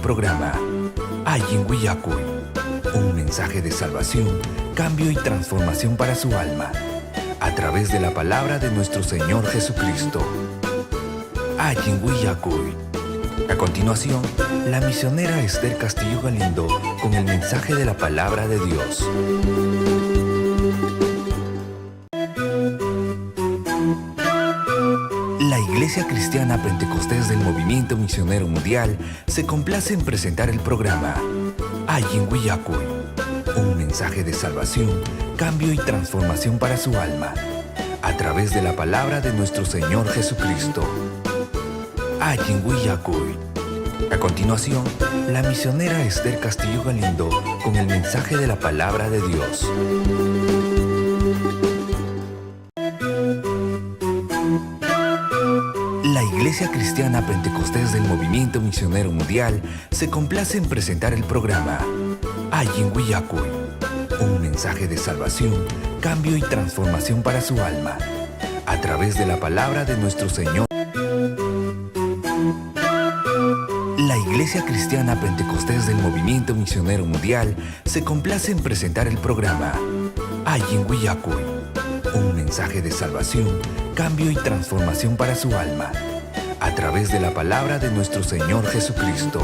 programa Allin Willakuy, un mensaje de salvación, cambio y transformación para su alma, a través de la palabra de nuestro Señor Jesucristo. Allin Willakuy. A continuación, la misionera Esther Castillo Galindo con el mensaje de la palabra de Dios. La Iglesia Cristiana Pentecostés del Movimiento Misionero Mundial se complace en presentar el programa Allin Willakuy, un mensaje de salvación, cambio y transformación para su alma, a través de la palabra de nuestro Señor Jesucristo. Allin Willakuy. A continuación, la misionera Esther Castillo Galindo con el mensaje de la palabra de Dios. La Iglesia Cristiana Pentecostés del Movimiento Misionero Mundial se complace en presentar el programa Allin Willakuy, un mensaje de salvación, cambio y transformación para su alma, a través de la palabra de nuestro Señor. La Iglesia Cristiana Pentecostés del Movimiento Misionero Mundial se complace en presentar el programa Allin Willakuy, un mensaje de salvación, cambio y transformación para su alma, a través de la palabra de nuestro Señor Jesucristo.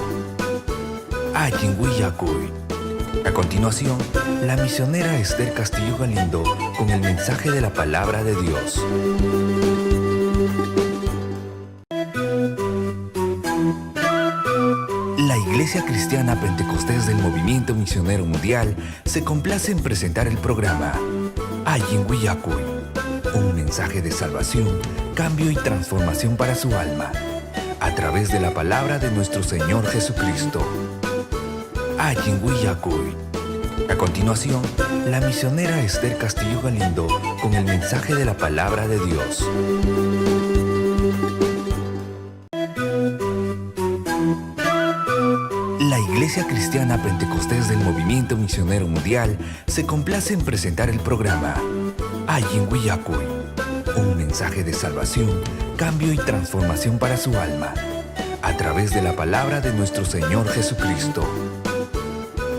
Allin Willakuy. A continuación, la misionera Esther Castillo Galindo con el mensaje de la palabra de Dios. La Iglesia Cristiana Pentecostés del Movimiento Misionero Mundial se complace en presentar el programa Allin Willakuy, un mensaje de salvación, cambio y transformación para su alma, a través de la palabra de nuestro Señor Jesucristo. Allin Willakuy. A continuación, la misionera Esther Castillo Galindo con el mensaje de la palabra de Dios. La Iglesia Cristiana Pentecostés del Movimiento Misionero Mundial se complace en presentar el programa Allin Willakuy, un mensaje de salvación, cambio y transformación para su alma, a través de la palabra de nuestro Señor Jesucristo.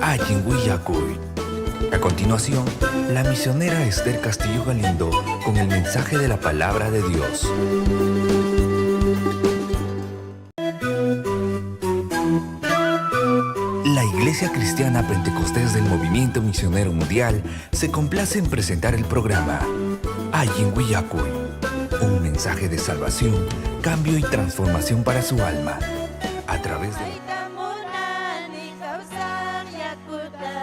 Allin Willakuy. A continuación, la misionera Esther Castillo Galindo con el mensaje de la palabra de Dios. La Iglesia Cristiana Pentecostés del Movimiento Misionero Mundial se complace en presentar el programa Allin Willakuy, un mensaje de salvación, cambio y transformación para su alma, a través de Mayta munani kawsaq yakuta,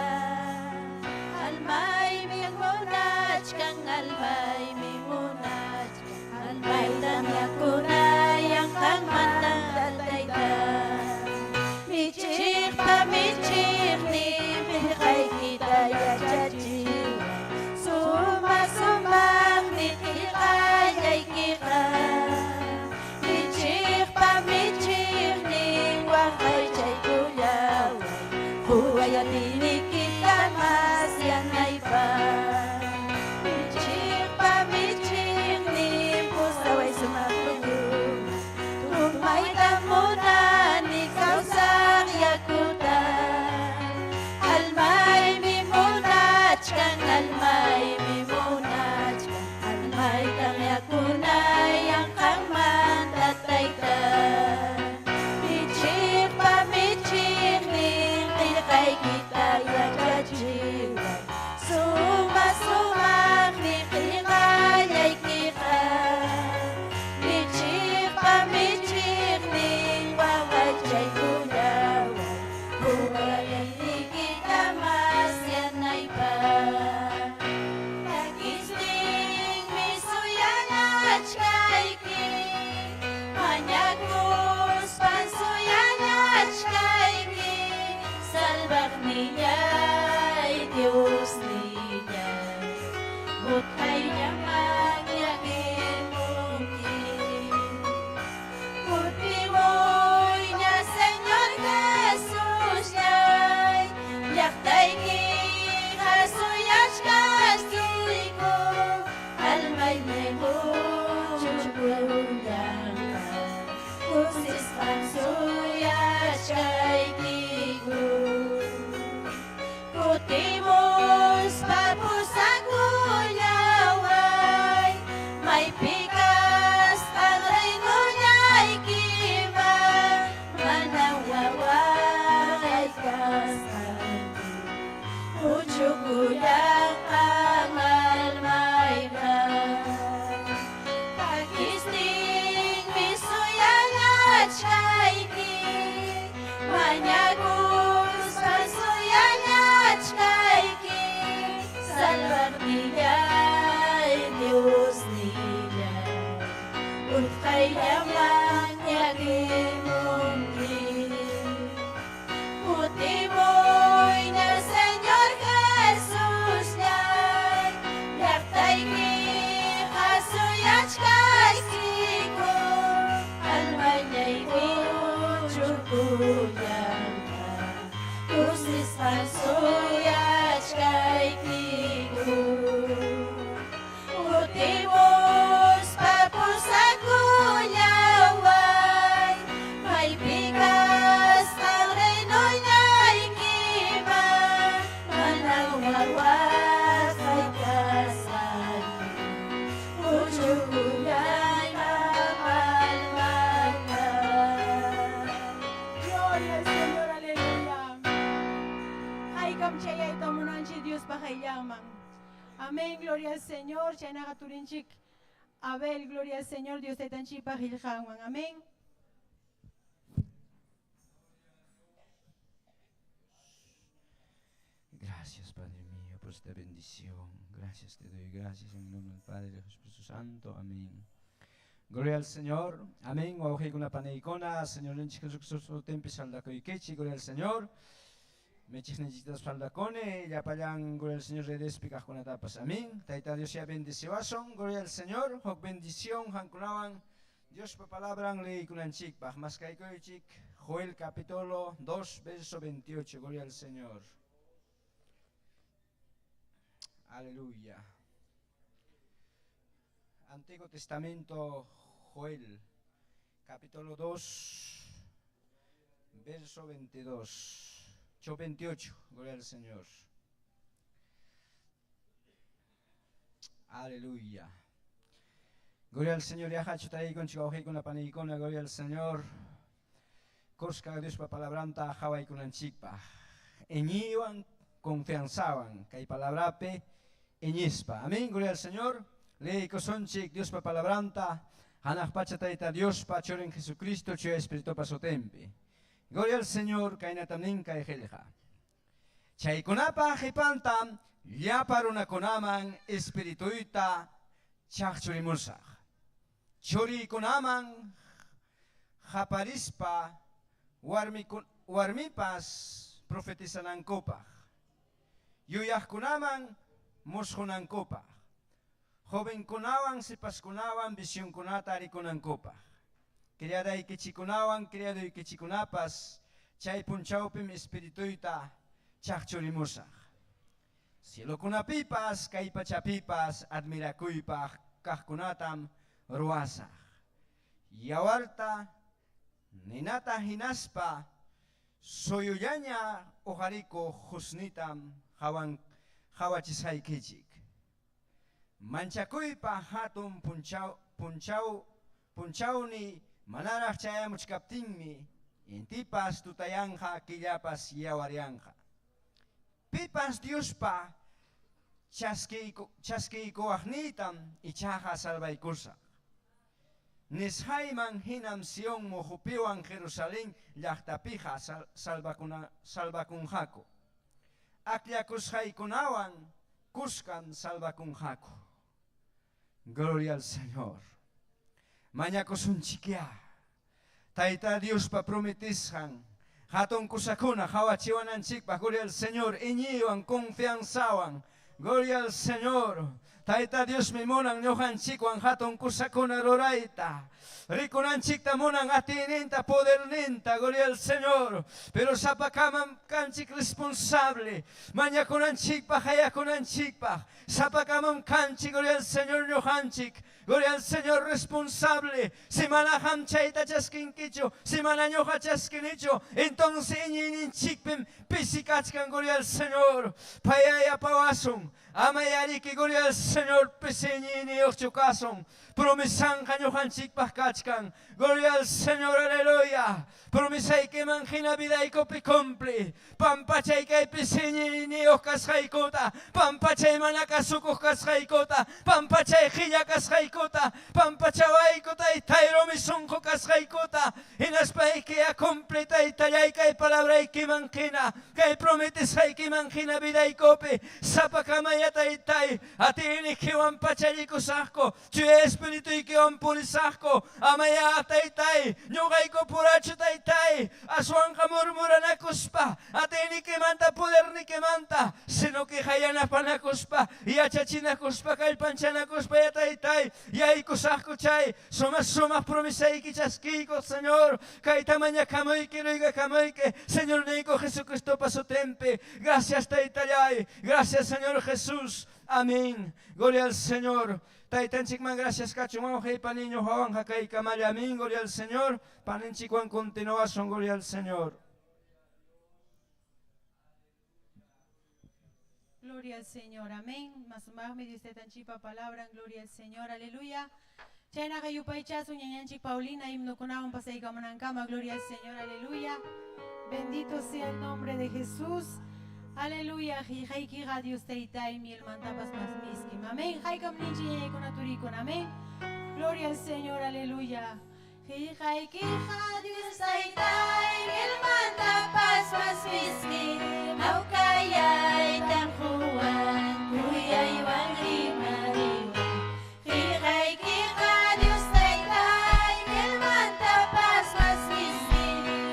almaymi munachkan, almaymi munachkan, almaytam yakunayan qanmanta tayta. Michiqpa michiqnin qillqaykita yachachiway, sumaq sumaqmi qillqallaykiqa. Michiqpa michiqnin waqaychaykullaway, quway atiyniykita masyanaypaq. Michiqpa michiqnin pusaway sumaq puyuman, tomaytam munani kawsaq yakuta. Almaymi munachkan, almaymi munachkan, almaytam yakunayan qanmanta tayta. Michiqpa michiqnin qillqaykita yachachiway, sumaq sumaqmi qillqallaykiqa. Michiqpa michiqnin waqaychaykullaway, quway atiyniykita masyanaypaq. Takistinmi suyanachkayki, mañakuspan suyanachkayki, salvaqnillay, Diosnillay, utqayllaman llakirqunki. Kutimuyña, Señor Jesusllay, llaqtaykiqa suyachkasuyku, almaymi quchukullanqa, kusisqan suyachkayki. Puchukullanqam almayqa. Takisninmi suyallachkayki, mañakuspa suyallachkayki, salvaqnillay Diosnillay, utqayllaman llakimunki. Kutimuyña Señor Jesusllay, llaqtaykiqa suyachkaykiku, almayllay puchukullanqa, kusisqa suyachkaykiku. Kutimuspa pusakullaway, maypi kasqan reinoyaykiman, mana wawasqay kasqayki, puchukullayman almayta. Gloria al Señor, aleluya. Haykam chayayta munanchik Diospa qayllanman. Amén, gloria al Señor. Chaynaqa turinchik Abel, gloria al Señor, Dios taytanchikpa qillqanwan. Amén. Gracias, Padre mío, por esta bendición. Gracias te doy, gracias en el nombre del Padre, del Espíritu Santo. Amén. Gloria al Señor. Amén. Wawqiykuna paniykuna, Señorninchik Jesucristo sutinpi saldakuykichik. Gloria al Señor. Michiqninchiktapas saldakuni, llapallan gloria al Señor redespi kaqkunatapas. Amén. Tayta Dios ya bendeciwasun. Gloria al Señor. Huk bendición qamkunawan Diospa palabran leykunanchikpaq. Maskaykuychik Joel capítulo 2, verso 28. Gloria al Señor. Aleluya. Antiguo Testamento, Joel, capítulo 2, verso 22. 28, gloria al Señor. Aleluya. Gloria al Señor. Yaqachu tariykunchik wawqiykuna paniykuna, gloria al Señor. Kuska Diospa palabranta qhawaykunanchikpaq. Iñiywan, confianzawan kay palabrapi iñispa. Amén, gloria al Señor. Leykusunchik Diospa palabranta hanaq pacha Tayta Diospa Churin Jesucristo Chuya Espiritupa sutinpi. Gloria al Señor, kaynatam nin kay qillqa. Chaykunapa qipantam llapa runakunaman Espirituyta chaqchurimusaq. Churiykunaman qaparispa warmipas profetizanankupaq, yuyaqkunaman musqunankupaq, jovenkunawan sipaskunawan visionkunata rikunankupaq, criadaykichikunawan criaduykichikunapas chay punchawpim Espirituyta chaqchurimusaq. Cielokunapipas kay pachapipas admirakuypaq kaqkunatam ruwasaq. Yawarta, ninata hinaspa suyullaña uqarikuq qusnitam qawachisqaykichik. Manchakuypa hatun punchawni manaraq chayamuchkaptinmi intipas tutayanqa, killapas yawaryanqa. Pipas Diospa chaskiykuwaqniytam ichaqa salvaykusaq. Nisqayman hinam Sion muhupiwan Jerusalén llaqtapiqa salvakunqaku. Akllakusqaykunawan kuskam salvakunqaku. Gloria al Señor. Mañakusunchikya. Tayta Diospa prometisqan hatun kusakuna qawachiwananchikpaq. Gloria al Señor. Iñiywan, confianzawan. Gloria al Señor. Tayta Diosmi munan ñuqanchikwan hatun kusakuna rurayta. Rikunanchikta munan atiyninta, poderninta. Gloria al Señor. Pero sapakamam kanchik responsable. Mañakunanchikpaq, hayakunanchikpaq. Sapakamam kanchik, gloria al Señor, ñuqanchik. Gloria al Señor, responsable. Si mana qam chayta chaskinkichu, si mana ñuqa chaskinichu, entonces iñiyninchikpim pisi kachkan, gloria al Señor. Payaya pawasun. Ama yariki, gloria al Señor, pisi iñiyniyuqchu kasun. Promesanqa ñuqanchikpaq kachkan. Gloria al Señor, aleluya. Promesaykiman hina vidaykupi cumpli. Pampachay kaypi iñiyniyuq kasqaykuta. Pampachay mana kasukuq kasqaykuta. Pampachay qilla kasqaykuta. Pampachawayku taytay rumi sunqu kasqaykuta. Hinaspaykiya cumpli taytallay kay palabraykiman hina. Kay prometesqaykiman hina vidaykupi. Sapakamaya taytay atiynikiwan pachallikusaqku. Chuya Espirituykiwan purisaqku. Amaya taytay, ñuqayku purachu taytay, aswanqa murmuranakuspa, atiynikimanta podernikimanta, sino que yanapanakuspa, yachachinakuspa, kallpanchanakuspa ya taytay, yaykusaqku chay sumaq sumaq promesayki chaskiyku, Señor. Kayta mañakamuyki, ruygakamuyki, Señorniyku Jesucristopa sutinpi. Gracias taytallay, gracias Señor Jesús. Amén. Gloria al Señor. Taytanchikman gracias kachun wawqiypa niño wawanqa kaykamalla. Amén. Gloria al Señor. Paninchikwan continuasun. Gloria al Señor. Gloria al Señor, amén. Mas más Dios tanchipa palabra, gloria al Señor, aleluya. Chaynaqa yupaychasun ñañanchik Paulina himnokunawan pasaykamunankama, gloria al Señor, aleluya. Bendito sea el nombre de Jesús. Aleluya, qillqaykiqa Dios taytay mielmantapas mas miskim. Amén. Haykam ninchik ñañaykuna turikuna, amén. Gloria al Señor, aleluya. Qillqaykiqa Dios taytay mielmantapas mas miski hawkayaytan quwan kuyaywan rimariwan. Qillqaykiqa Dios taytay mielmantapas mas miski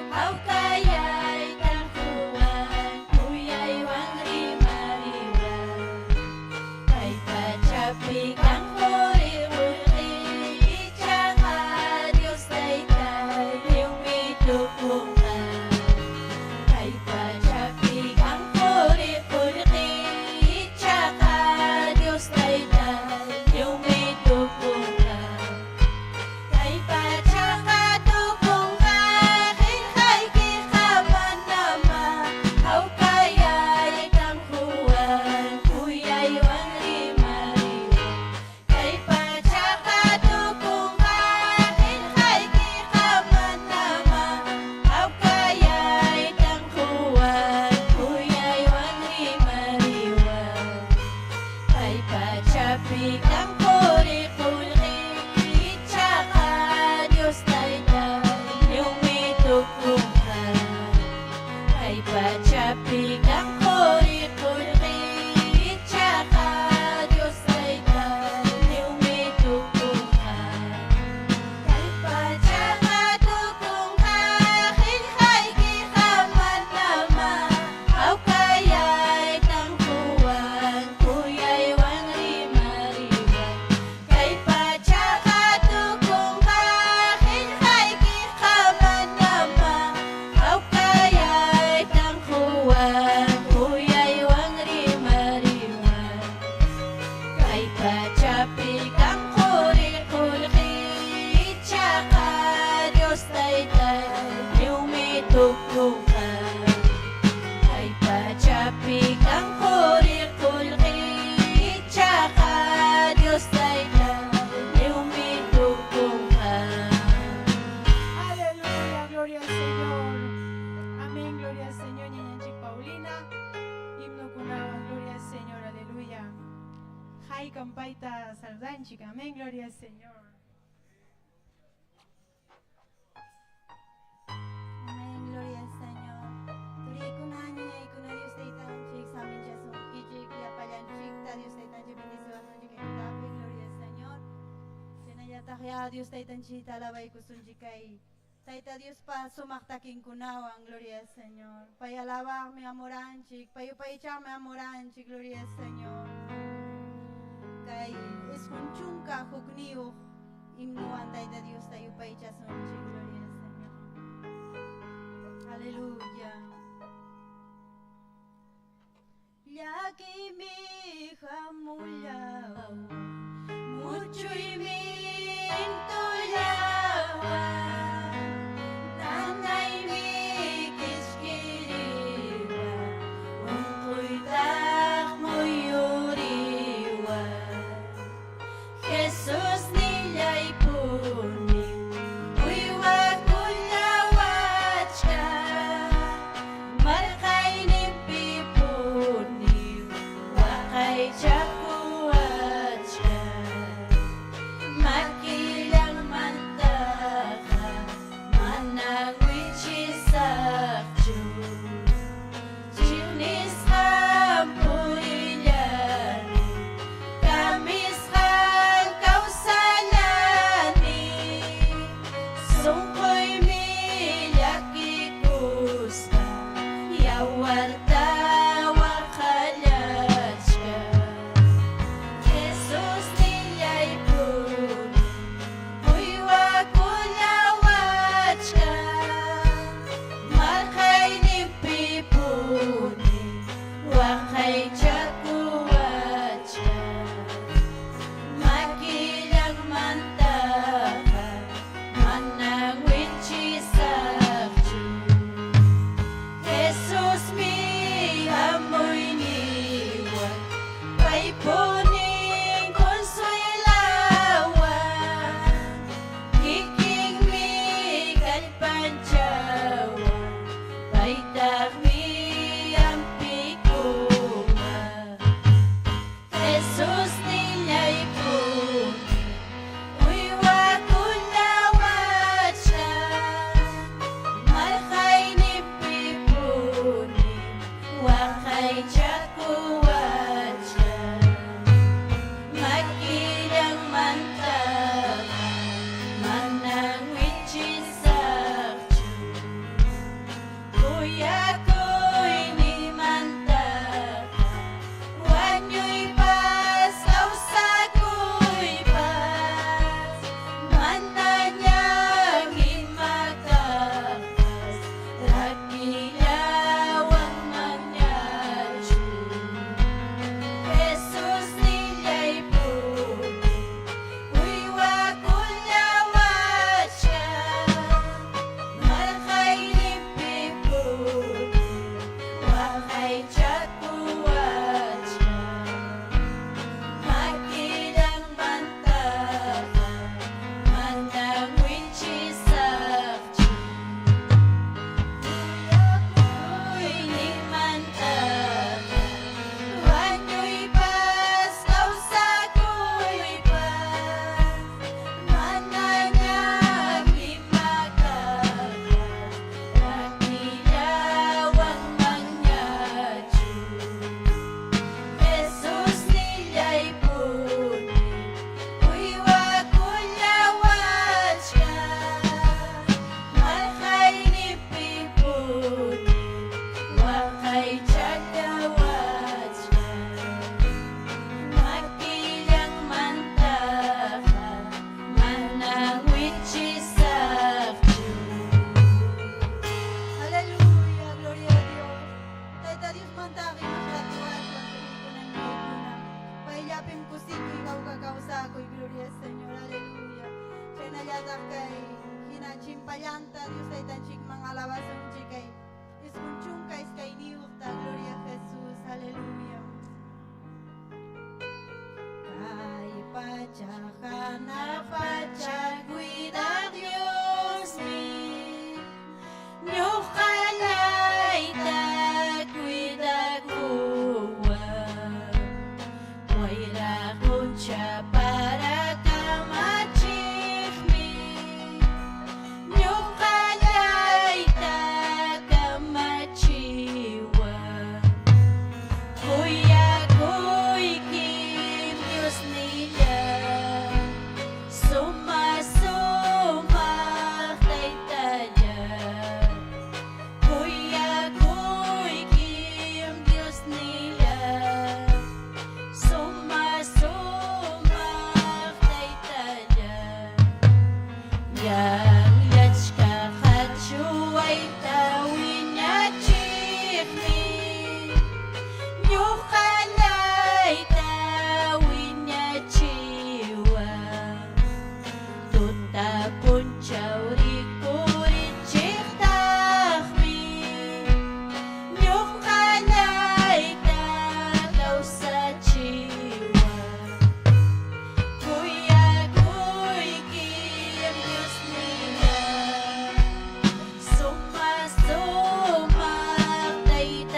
hawkayaytan quwan kuyaywan rimariwan. Kay pachapi kan quri qullqi ichaqa Dios taytay lliwmi tukunqa. Kay pachapi kan quri qullqi ichaqa Dios taytay lliwmi tukunqa. Kay pachaqa tukunqa qillqaykiqa manama hawkayaytan quwan kuyaywan rimariwan. Kay pachaqa tukunqa qillqaykiqa manama hawkayaytan quwan kuyaywan rimariwan. Kay pachapi kan quri qullqi ichaqa Dios taytay lliwmi tukunqa. Kay pachapi kan quri qullqi ichaqa Dios taytay lliwmi tukunqa. Kay pachaqa tukunqa qillqaykiqa manama hawkayaytan quwan kuyaywan rimariwan. Kay pachaqa tukunqa qillqaykiqa manama hawkayaytan quwan kuyaywan rimariwan. Kay pachapi kan quri qullqi ichaqa Dios taytay lliwmi tukunqa. Kay pachapi kan quri qullqi ichaqa Dios taytay lliwmi tukunqa. Aleluya, gloria al Señor. Amén, gloria al Señor, ñañanchik Paulina. Himnokunawan, gloria al Señor, aleluya. Haykam payta saludanchik, amén, gloria al Señor. Amén, gloria al Señor. Turiykuna, ñañaykuna, Dios taytanchik, saminchasunkichik, llapallanchikta, Dios taytanchik bendiciwasunchik kay tutapi, gloria al Señor. Chaynallataq ya Dios taytanchikta alabaykusunchik kay Tayta Diospa sumaq takinkunawan, gloria al Señor. Pay alabaqmi amuranchik, pay yupaychaqmi amuranchik, gloria al Señor. Kay 91 himnuwan Tayta Diosta yupaychasunchik, gloria al Señor. Aleluya. Llakiymi hamullawan, muchuymi intullawan, nanaymi kichkiriwan, unquytaq muyuriwan. Jesús nillay. Yawarta waqallachka Jesus nillaypuni uywakullawachka marqaynipipuni waqaychakuwachka makillanmantaqa manan wichisaqchu Jesusmi hamuyniwan paypunin consuelawan kikinmi kallpanchawan paytaqmi hampiykuwan Jesus nillaypuni uywakullawachka marqaynipipuni waqaychakuwachka makillanmantaqa manan wichisaqchu kuyakuyninmantaqa wañuypas kawsakuypas manañam ima kaqpas rakillawanmanñachu Jesus nillaypuni uywakullawachka marqaynipipuni waqaychakuwachka makillanmantaqa manan wichisaqchu kuyakuyninmantaqa wañuypas kawsakuypas manañam ima kaqpas rakillawanmanñachu Jesus nillaypuni uywakullawachka marqaynipipuni waqaychallawachka makillanmantaqa manan wichisaqchu. Aleluya, gloria a Dios. Tayta Diosmantaqa imaqratiwachwan turikuna ñañaykuna. Payllapim kusikuy hawka kawsakuy, gloria al Señor, aleluya. Chaynallataq kay hina chimpallanta Dios Taytanchikman alabasunchik kay 92ta, gloria a Jesús, aleluya. Kay pacha hanaq pacha cuida Diosmi ñuqallayta cuidakuwan wayra qucha para kamachiqmi ñuqallayta kamachiwan kuyakuykim Diosnilláy suma sumaq Taytalláy kuyakuykim Diosnilláy suma sumaq Taytalláy llanllachka qachuwayta wiñachiqmi ñuqallayta wiñachiwan tuta punchaw rikurichiqtaqmi ñuqallayta kawsachiwan kuyakuykim Diosnilláy suma sumaq Taytalláy.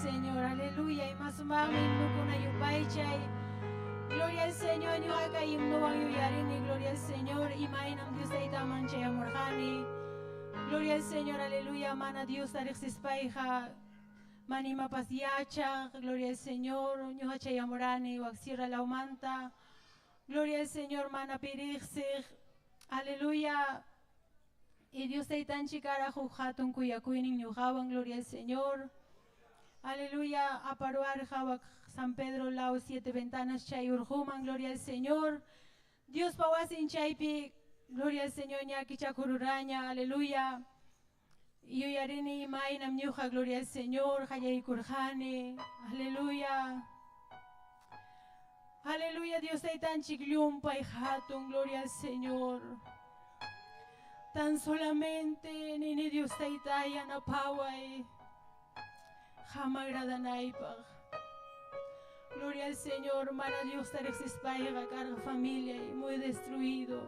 Señor, aleluya. Imasumaqmi himnukuna yupaychay. Gloria al Señor, ñuqaqa himnuwan yuyarini, gloria al Señor. Imaynam Dios Taytaman chayamurqani. Gloria al Señor, aleluya. Mana Diosta riqsispayqa mana imapas yachaq, gloria al Señor. Ñuqa chayamurani wak sierra lawmanta. Gloria al Señor, mana pi riqsiq. Aleluya. Y Dios Taytanchik kara huk hatun kuyakuynin ñuqawan, gloria al Señor. Aleluya, aparuarqa wak San Pedro law siete ventanas chay urquman, gloria al Señor. Diospa wasin chaypi, gloria al Señor, ña kichakururaña, aleluya. Yuyarini imaynam ñuqa, gloria al Señor, qallaykurqani, aleluya. Aleluya, Dios Taytanchik llumpay hatun, gloria al Señor. Tan solamente nini Dios Taytay yanapaway, qam agradanaypaq. Gloria al Señor, mana Diosta riqsispayqa karqa familiay muy destruido.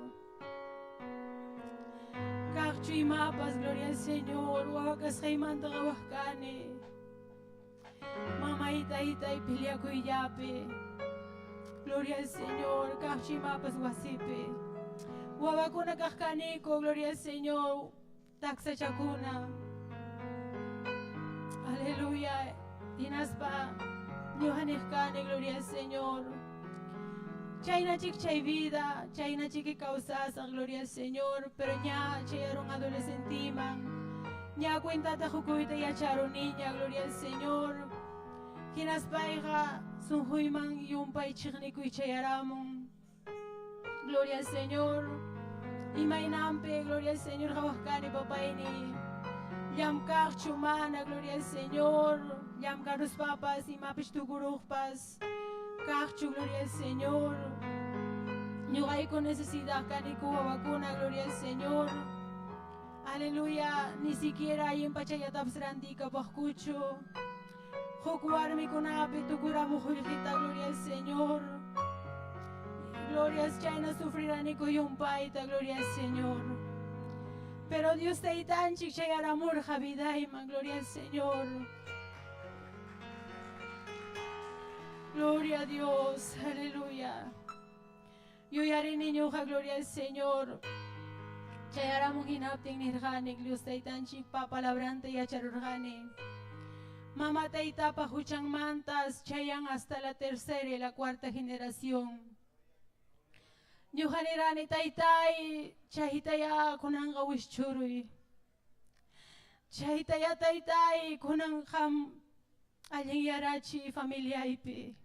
Kaqchu imapas, gloria al Señor, wawa kasqaymanta qawaq kani. Mamay taytay peleakuyllapi. Gloria al Señor, kaqchu imapas wasipi. Wawakuna kaq kaniku, gloria al Señor, taksachakuna. Aleluya. Hinaspa ñuqa niq kani, gloria al Señor. Chaynachik chay vida, chaynachiki kawsasaq, gloria al Señor, pero ña chayarun adolescentiman. Ña cuentata qukuyta yacharuniña, gloria al Señor. Hinaspayqa sunquyman llumpay chiqnikuy chayaramun. Gloria al Señor. Imaynampi, gloria al Señor, qawaq kani papayni. Llamkaqchu mana, gloria al Señor. Llamkaruspapas, imapis tukuruqpas. Kaqchu, gloria al Señor. Ñuqayku necesidad kaniku wawakuna, gloria al Señor. Aleluya, ni siquiera allin pachallatapas rantikapaqkuchu. Huk warmikunapi tukuramuq qullqita, gloria al Señor. Glorias chayna sufriraniku llumpayta, gloria al Señor. Pero Dios Taytanchik chayaramurqa vidayman, gloria al Señor. Gloria a Dios, aleluya. Yuyarini ñuqa, gloria al Señor. Chayaramun hinaptin nirqani, Dios Taytanchikpa palabranta yacharurqani. Mama taytapa huchanmantas chayan hasta la tercera y la cuarta generación. Ñuqa nirani taytay, chaytaya kunanqa wischuruy. Chaytaya taytay, kunan qam allinyarachiy familiaypi.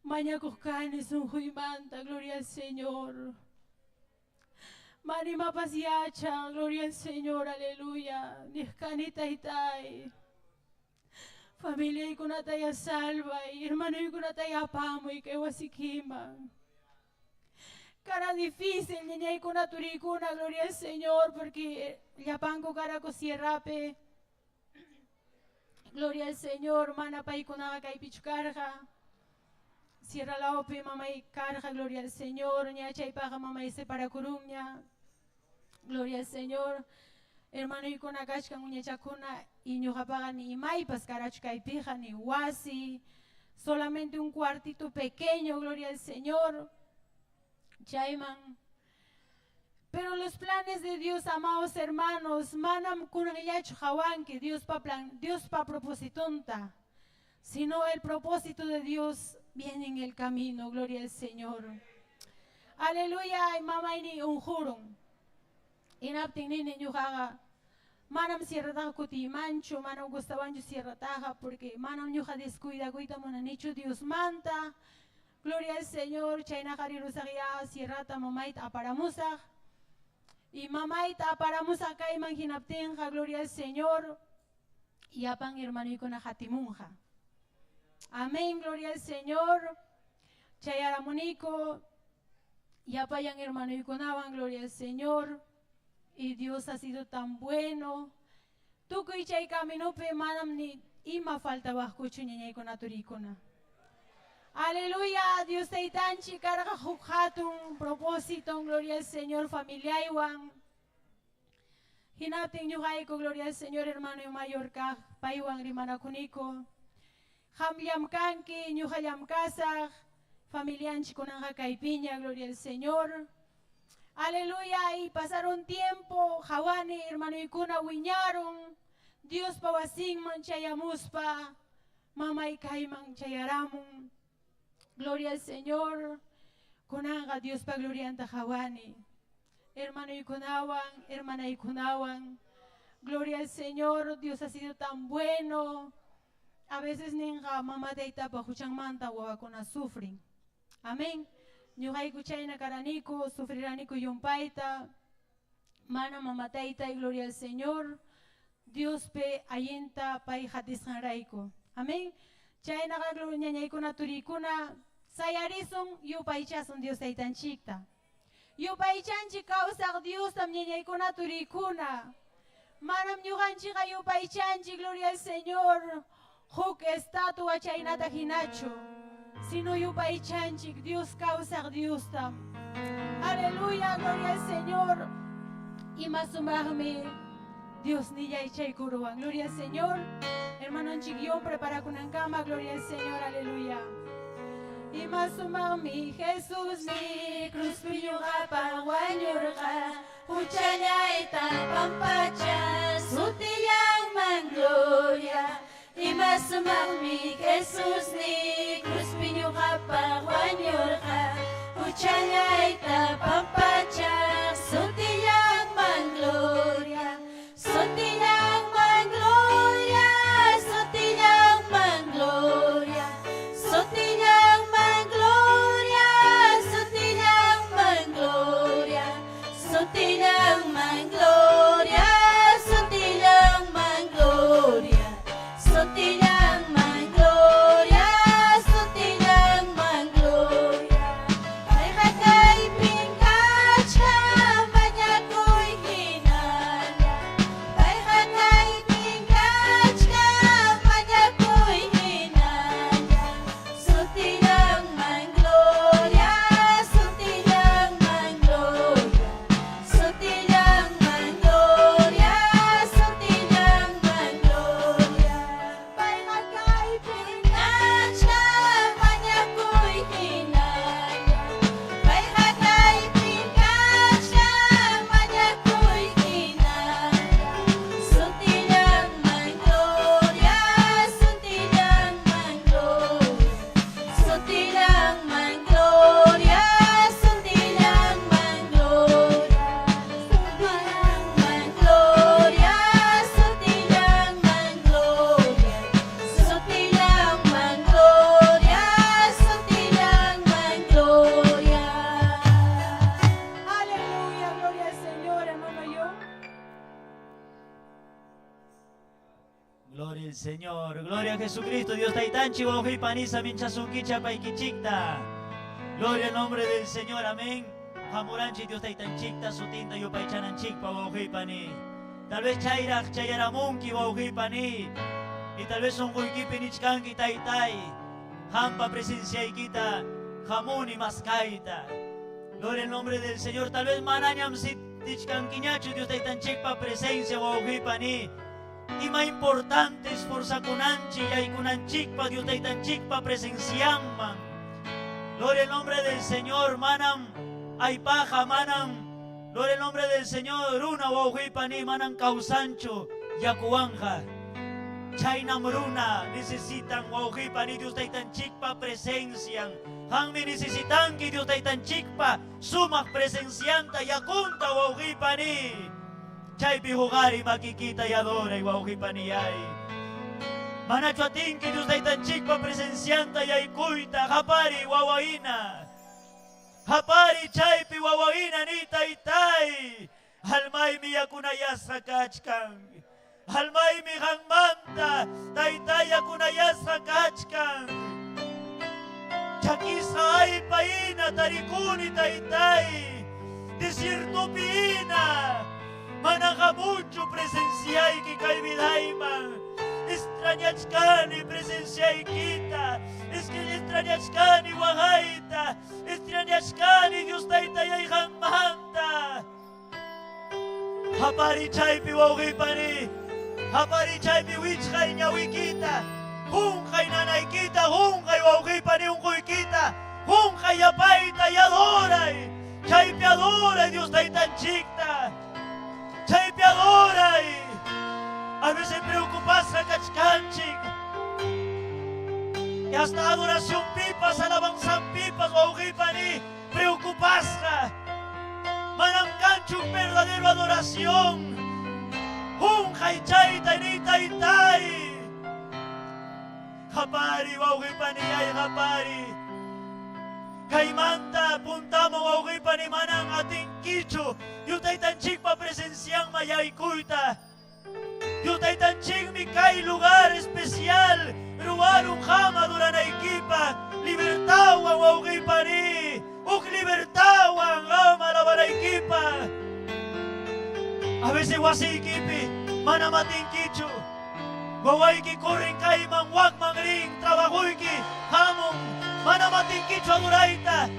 Mañakuq kani sunquymanta, gloria al Señor. Mana imapas yachan, gloria al Señor, aleluya. Niq kani taytay. Familiaykunataya salvay, hermanoykunataya apamuy kay wasikiman. Cara difícil, ñañaykuna turiykuna, gloria al Señor, porque llapanku karaku sierrapi. Gloria al Señor, mana paykunaqa kaypichu karqa. Sierra lawpi mamay karqa, gloria al Señor, ña chaypaqa mamay separakurunña. Gloria al Señor. Hermanoykuna kachkan uñachakuna y ñuqapaqa ni imaypas karachu kaypiqa ni wasi, solamente un cuartito pequeño, gloria al Señor. Chayman. Pero los planes de Dios, amados hermanos, manam kunanllachu qawanki Diospa plan, Diospa propositonta, sino el propósito de Dios viene en el camino, gloria al Señor. Aleluya, y mamayni unqurun. Hinaptin nini ñuqaqa manam sierrataqa kutiymanchu, manam gustawanchu sierrataqa, porque manam ñuqa descuidakuyta munanichu Diosmanta. Gloria al Señor, chaynaqa rirusaq ya sierrata mamayta aparamusaq. Y mamayta aparamusaq kayman hinaptinqa, gloria al Señor, llapan hermanoykuna hatimunqa. Amén, gloria al Señor. Chayaramuniku, llapallan hermanoykunawan, gloria al Señor. Y Dios ha sido tan bueno. Tukuy chay caminopi manam ni ima faltawaqkuchu ñañaykuna turiykuna. Aleluya, Dios taytanchik karqa huk hatun propósito, gloria al Señor, familiaywan. Hinaptin ñuqayku, gloria al Señor, hermano mayor kaq paywan rimanakuniku. Qam llamkanki, ñuqa llamkasaq, familianchik kunanqa kaypiña, gloria al Señor. Aleluya, y pasaron tiempo, qawani hermanoykuna wiñarun, Diospa wasinman chayamuspa, mamay kayman chayaramun. Gloria al Señor. Kunanqa Diospa glorianta qawani. Hermanoykunawan, hermanaykunawan. Gloria al Señor, Dios ha sido tan bueno. A veces ninqa mama taytapa huchanmanta wawakuna sufren. Amén. Ñuqayku chayna karaniku, sufriraniku llumpayta. Mana mama taytay, gloria al Señor. Diospi allinta pay hatisqanrayku. Amén. Chaynaqa ñañaykuna turiykuna sayarisun yupaychasun Dios taytanchikta. Yupaychanchik kawsaq Diostam ñañaykuna turiykuna. Manam ñuqanchikqa yupaychanchik, gloria al Señor, huk estatua chaynata hinachu, sino yupaychanchik Dios kawsaq Diostam. Aleluya, gloria al Señor. Ima sumaqmi Dios nillay chaykuruwan. Gloria al Señor. Hermanonchik Yon preparakunankama, gloria al Señor, aleluya. Ima sumaqmi Jesús ni cruzpi ñuqapaq wañurqa, huchallayta pampacha, sutillanman gloria. Ima sumaqmi Jesús ni cruzpi ñuqapaq wañurqa, huchallayta pampacha, sutillanman gloria. Sutillanman gloria, sutillanman gloria, sutillanman gloria, sutillanman gloria, sutillanman gloria, sutillanman gloria, sutillanman gloria, sutillanman gloria. Payqa kaypin kachkan mañakuy hinalla. Payqa kaypin kachkan mañakuy hinalla. Sutillanman gloria, sutillanman gloria, sutillanman gloria, sutillanman gloria. Payqa kaypin kachkan mañakuy hinalla. Payqa kaypin kachkan mañakuy hinalla. Sutillanman gloria, sutillanman gloria, sutillanman gloria, sutillanman gloria, sutillanman gloria, sutillanman gloria, sutillanman gloria, sutillanman gloria. Aleluya, gloria al Señor, hermano yo. Gloria al Señor, gloria a Jesucristo, Dios taytanchik, wawqi panisa minchasunkicha paykichikta. Gloria al nombre del Señor, amén. Hamuranchik Dios taytanchikta sutinta yupaychananchikpa wawqi pani. Tal vez chayraq chayaramunki wawqi pani. Y tal vez sunquykipi nichkanki taytay. Qampa presenciaykita hamuni maskayta. Gloria al nombre del Señor. Tal vez manañam sitichkankiñachu Dios taytanchikpa presencia wawqi pani. Ima importante esforzakunanchik yaykunanchikpa Dios taytanchikpa presencianman. Gloria al nombre del Señor, manam aypaqa manam. Gloria al nombre del Señor, runa wawqi pani manam kawsanchu yakuwanja. Chaynam runa necesitan wawqi pani Dios taytanchikpa presencian. Qammi necesitanki Dios taytanchikpa sumaq presencianta yakunta wawqi pani. Chaypi huqari makikita y adoray wawqi paniyay. Manachu atinki Dios taytanchikpa presencianta yaykuyta qapari wawahina. Qapari chaypi wawahina ni taytay. Almaymi yakunayasqa kachkan. Almaymi qanmanta taytay yakunayasqa kachkan. Chakisqa aypa hina tarikuni taytay. Desiertopi hina. Mana hamunchu presenciayki kay vidayman. Extrañachkani presenciaykita. Es que extrañachkani waqayta. Extrañachkani Dios taytayay qanmanta. Hapari chaypi wawqipani. Hapari chaypi wichqay ñawikita. Qunqay nanaykita, qunqay wawqipani unquykita. Qunqay yapayta y adoray. Chaypi adoray Dios taytanchikta. Chaypi adoray. A veces preocupasqa kachkanchik. Y hasta adoración pipas, alabanza pipas, wawqipani, preocupasqa. Manam kanchu verdadero adoración. Qunqay chayta ni taytay. Qapari wawqipani ay qapari. Kaymanta puntaman wawqipani manan atinkichu. Dios taytanchikpa presencianman yaykuyta. Dios taytanchikmi kay lugar especial ruwarun qam adoranaykipa libertadwan wawqipani. Huk libertadwan qam alabanaykipa. A veces wasiykipi manam atinkichu. Wawayki corren kayman wakman rin trabajuyki hamun manam atinkichu adorayta.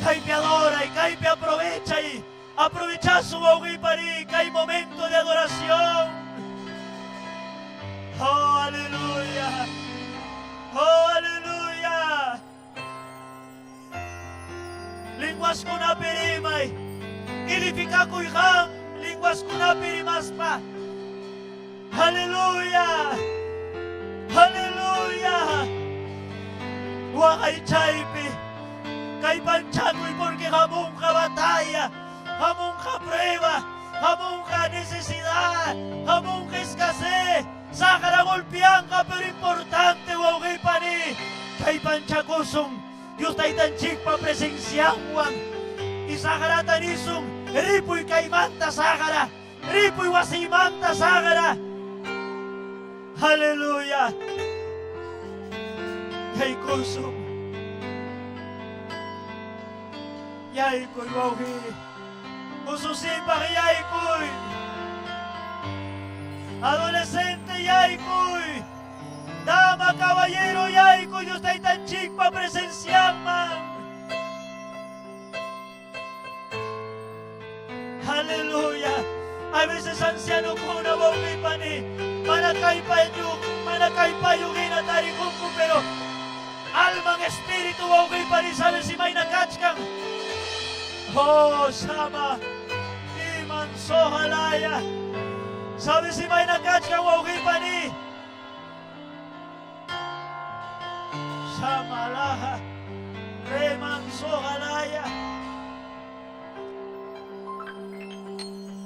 Kaypi adoray, kaypi aprovechay. Aprovechasu wawqipari kay momento de adoración. Oh, aleluya. Oh, aleluya. Linguaskunapi rimay. Ilifikakuy qam linguaskunapi rimaspa. Aleluya. Aleluya. Waqay chaypi. Kallpanchakuy porque hamunqa batalla, hamunqa prueba, hamunqa necesidad, hamunqa escasez. Saqra golpeanqa, pero importante wawqipani, kallpanchakusun Dios taytanchikpa presencianwan. Y saqrata nisun, ripuy kaymanta saqra, ripuy wasiymanta saqra. Aleluya. Yaykusun. Yaykuy wawqi. Ususipaq yaykuy. Adolescente yaykuy. Dama, caballero yaykuy Dios taytanchikpa presencianman. Aleluya. A veces anciano kuna wawqipani mana kallpayu, mana kallpayu hina tarikunku, pero alman espíritu wawqipani sabes imayna kachkan. Oh, sama iman sojalaya. Sabes imayna kachkan wawqipani. Samalaja reman sojalaya.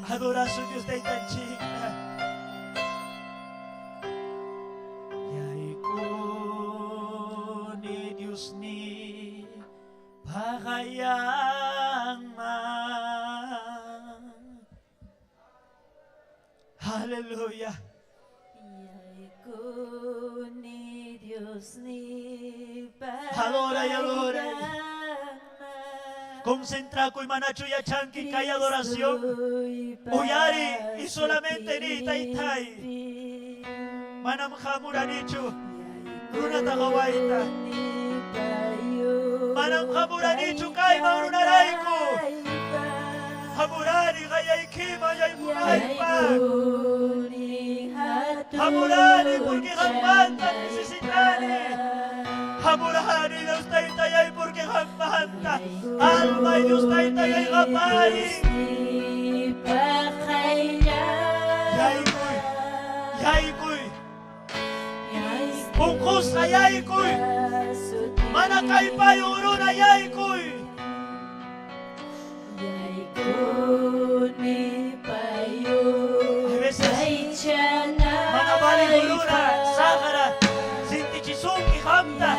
Adora su Dios taytanchikta. Yaykuni Dios ni paqayanman. Aleluya. Yaykuni Dios ni Adora y adora. paqayanman. Concentrakuy manachu yachanki kay adoración. Uyari y solamente ni taytay. Manam hamuranichu. Runata qawayta. Manam hamuranichu kayman runarayku. Hamurani qayaykima yaykunaypaq. Hamurani porque qammanta necesitani. Hamurani Dios taytayay porque qammanta. Alma y Dios taytayay qapari. Yaykuy. Yaykuy. Unqusqa yaykuy. Mana kallpayuq runa yaykuy. A veces mana valiq runa saqra sintichisunki qamta.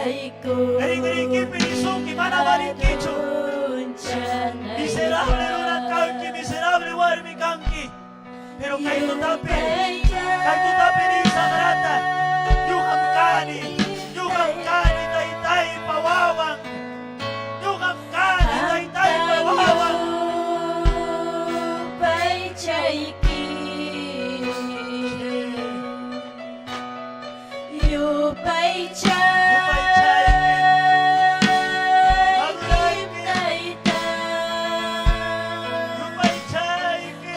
Rinriykipi nisunki mana valinkichu. Miserable runa kanki, miserable warmi kanki. Pero kay tutapi, kay tutapi ni saqrata. Ñuqam kani, ñuqam kani taytaypa wawan. Ñuqam kani taytaypa wawan. Yupaychayki. Yupaychayki Adorayki. Tayta. Yupaychayki.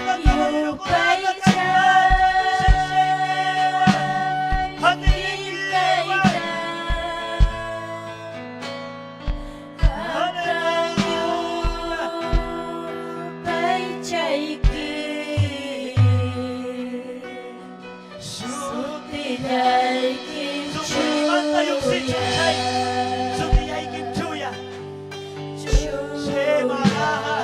caballerokunata kay pacha presenciaykiwan, atiniykiwan. Aleluya. Sunquykimanta lluqsichun chay sutiyaykim chuya. Chemaraqa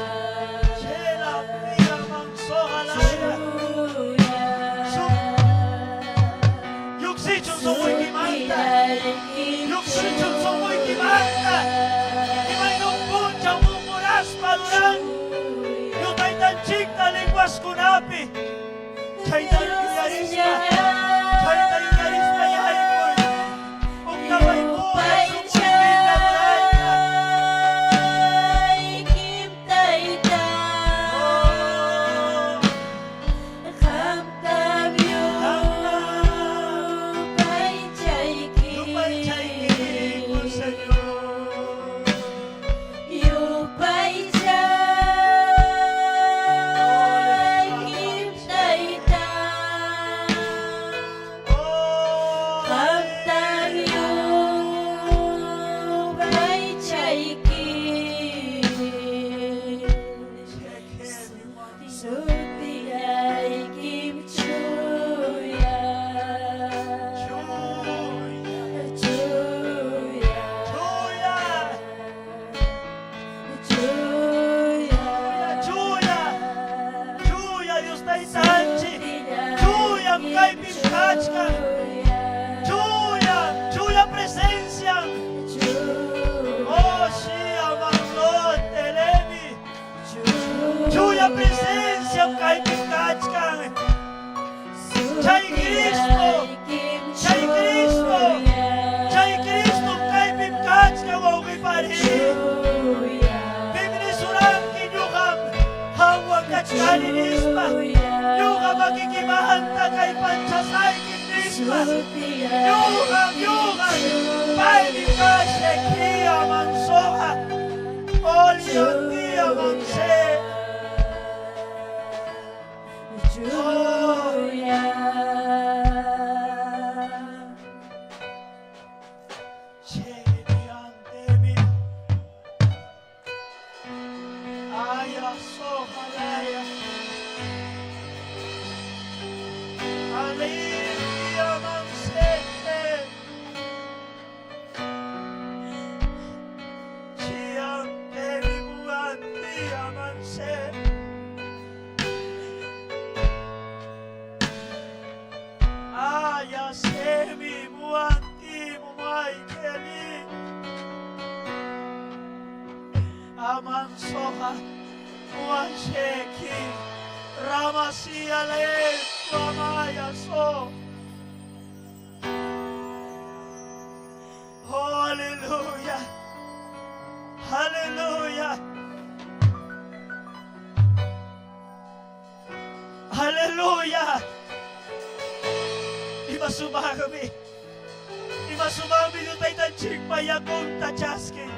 chela piaman soqalaya. Lluqsichun sunquykimanta. Lluqsichun sunquykimanta. Imaynam punchaw murmuraspa duran. Yupaytanchikta lenguaskunapi. Chayta yuyarispa, chayta yuyarispa yaykuy. Huktawaykuna sunquykita adorayta. Oh, yupaychaykiku, Señor. Oh, Sutiyaykim chuya, Chuya, chuya, chuya, chuya, chuya, chuya Dios Taytanchik. Chuyam kaypim kachkan. Chuya, chuya presencia. Oh, sí, amarlote, Levi. Chuya presencia kaypim kachkan. Chay Cristo, chay Cristo, chay Cristo kaypim kachkan, wawqipari. Pimnisuranki ñuqam qamwan kachkani nispa. Ñuqa makikimanta kay panchasayki nispa. Ñuqam, ñuqam, paymi kashakia mansoqa. Oliantia manse. Cheniantemi. Aya sojalaya. Alivia mansete. Chiantemi muantia manse. Aya semi muanti mumaikeli. Amansoja muansheki. Ramasia le amaya so. Oh, aleluya. Aleluya. Aleluya. Ima sumagmi. Ima sumagmi yung taytanchik payakunta chaski.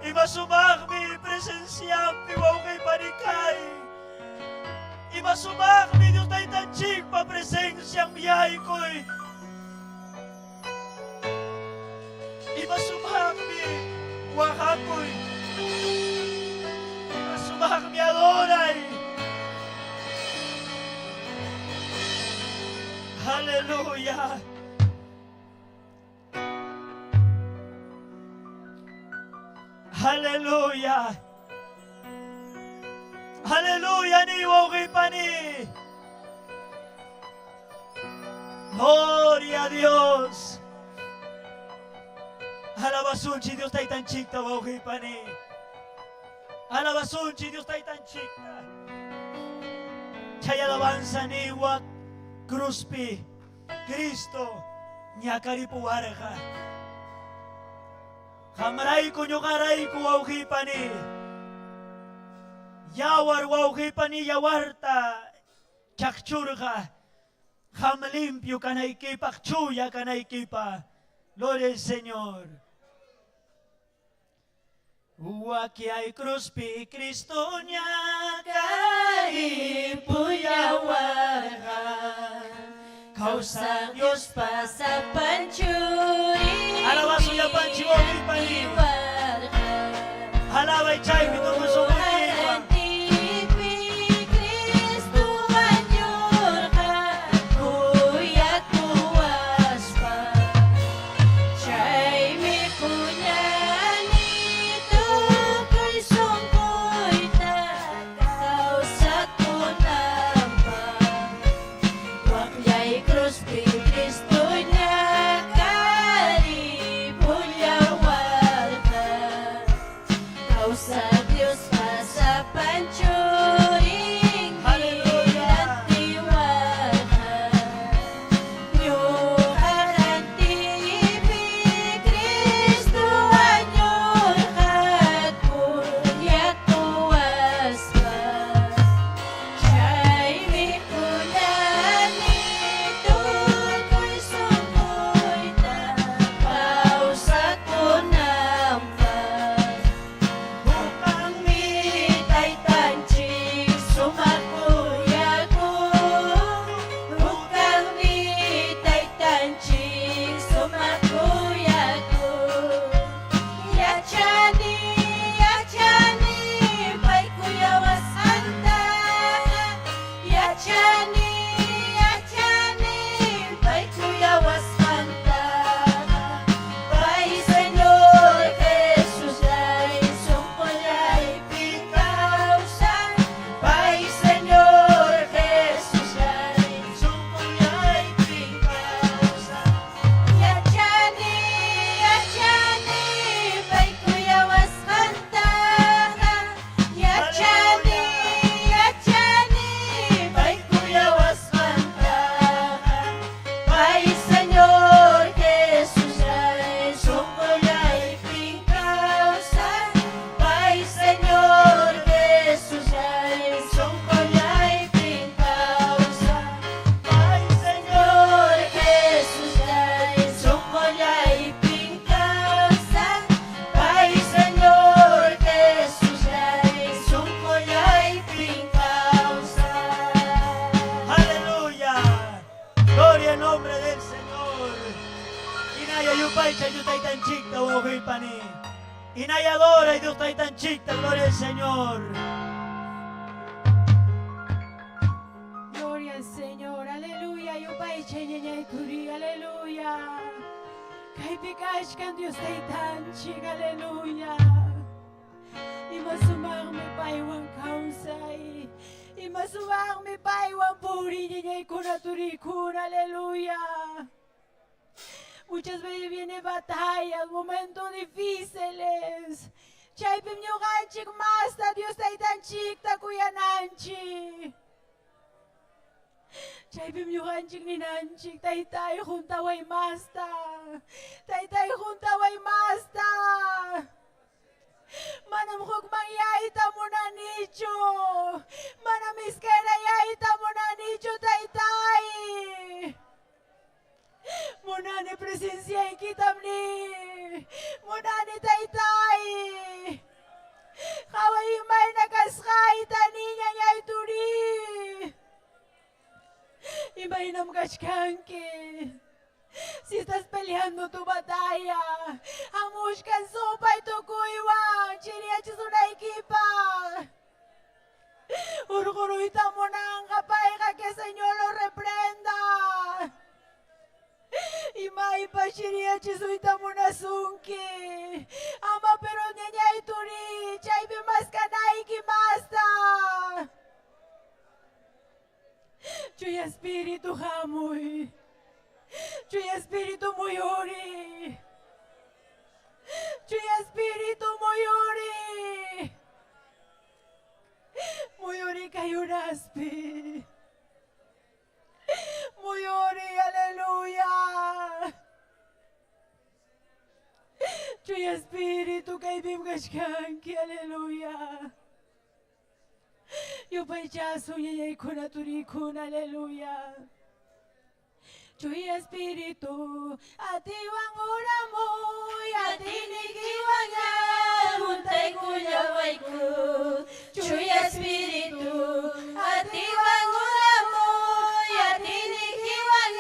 Ima sumagmi presensyampi wawkay panikay. Ima sumagmi yung taytanchik pa presensyang yaykoy. Ima sumagmi wakakoy. Ima sumagmi adoray. Aleluya. Aleluya. Aleluya ni pani. Gloria a Dios. Alabasunchi Dios taytanchikta wawqipani. Alabasunchi Dios taytanchikta. Chay alabanza niwak cruzpi Cristo ñakaripuwarqa. Qamrayku ñuqarayku wawqipani. Yawar wawqipani yawarta chaqchurqa. Qam limpio kanaykipaq chuya kanaykipaq. Gloria al Señor. Wakiay cruzpi Cristo ñakari. Kawsaq Diospa sapan churinmi Alabasun llapanchik wawqipani. Warqa. Alabay chaypi tukuy sunquykiwan. Rantipi Cristo wañurqa kuyakuwaspa. Chaymi puñani tukuy sunquyta kawsakunanpaq. Waqllay cruzpi Cristo ñakaripullawarqa. Kawsaq Diospa sapan churinmi Aleluya. rantiwarqa. Ñuqa rantipi Cristo wañurqa kuyakuwaspa. Chaymi puñani tukuy sunquyta kawsakunanpaq. Hukqanmi Taytanchik sumaq kuyakuq. Hukqanmi Taytanchik sumaq kuyakuq. Yachani, yachani, pay kuyawasqantaqa. Yachani, yachani, pay kuyawasqantaqa. Pay Señor Jesusllay sunqullaypi kawsan. Pay Señor Jesusllay Sunqullaypi kawsan. Yachani, yachani, pay kuyawasqantaqa. Yachani, yachani, pay kuyawasqantaqa. Pay Señor Jesusllay sunqullaypi kawsan. Pay Señor Jesusllay sunqullaypi kawsan. Pay Señor Jesusllay sunqullaypi kawsan. Pay Señor Jesusllay sunqullaypi kawsan. Aleluya. Gloria al nombre del Señor. Inaya yupaycha Dios taytanchikta wawqipani. Inaya adora y Dios taytanchikta, gloria al Señor. Gloria al Señor, aleluya, yupaychay ñañaykuri, aleluya. Kaypi kachkan Dios taytanchik, aleluya. Ima sumaqmi paywan kawsay. Ima sumaqmi paywan puriy ñañaykuna turikuna, aleluya. Muchas veces viene batallas, momentos difíciles. Chaypim ñuqanchik masta Dios taytanchikta kuyananchik. Chaypim ñuqanchik ninanchik, taytay huntaway masta. Taytay huntaway masta. Manam hukmanyayta munanichu. Manam iskayrayayta munanichu, taytay. Munani presenciaykitam ni. Munani taytay. Qhaway imayna kasqayta niñañay turi. Imaynam kachkanki. Si estás peleando tu batalla, hamuchkan supay tukuywan, chiriyachisunaykipaq. Hurquruyta munanqa payqa que Señor lo reprenda. Imaypas chiriyachisuyta munasunki. Ama pero ñañay turi, chaypi maskanayki masta. Chuya Espíritu hamuy. Chuya Espíritu muyuri. Chuya Espíritu muyuri. Muyuri kay uraspi. Muyuri, aleluya. Chuya Espíritu kaypim kachkanki, aleluya. Yupaychasun ñañaykuna turikuna, aleluya. Chuya Espíritu, atiwan uramuy, Atiynikiwan huntaykullawayku. Chuya Espíritu, atiwan uramuy, atiynikiwan.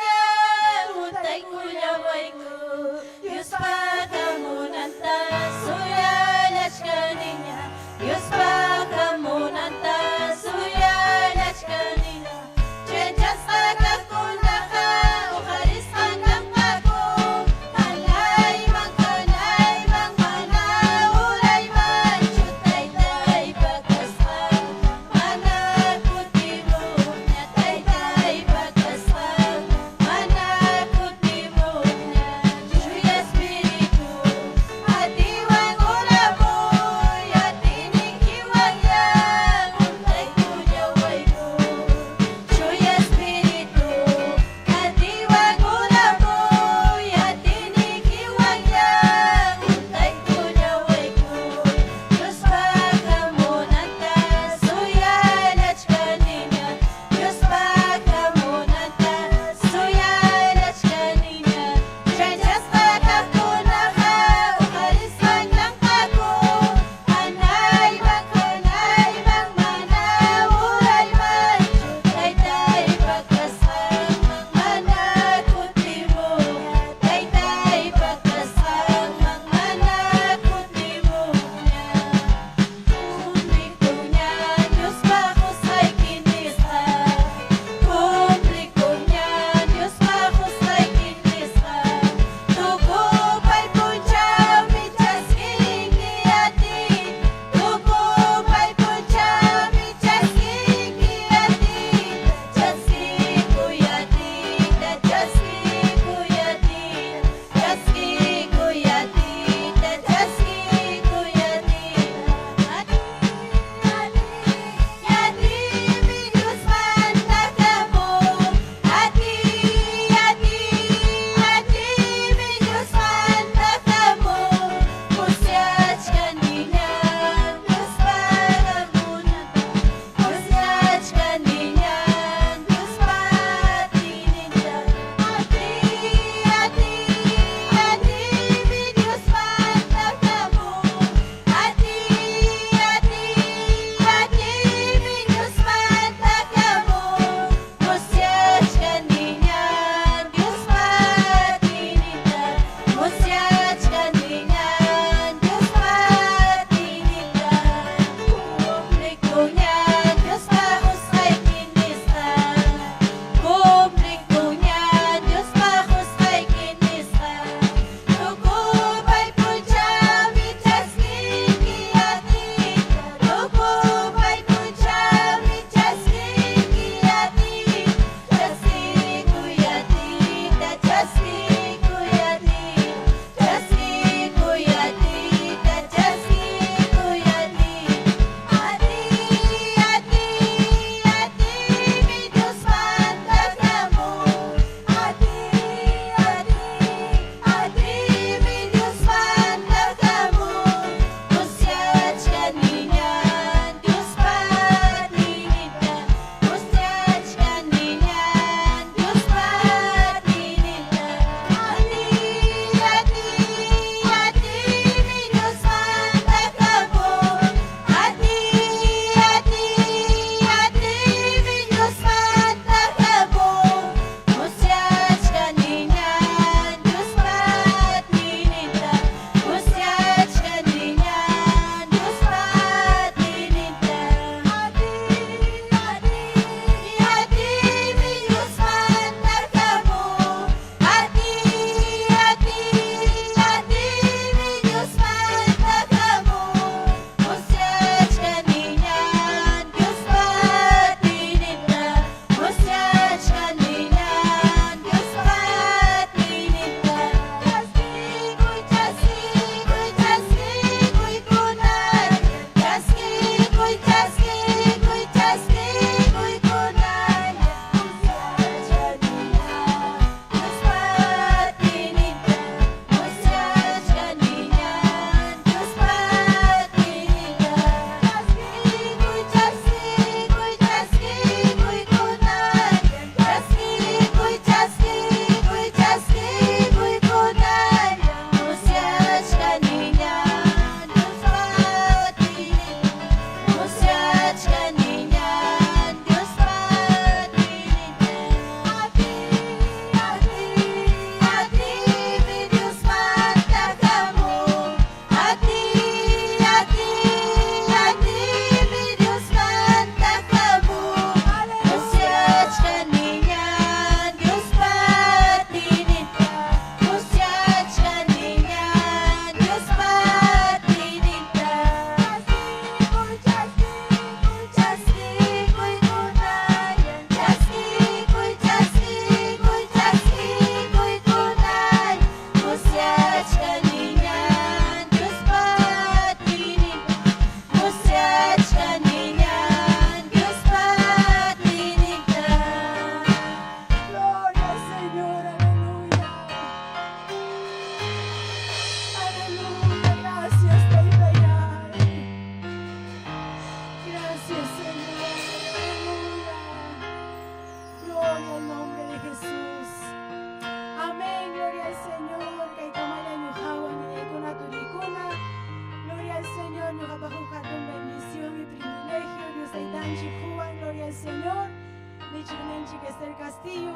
Paninchik Esther Castillo.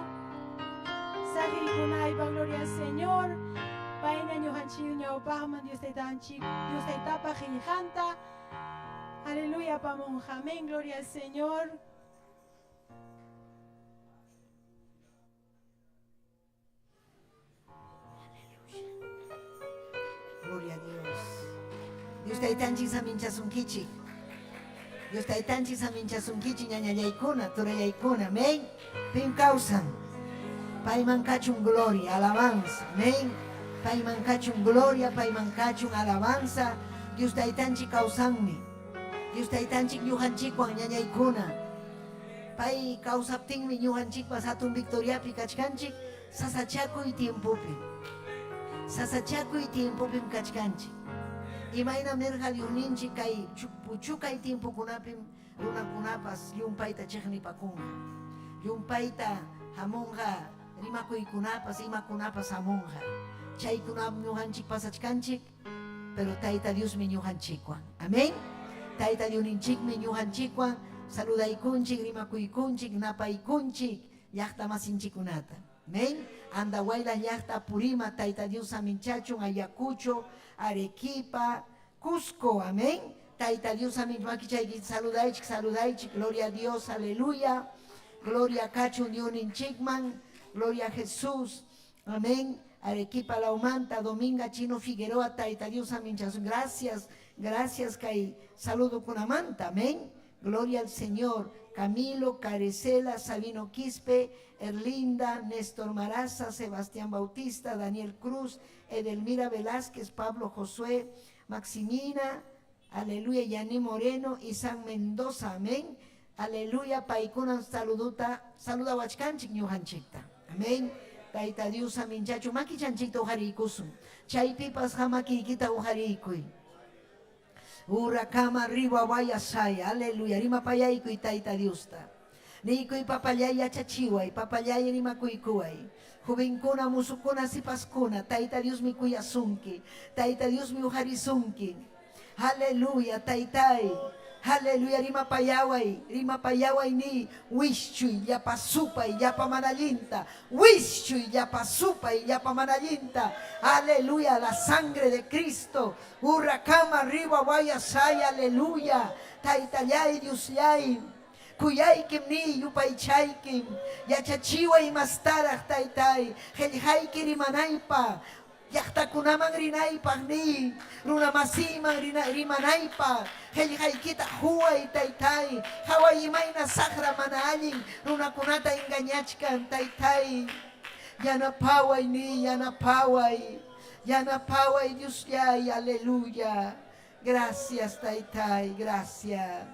Saqiykunaypa, gloria al Señor. Payna ñuqanchik ñawpaqman Dios Taytanchik, Dios Taytapa qillqanta. Aleluya, pamunqa. Amén, gloria al Señor. Gloria a Dios. Dios Taytanchik saminchasunkichik. Dios Taytanchik saminchasunkichik ñañallaykuna, turallaykuna. Amén. Pim kawsan. Payman kachun gloria, alabanza. Amén. Payman kachun gloria, payman kachun alabanza. Dios Taytanchik kawsanmi. Dios Taytanchik ñuqanchikwan ñañaykuna. Pay kawsaptinmi ñuqanchikpas hatun victoriapi kachkanchik sasachakuy tiempopi. Sasachakuy tiempopim kachkanchik. Imaynam nirqa Diosninchik kay puchukay tiempokunapim runakunapas llumpayta chiqnipakunqa. Llumpayta hamunqa rimakuykunapas, imakunapas hamunqa. Chaykunam ñuqanchik pasachkanchik, pero Tayta Diosmi ñuqanchikwan. Amén. Tayta Diosninchikmi ñuqanchikwan saludaykunchik, rimakuykunchik, napaykunchik llaqta masinchikunata. Amén. Andahuaylas llaqta Purima, Tayta Dios saminchachun, Ayacucho, Arequipa, Cusco. Amén. Tayta Dios samin makichayki saludaychik, saludaychik. Gloria a Dios, aleluya. Gloria kachun Diosninchikman. Gloria a Jesús. Amén. Arequipa Laumanta, Dominga Chino Figueroa, Tayta Dios saminchasun. Gracias, gracias kay saludo kunamanta. Amén. Gloria al Señor. Camilo, Carecela, Sabino Quispe, Erlinda, Néstor Maraza, Sebastián Bautista, Daniel Cruz, Edelmira Velázquez, Pablo Josué, Maximina, aleluya, Yaní Moreno y San Mendoza, amén. Aleluya, paykuna saluduta, saludawachkanchik ñuqanchikta. Amén. Tayta Dios saminchachu makichanchikta uqariykusun. Chaypipas hamakiykita uqariykuy. Urakama riwa wayasaya, aleluya, rimapayaykuy Tayta Diosta. Niykuy papallay yachachiway, papallay rimakuykuway. Jovenkuna, musukuna, sipaskuna, Tayta Diosmi kuyasunki, Tayta Diosmi uqarisunki. Aleluya, Taytay. Aleluya, rimapayaway, rimapayaway ni wischuy llapa supay, llapa mana allinta, wischuy llapa supay, llapa mana allinta. Aleluya, la sangre de Cristo. Urakama riwa wayasay, aleluya. Taytallay, Diosllay. Kuyaykim ni yupaychaykim, yachachiway mastaraq Taytay, qillqayki rimanaypaq, llaqtakunaman rinaypaq ni, runamasiyman rimanaypaq, qillqaykita huway Taytay, qaway imayna saqra mana allin runakunata engañachkan Taytay, yanapaway ni, yanapaway, yanapaway Diosllay, aleluya. Gracias Taytay, gracias.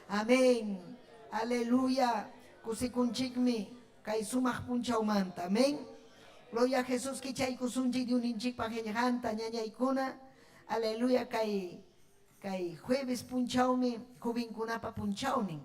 Amén. Aleluya. Kusikunchikmi kay sumaq punchawmanta. Amén. Gloria a Jesús kichaykusunchik Diosninchikpa qillqanta ñañaykuna. Aleluya kay kay jueves punchawmi jovenkunapa punchawnin.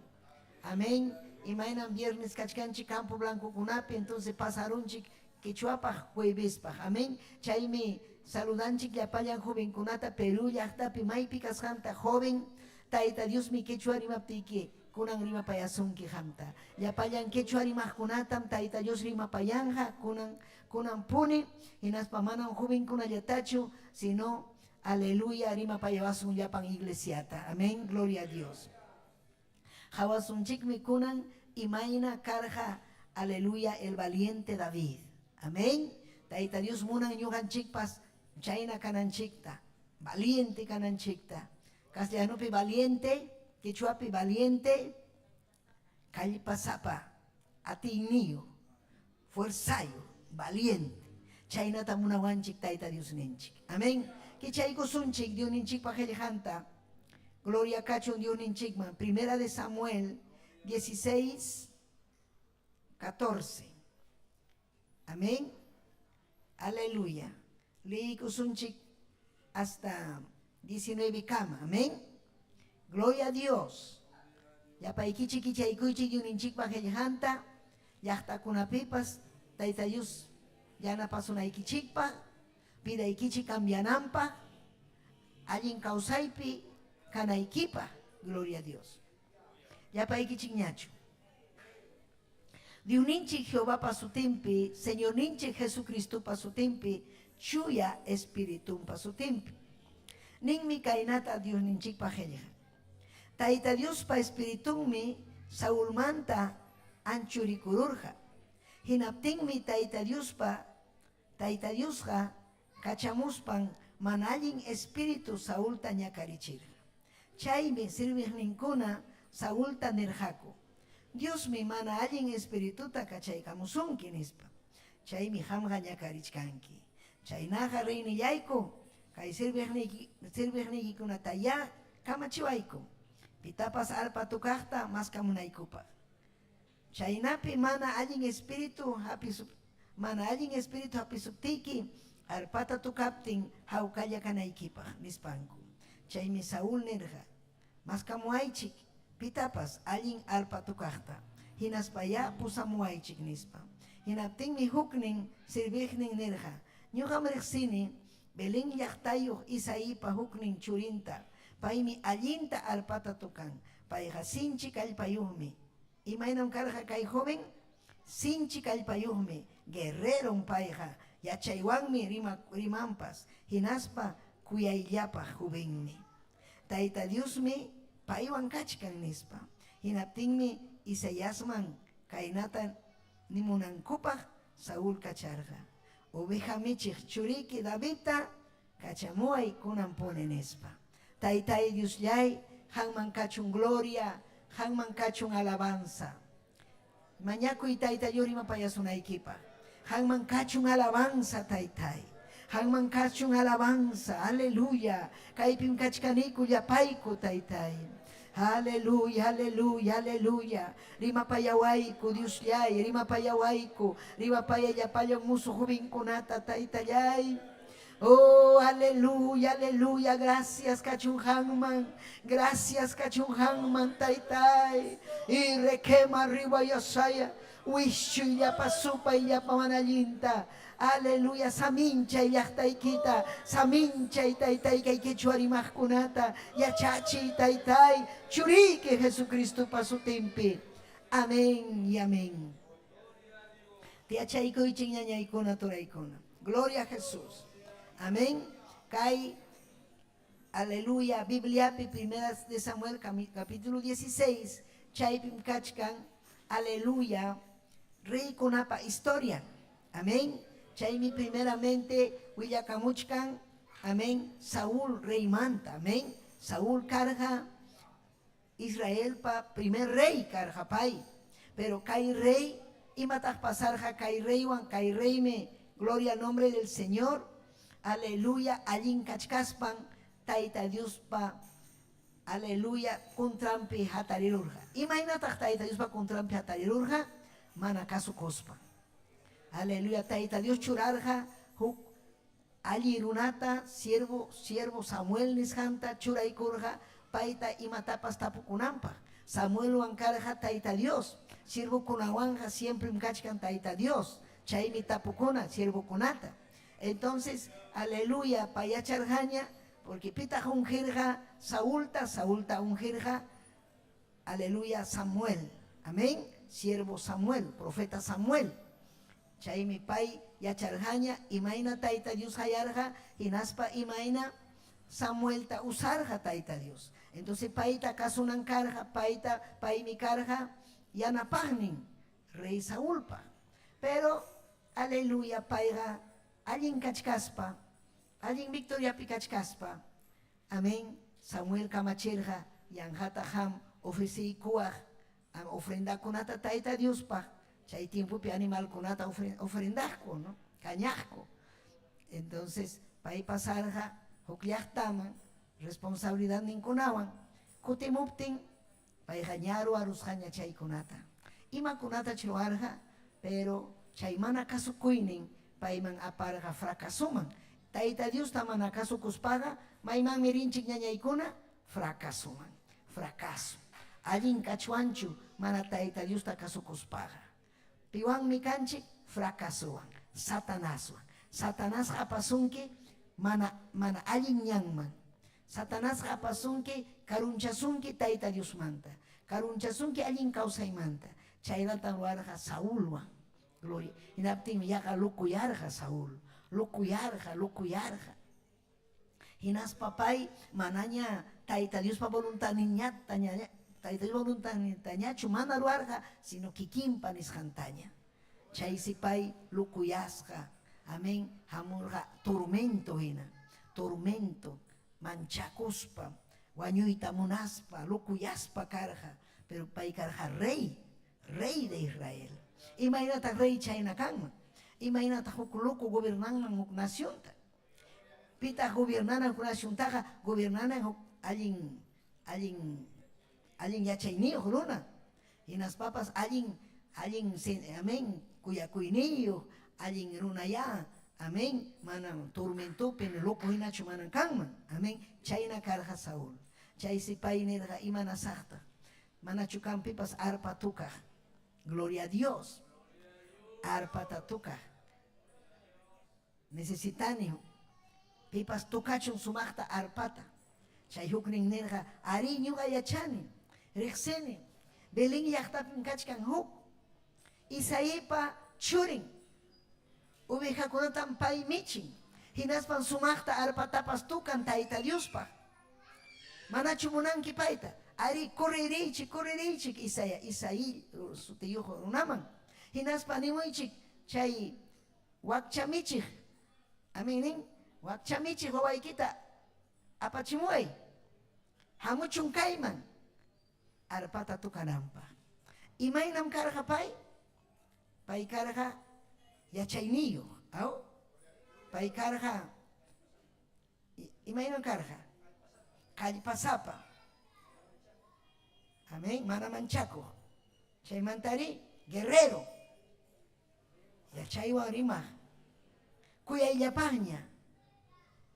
Amén. Imaynam viernes kachkanchik Campo Blancokunapi, entonces pasarunchik quechuapaq juevespaq. Amén. Chaymi saludanchik llapallan jovenkunata Perú llaqtapi maypi kasqanta joven Tayta Diosmi quechua rimaptiyki kunan rimapayasunki qamta. Llapallan quechua rimaqkunatam Tayta Dios rimapayanqa kunan kunan puni, hinaspa manam jovenkunallatachu, sino aleluya rimapayawasun llapan iglesiata. Amén. Gloria a Dios. Qawasunchikmi kunan imayna karqa, aleluya, el valiente David. Amén. Tayta Dios munan ñuqanchikpas chayna kananchikta, valiente kananchikta. Castellanopi valiente, quechuapi valiente, kallpasapa, atiyniyuq, fuerzayo, valiente. Chaynata munawanchik Tayta Diosninchik. Amén. Kichaykusunchik Diosninchikpa qillqanta. Gloria kachun Diosninchikman. Primera de Samuel 16, 14. Amén. Aleluya. Liykusunchik hasta 19 kama. Amén. Gloria a Dios. Llapaykichik kichaykuychik Diosninchikpa qillqanta llaqtakunapipas Tayta Dios yanapasunaykichikpaq, vidaykichik cambiananpaq, allin kawsaypi kanaykipaq. Gloria a Dios. Llapaykichikñachu. Diosninchik Jehovapa sutinpi, Señorninchik Jesucristopa sutinpi, Chuya Espiritunpa sutinpi. Ninmi kaynata Diosninchikpa qillqan. Tayta Diospa Espiritunmi Saulmanta anchurikururqa. Hinaptinmi Tayta Diospa Tayta Diosqa kachamuspan mana allin espiritu Saulta ñakarichirqa. Chaymi serviqninkuna Saulta nirqaku, Diosmi mana allin espirituta kachaykamusunki, nispa. Chaymi qamqa ñakarichkanki. Chaynaqa reynillayku, kay serviqniykikunatayá kamachiwayku, pitapas arpa tocaqta maskamunaykupaq. Chaynapi mana allin espiritu mana allin espiritu hapisuptiyki arpata tocaptin hawkalla kanaykipaq, nispanku. Chaymi Saúl nirqa, Maskamuwaychik pitapas allin arpa tocaqta, hinaspayá pusamuwaychik, nispa. Hinaptinmi huknin serviqnin nirqa, Ñoqam reqsini Belén llaqtayuq Isaipa huknin churinta, paymi allinta arpata tocan, payqa sinchi kallpayuqmi. Imaynam karqa kay joven? Sinchi kallpayuqmi, guerrerom payqa, yachaywanmi rimanpas, hinaspa kuyayllapaq jovenmi. Tayta Diosmi paywan kachkan, nispa. Hinaptinmi Isaiasman kaynata nimunankupaq Saúl kacharqa, Oveja michiq churiki Davidta kachamuway kunanpuni, nispa. Taytay Diosllay, qanman kachun gloria, qanman kachun alabanza. Mañakuy Tayta Dios rimapayasunaykipaq. Qanman kachun alabanza, Taytay. Qanman kachun alabanza, aleluya. Kaypim kachkaniku llapayku, Taytay. Aleluya, aleluya, aleluya. Rimapayawayku, Diosllay, rimapayawayku. Rimapayay llapallan musuq jovenkunata, Taytallay. Oh, aleluya, aleluya, gracias kachun qanman, gracias kachun qanman, Taytay. Y requema arriba yasaya, wischuy llapa supay llapa mana allinta. Aleluya, saminchay llaqtaykita, saminchay Taytay kay quechua rimaqkunata, yachachiy Taytay, churiyki Jesucristopa sutinpi. Amén y amén. Tiyachaykuychik ñañaykuna, turaykuna. Gloria a Jesús. Amén. Kay, aleluya, Bibliapi, Primera de Samuel, capítulo 16, chaypim kachkan, aleluya, reykunapa historia. Amén. Chaymi primeramente willakamuchkan, amén, Saúl reymanta. Amén. Saúl karqa Israelpa primer rey karqa pay. Pero kay rey, imataq pasarqa kay reywan? Kay reymi, gloria al nombre del Señor, aleluya, allin kachkaspan Tayta Diospa, aleluya, contranpi hatarirurqa. Imaynataq Tayta Diospa contranpi hatarirurqa? Mana kasukuspan. Aleluya, Tayta Dios churarqa huk alli runata, siervo, siervo Samuel nisqanta churaykurqa payta imatapas tapukunanpaq. Samuelwan karqa Tayta Dios, siervokunawanqa siemprem kachkan Tayta Dios, chaymi tapukuna siervokunata. Entonces, aleluya, pay yacharqaña, porque pitaq ungirqa Saulta? Saulta ungirqa, aleluya, Samuel. Amén. Siervo Samuel, profeta Samuel. Chaymi pay yacharqaña imayna Tayta Dios qayarqa hinaspa imayna Samuelta usarqa Tayta Dios. Entonces payta kasunan karqa, payta, paymi karqa yanapaqnin rey Saulpa. Pero, aleluya, payqa allin kachkaspa, allin victoriapi kachkaspa, amén, Samuel kamachirqa yanqata qam ofreceykuwaq ofrendakunata Tayta Diospaq, chay tiempopi animalkunata ofrendaqku, no? Kañaqku. Entonces, pay pasarqa huk llaqtaman responsabilidadninkunawan, kutimuptin payqa ña ruwarusqaña chaykunata. Imakunatach ruwarqa, pero chay mana kasukuynin payman aparqa fracasoman. Tayta Diosta mana kasukuspaqa, maymanmi rinchik ñañaykuna? Fracasoman. Fracaso. Allin kachwanchu mana Tayta Diosta kasukuspaqa? Piwanmi kanchik? Fracasowan, Satanaswan. Satanasqa apasunki mana mana allin ñanman. Satanasqa apasunki, karunchasunki Tayta Diosmanta. Karunchasunki allin kawsaymanta. Chaynatam ruwarqa Saulwan. Gloria. Hinaptinmi yaqa lukuyarqa Saul. Lukuyarqa, lukuyarqa. Hinaspa pay manaña Tayta Diospa voluntadninñata Tayta Diospa voluntadnintañachu mana ruwarqa, sino kikinpa nisqantaña. Chaysi pay lukuyasqa, amén, hamurqa tormento hina, tormento, manchakuspa, wañuyta munaspa, lukuyaspa karqa, pero pay karqa rey, rey de Israel. Imaynataq rey chayna kanman? Imaynataq huk loco gobernanman huk nacionta? Pitaq gobiernanan huk naciontaqa? Gobiernanan huk allin, allin, allin yachayniyuq runa, hinaspapas allin, allin, amén, kuyakuyniyuq, allin runayá, amén, manam tormentopi ni loco hinachu manam kanman, amén. Chayna karqa Saúl. Chaysi pay nirqa, imanasaqtaq? Manachu kan pipas arpa tukaq? Gloria a Dios. Arpata tukaq. Necesitani pipas tocachun sumaqta arpata. Chay huknin nirqa, Arí, ñuqa yachani, riqsini, Belén llaqtapim kachkan huk Isaipa churin, ovejakunatam pay michin, hinaspam sumaqta arpatapas tocan Tayta Diospaq. Manachu munanki payta? Arí, correriychik, correriychik Isaia, Isaí sutiyuq runaman, hinaspa nimuychik chay Wakcha michiq, amén nin, wakcha michiq wawaykita apachimuway, hamuchun kayman arpata tocananpaq. Imaynam karqa pay? Pay karqa yachayniyuq, aw? Pay karqa imaynam karqa? Kallpasapa. Amén, mana manchakuq. Chaymantari guerrero. Yachaywan rimaq kuyayllapaqña.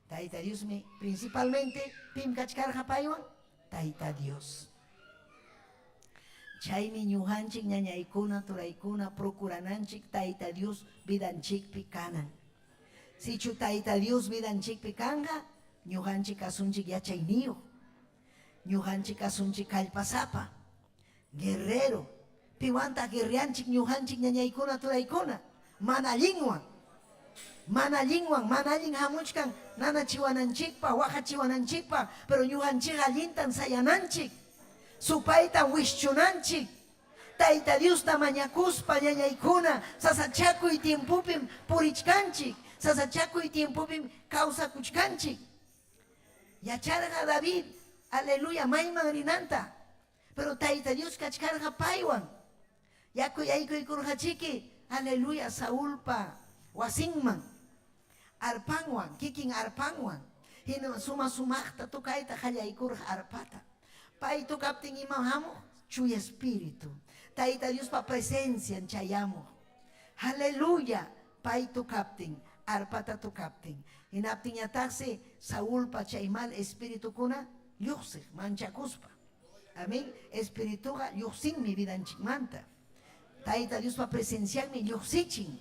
Tayta Diosmi principalmente pim kachkarqa paywan? Tayta Dios. Chaymi ñuqanchik ñañaykuna, turaykuna procurananchik Tayta Dios vidanchikpi kanan. Sichu Tayta Dios vidanchikpi kanqa, ñuqanchik kasunchik yachayniyuq. Ñuqanchik kasunchik kallpasapa. Guerrero, piwantaq guerreanchik ñuqanchik ñañaykuna turaykuna? Mana allinwan. Mana allinwan, mana allin hamuchkan nanachiwananchikpaq, waqachiwananchikpaq, pero ñuqanchikqa allintan sayananchik. Supaytan wischunanchik. Tayta Diosta mañakuspa ñañaykuna sasachakuy tiempopim purichkanchik, sasachakuy tiempopim kawsakuchkanchik. Yacharqa David, aleluya, mayman rinanta. Pero Tayta Dios kachkarqa paywan. Yaku yaykuykurqachiki, aleluya, Saulpa wasinman. Arpanwan, kikin arpanwan. Hina suma sumaqta tocayta qallaykurqa arpata. Pay tocaptin imam hamuq? Chuya Espíritu. Tayta Diospa presencian chayamuq. Aleluya, pay tocaptin, arpata tocaptin. Hinaptinñataqsi Saulpa chay mal espiritukuna lluqsiq, manchakuspa. Amén. Espirituqa lluqsinmi vidanchikmanta. Tayta Diospa presencianmi lluqsichin.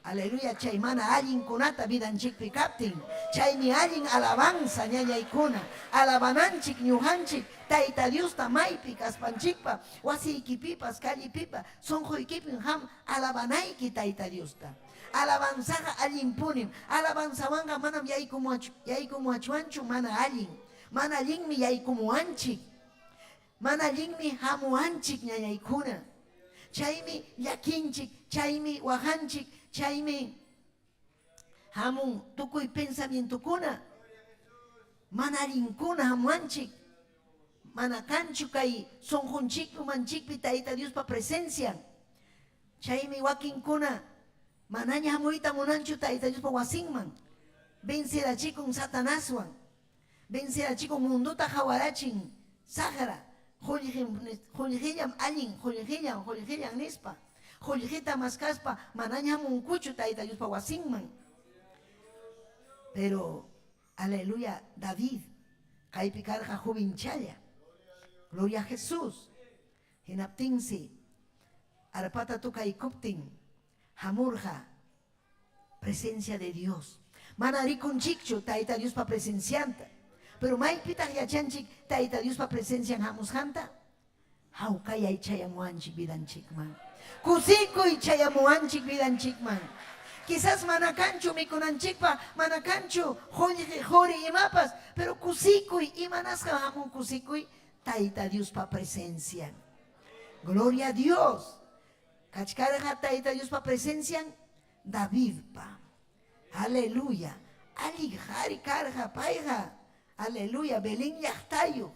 Aleluya, chay mana allinkunata vidanchikpi kaptin. Chaymi allin alabanza, ñañaykuna. Alabananchik ñuqanchik Tayta Diosta maypi kaspanchikpa, wasiykipipas, callepipa, sunquykipim qam alabanayki Tayta Diosta. Alabanzaqa allinpunim. Alabanzawanqa manam yaykumuachwanchu mana allin. Mana allinmi yaykumuwanchik. Mana allinmi hamuwanchik ñañaykuna. Chaymi llakinchik, chaymi waqanchik, chaymi hamun tukuy pensamientokuna. Mana allinkuna hamuwanchik. Mana kanchu kay sunqunchikpi, umanchikpi Tayta Diospa presencian. Chaymi wakinkuna manaña hamuyta munanchu Tayta Diospa wasinman. Vencerachikun Satanaswan. Vencerachikun mundota qawarachin saqra, qullqillam allin, qullqillam, qullqillam nispa. Qullqita maskaspa manaña hamunkuchu Tayta Diospa wasinman. Pero, aleluya, David kaypi karqa jovenchalla. Gloria a Jesús. Hinaptinsi arpata tocaykuptin hamurqa presencia de Dios. Mana rikunchikchu Tayta Diospa presencianta. Pero maypitaq yachanchik Tayta Diospa presencian hamusqanta? Hawkayay chayamuwanchik vidanchikman. Kusikuy chayamuwanchik vidanchikman. Quizás mana kanchu mikunanchikpaq, mana kanchu qullqi, quri imapas, pero kusikuy, imanasqam hamun kusikuy? Tayta Diospa presencian. Gloria a Dios. Kachkarqa Tayta Diospa presencian Davidpa. Aleluya. Allin qari karqa payqa. Aleluya. Belén llaqtayuq.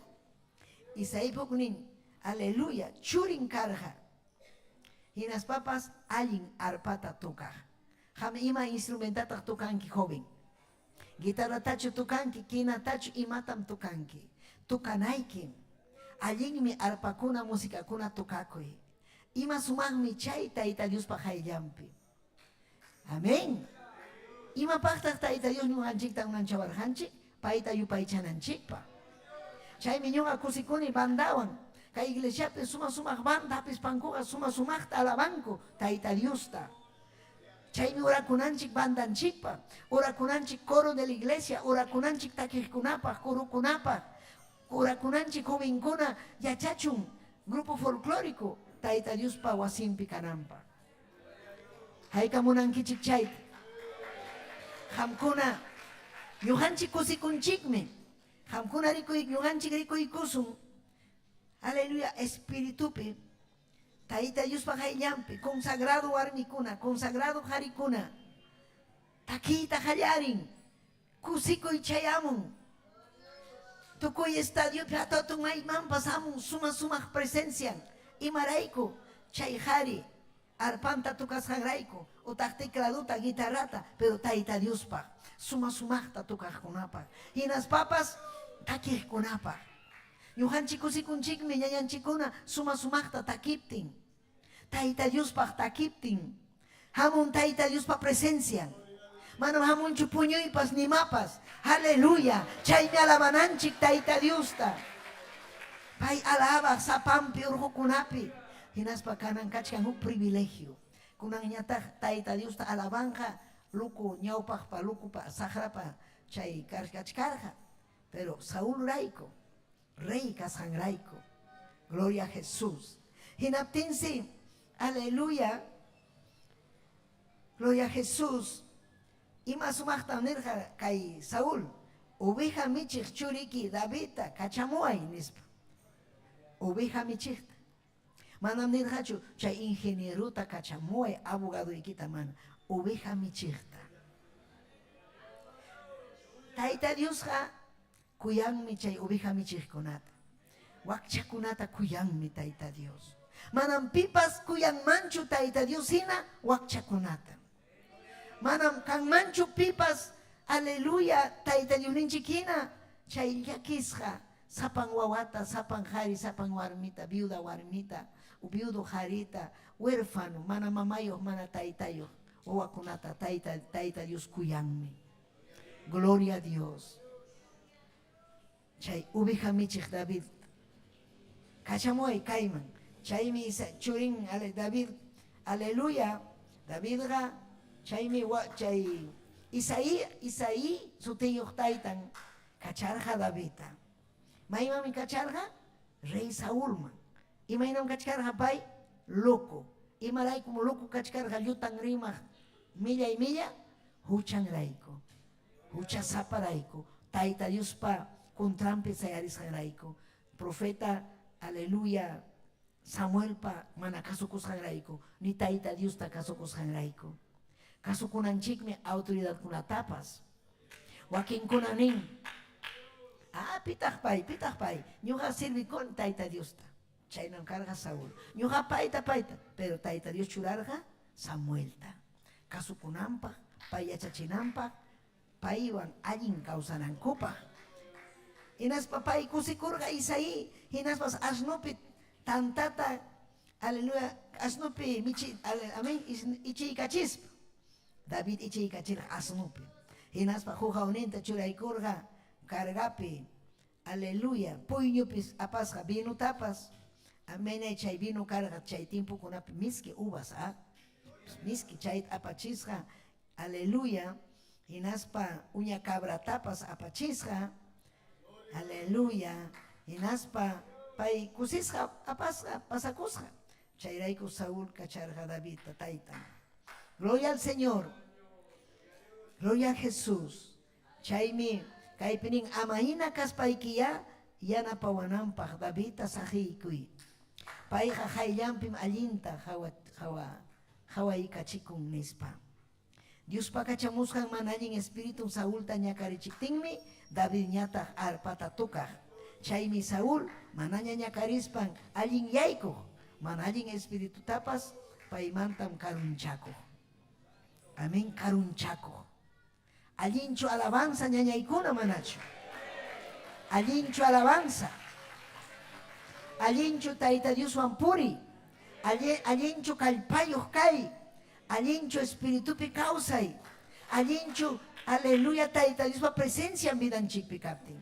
Isaípa huknin, aleluya, churin karqa. Hinaspapas allin arpata tocaq. Qam ima instrumentataq tocanki, joven? Guitarratachu tocanki, quinatachu, imatam tocanki? Tocanaykim. Allinmi arpakuna, musicakuna tocakuy. Ima sumaqmi chay Tayta Diospa qayllanpi. Amén. Imapaqtaq Tayta Dios ñuqanchikta unanchawarqanchik? Payta yupaychananchikpaq. Chaymi ñuqa kusikuni bandawan. Kay iglesiapi suma sumaq banda hapispankuqa suma sumaqta alabanku Tayta Diosta. Chaymi orakunanchik bandanchikpaq, orakunanchik coro de la iglesia, orakunanchik takiqkunapaq, corokunapaq, orakunanchik jovenkuna yachachun grupo folclórico Tayta Diospa wasinpi kananpaq. Hayka munankichik chayta? Qamkuna ñuqanchik kusikunchikmi. Qamkuna rikuy ñuqanchik rikuykusun. Aleluya, espiritupi Tayta Diospa qayllanpi consagrado warmikuna, consagrado qarikuna takiyta qallarin. Kusikuy chayamun. Tukuy estadiopi hatun maymanpas hamun suma sumaq presencian. Imarayku chay qari arpanta tocasqanrayku utaq tecladota, guitarrata, pero Tayta Diospaq suma sumaqta tocaqkunapaq. Hinaspapas takiqkunapaq. Ñuqanchik kusikunchikmi ñañanchikkuna suma sumaqta takiptin. Tayta Diospaq takiptin. Hamun Tayta Diospa presencian. Manam hamunchu puñuypas nimapas. Aleluya. Chaymi alabananchik Tayta Diosta. Pay alabaq sapanpi urqukunapi. Hinaspa kanan kachkan huk privilegio. Kunanñataq Tayta Diosta alabanqa luku ñawpaqpa lukupa saqrapa chay kachkarqa. Pero Saulrayku, rey kasqanrayku. Gloria a Jesús. Hinaptinsi, aleluya, gloria a Jesús. Ima sumaqtam nirqa kay Saúl, oveja michiq churiki Davidta kachamuway nispa. Oveja michiqta. Manam nirqachu chay ingenierota kachamuway abogadoykita mana, oveja michiqta. Tayta Diosqa kuyanmi chay oveja michiqkunata. Wakchakunata kuyanmi Tayta Dios. Manam pipas kuyanmanchu Tayta Dios hina wakchakunata. Manam kanmanchu pipas, aleluya, Tayta Diosninchik hina chay llakisqa sapan wawata, sapan qari, sapan warmita, viuda warmita, viudo qarita, huérfano, mana mamayuq, mana taytayuq wawakunata Tayta, Tayta Dios kuyanmi. Gloria a Dios. Chay oveja michiq David kachamuway kayman. Chaymi churin David, aleluya, Davidqa chaymi chay Isaí, Isaí sutiyuq taytan kacharqa Davidta. Maymanmi kacharqa? Rey Saulman. Imaynam kachkarqa pay? Loco. Imaraykum loco kachkarqa llutan rimaq millay milla? Huchanrayku. Huchasaparayku. Tayta Diospa contranpi sayarisqanrayku. Profeta, aleluya, Samuelpa mana kasukusqanrayku, ni Tayta Diosta kasukusqanrayku. Kasukunanchikmi autoridadkunatapas. Wakinkuna nin, ah, pitaq pay, pitaq pay, ñuqa sirvikuni Tayta Diosta. Chaynam karqa Saúl. Ñuqa payta, payta, pero Tayta Dios churarqa Samuelta. Kasukunanpaq, pay yachachinanpaq, paywan allin kawsanankupaq. Hinaspa pay kusikurqa Isaí, hinaspas asnopi tantata, aleluya, asnopi michi, amén, ichiykachispa. David ichiykachirqa asnopi. Hinaspa huqawninta churaykurqa cargapi, aleluya, puyñupis apasqa vinotapas. Amén, chay vino karqa chay tiempokunapi miski uvas, ah, miski chayta apachisqa, aleluya, hinaspa uña cabratapas apachisqa, aleluya, hinaspa Pay kusisqa apasqa pasakusqa. Chayrayku Saúl kacharqa Davidta taytan. Gloria al Señor. Gloria a Jesús. Chaymi kaypi nin, Ama hina kaspaykiyá yanapawananpaq Davidta saqiykuy. Payqa qayllanpim allinta qawaykachikun, nispa. Diospa kachamusqan mana allin espiritun Saulta ñakarichiptinmi Davidñataq arpata tocaq. Chaymi Saúl manaña ñakarispan allinyaykuq, mana allin espiritutapas paymantam karunchakuq. Amén, karunchakuq. Allinchu alabanza ñañaykuna manachu? Allinchu alabanza? Allinchu Tayta Dioswan puriy? Allinchu kallpayuq kay? Allinchu espiritupi kawsay? Allinchu aleluya Tayta Diospa presencian vidanchikpi kaptin?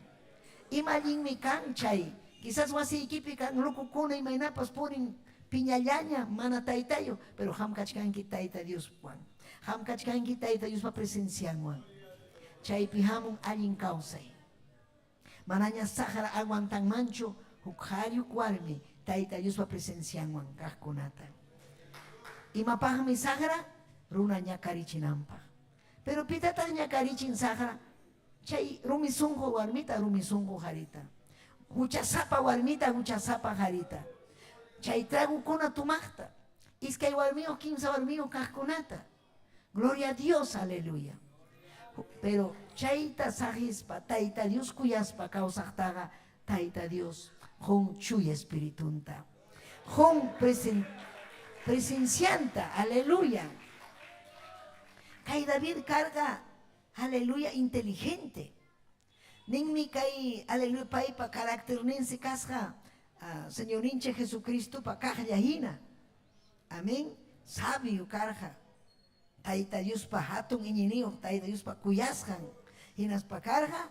Ima allinmi kan chay? Quizás wasiykipi kan locokuna imaynapas purin piñallaña mana taytayuq, pero qam kachkanki Tayta Dioswan. Qam kachkanki Tayta Diospa presencianwan. Chaypi hamun allin kawsay. Manaña saqra aguantanmanchu huk qhari huk warmi Tayta Diospa presencianwan kaqkunata. Imapaqmi saqra? Runa ñakarichinanpaq. Pero pitataq ñakarichin saqra? Chay rumi sunqu warmita, rumi sunqu qharita. Huchasapa warmita, huchasapa qharita. Chay tragukuna tumaqta. Iskay warmiyuq, kimsa warmiyuq kaqkunata. Gloria a Dios, aleluya. Pero chayta saqispa, Tayta Dios kuyaspa kawsaqtaqa Tayta Dios qun chuya espiritunta. Qun presencianta, aleluya. Kay David karqa, aleluya, inteligente. Ninmi kay, aleluya, paypa caracterninsi kasqa Señorninchik Jesucristopa kaqlla hina. Amén. Sabio karqa. Tayta Diospa hatun iñiniyuq, Tayta Diospa kuyasqan hinaspa karqa.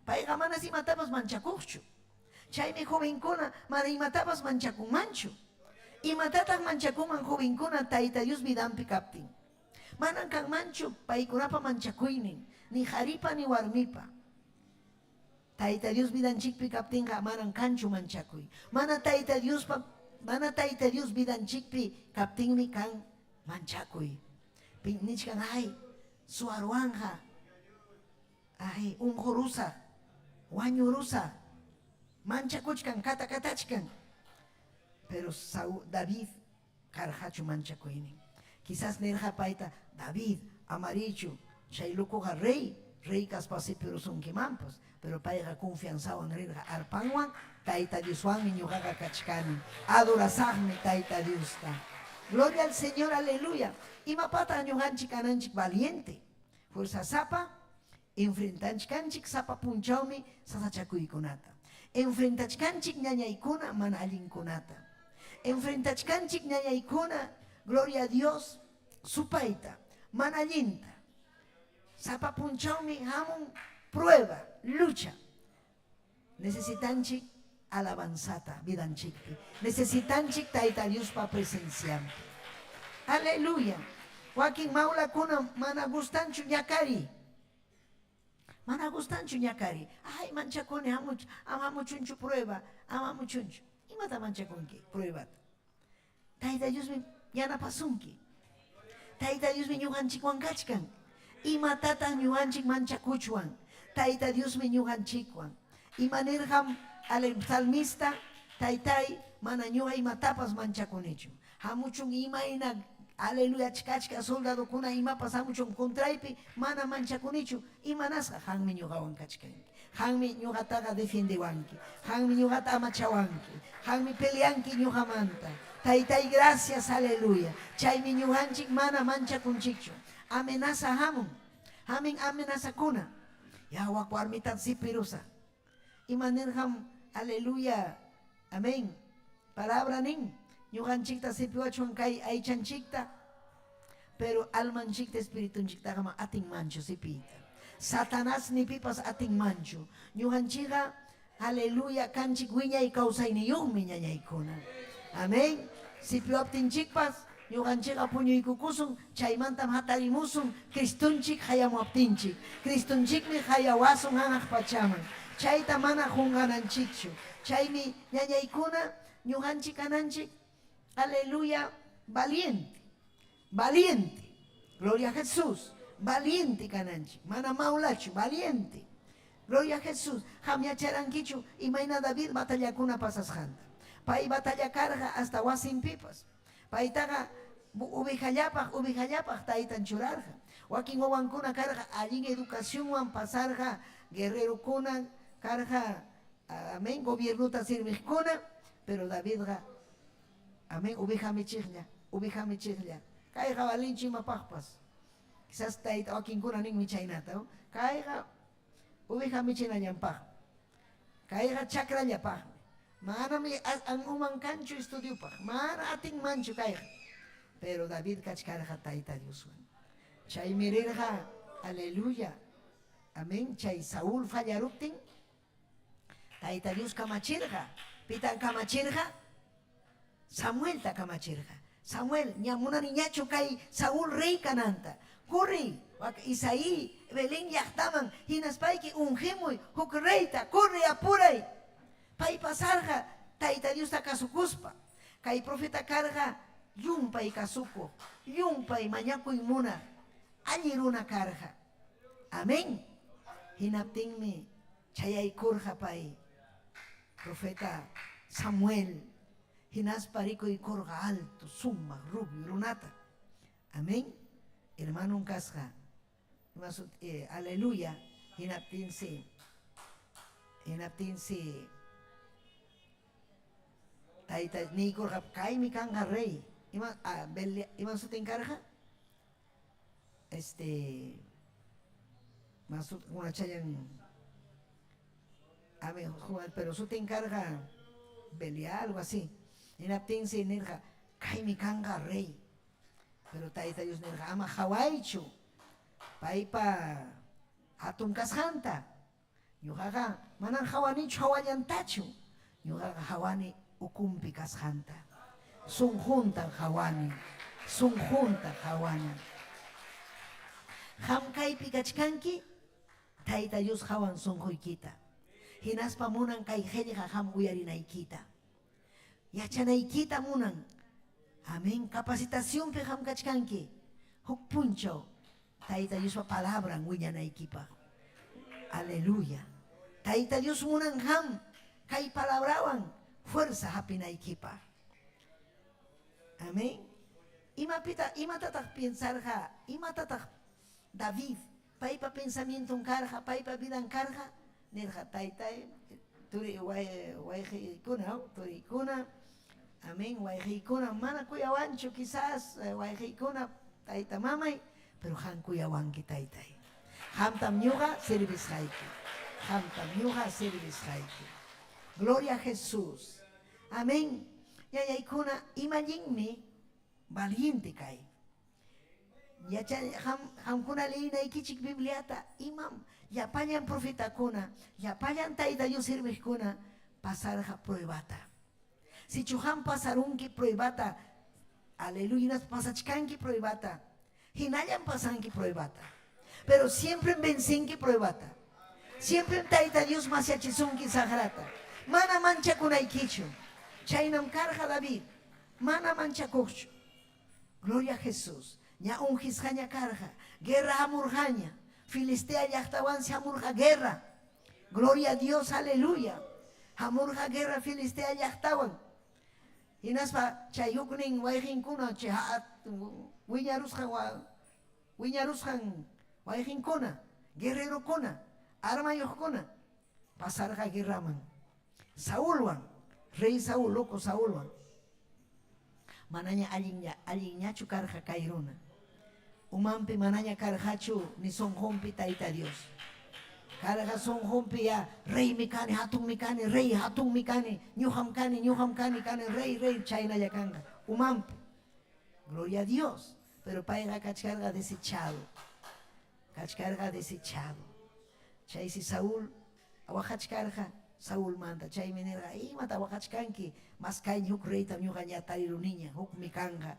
Payqa manas imatapas manchakuqchu. Chaymi jovenkuna mana imatapas manchakunmanchu. Imatataq manchakunman jovenkuna Tayta Dios vidanpi kaptin? Manan kanmanchu paykunapa manchakuynin, ni qharipa ni warmipa. Tayta Dios vidanchikpi kaptinqa manan kanchu manchakuy. Mana Tayta Diospa mana Tayta Dios vidanchikpi kaptinmi kan manchakuy. Nichkan ay suwaruwanqa, ay unqurusaq, wañurusaq, manchakuchkan, katakatachkan. Pero Saúl, David karqachu manchakuynin. Quizás nirqa payta, David, amariychu, chay locoqa rey, rey kaspa sipirusunkimanpas. Pero payqa confianzawan rirqa arpanwan, Tayta Dioswanmi ñuqaqa kachkani, adorasaqmi Tayta Diosta. Gloria al Señor, aleluya. Imapataq ñuqanchik kananchik valiente, fuerzasapa? Enfrentachkanchik sapa punchawmi sasachakuykunata. Enfrentachkanchik ñañaykuna mana allinkunata. Enfrentachkanchik ñañaykuna, gloria a Dios, supayta, mana allinta. Sapa punchawmi hamun prueba, lucha. Necesitanchik alabanzata vidanchikpi. Necesitanchik Tayta Diospa presencianpi. Aleluya. Wakin maulakuna mana gustanchu ñakari. Mana gustanchu ñakari. Ay, manchakuni, hamuchunchu prueba, ama hamuchunchu. Imata manchakunki pruebata? Tayta Diosmi yanapasunki. Tayta Diosmi ñuqanchikwan kachkan. Imatataq ñuqanchik manchakuchwan? Tayta Diosmi ñuqanchikwan. Ima nirqam salmista? Taytay, mana ñuqa imatapas manchakunichu. Hamuchun imayna, aleluya, achka-achka soldadokuna imapas hamuchun contraypi, mana manchakunichu. Imanasqa? Qanmi ñuqawan kachkanki. Qanmi ñuqataqa defiendewanki. Qanmi ñuqata amachawanki. Qanmi peleanki ñuqamanta. Taytay, gracias, aleluya. Chaymi ñuqanchik mana manchakunchikchu. Amenaza hamun. Hamin amenazakuna. Ya wak warmitan sipirusa. Ima nirqam, aleluya, amén. Palabra nin, ñuqanchikta sipiwachwan kay aychanchikta, pero almanchikta, espiritunchiktaqa ma atinmanchu sipiyta. Satanás ni pipas atinmanchu. Ñuqanchikqa, aleluya, kanchik wiñay kawsayniyuqmi ñañaykuna. Amén. Sipiwaptinchikpas, ñuqanchikqa puñuykukusun, chaymantam hatarimusun, Cristonchik hayamuwaptinchik. Cristonchikmi hayawasun hanaq pachaman. Chayta mana qunqananchikchu. Chaymi ñañaykuna ñuqanchik kananchik, aleluya, valiente, valiente. Gloria a Jesús, valiente kananchik, mana mawlachu, valiente. Gloria a Jesús, qam yacharankichu imayna David batallakuna pasasqanta. Pay batallakarqa hasta wasinpipas. Paytaqa ovejallapaq, ovejallapaq taytan churarqa. Wakin wawankuna karqa allin educacionwan pasarqa, guerrerokuna karqa, amén, gobiernota serviqkuna, pero Davidqa, amén, oveja michiqlla, oveja michiqlla. Kayqa valinchu imapaqpas. Quizás tayta wakinkuna ninmi chaynata, kayqa oveja michinallanpaqmi. Kayqa chakrallapaqmi. Manam uman kanchu estudiopaq, mana atinmanchu kayqa. Pero David kachkarqa Tayta Dioswan. Chaymi rirqa, aleluya, amén, chay Saúl fallaruptin, Tayta Dios kamachirqa. Pitan kamachirqa? Samuelta kamachirqa. Samuel, ña munaniñachu kay Saúl rey kananta. Correy, wak Isaí, Belén llaqtaman, hinaspayki ungimuy huk reyta, corre, apuray. Pay pasarqa Tayta Diosta kasukuspa. Kay profeta karqa llumpay kasukuq, llumpay mañakuy munaq, alli runa karqa. Amén. Hinaptinmi chayaykurqa pay, profeta Samuel, hinaspa rikuykurqa alto, sumaq, rubio runata. Amén. Hermanon kasqa. Aleluya. Hinaptinsi, hinaptinsi tayta niykurqa, kaymi kanqa rey. Ima, ah, Bel, ima sutin karqa? Este, masut, amén, pero sutin karqa Belia, algo así. Hinaptinsi nirqa, kaymi kanqa rey. Pero Tayta Dios nirqa, ama qawaychu paypa hatun kasqanta. Ñuqaqa manam qawanichu hawallantachu, ñuqaqa qawani ukunpi kasqanta. Sunquntam qawani, sunqunta qawani. Qam kaypi kachkanki, Tayta Dios qawan sunquykita. Hinaspa munan kay qillqa qam uyarinaykita. Yachanaykita munan. Amén. Capacitacionpi qam kachkanki. Huk punchaw Tayta Diospa palabran wiñanaykipaq. Aleluya. Tayta Dios munan qam kay palabrawan fuerza hapinaykipaq. Amén. Imapita, imatataq pensarqa, imatataq David paypa pensamienton karqa, paypa vidan karqa? Nirqa, taytay, turi, wayqiykuna, turiykuna, amén, wayqiykuna mana kuyawanchu quizás, wayqiykuna, tayta mamay, pero qam kuyawanki taytay. Qamtam ñuqa servisqayki. Qamtam ñuqa servisqayki. Gloria a Jesús. Amén. Ñañaykuna, imallinmi valiente kay. Yacha, qamkuna leyinaykichik Bibliata, imam llapallan profetakuna, llapallan Tayta Dios serviqkuna pasarqa pruebata. Sichu qam pasarunki pruebata, aleluya, pasachkanki pruebata, hinallam pasanki pruebata. Pero siempre vencenki pruebata. Siempre Tayta Dios masyachisunki saqrata. Mana manchakunaykichu. Chaynam karqa David, mana manchakuqchu. Gloria a Jesús. Ña ungisqaña karqa, guerra hamurqaña. Filistea llaqtawansi hamurqa guerra. Gloria a Dios, aleluya. Hamurqa guerra Filistea llaqtawan. Hinaspa chay huknin wayqinkuna chay wiñarusqan wiñarusqan wayqinkuna, guerrerokuna, armayuqkuna pasarqa guerraman. Saulwan, rey Saúl, loco Saulwan. Manaña allinña, allinñachu karqa kay runa. Umanpi manaña karqachu ni sunqunpi Tayta Dios. Karqa sunqunpi ya reymi kani, hatunmi kani, rey hatunmi kani, ñuqam kani, ñuqam kani, kani, rey, rey, chaynalla kanqa. Umanpi. Gloria a Dios. Pero payqa kachkarqa desechado. Kachkarqa desechado. Chaysi Saúl waqachkarqa Saulmanta. Chaymi nirqa, imata waqachkanki? Maskayña huk reytam ñuqa ña tariruniña, hukmi kanqa.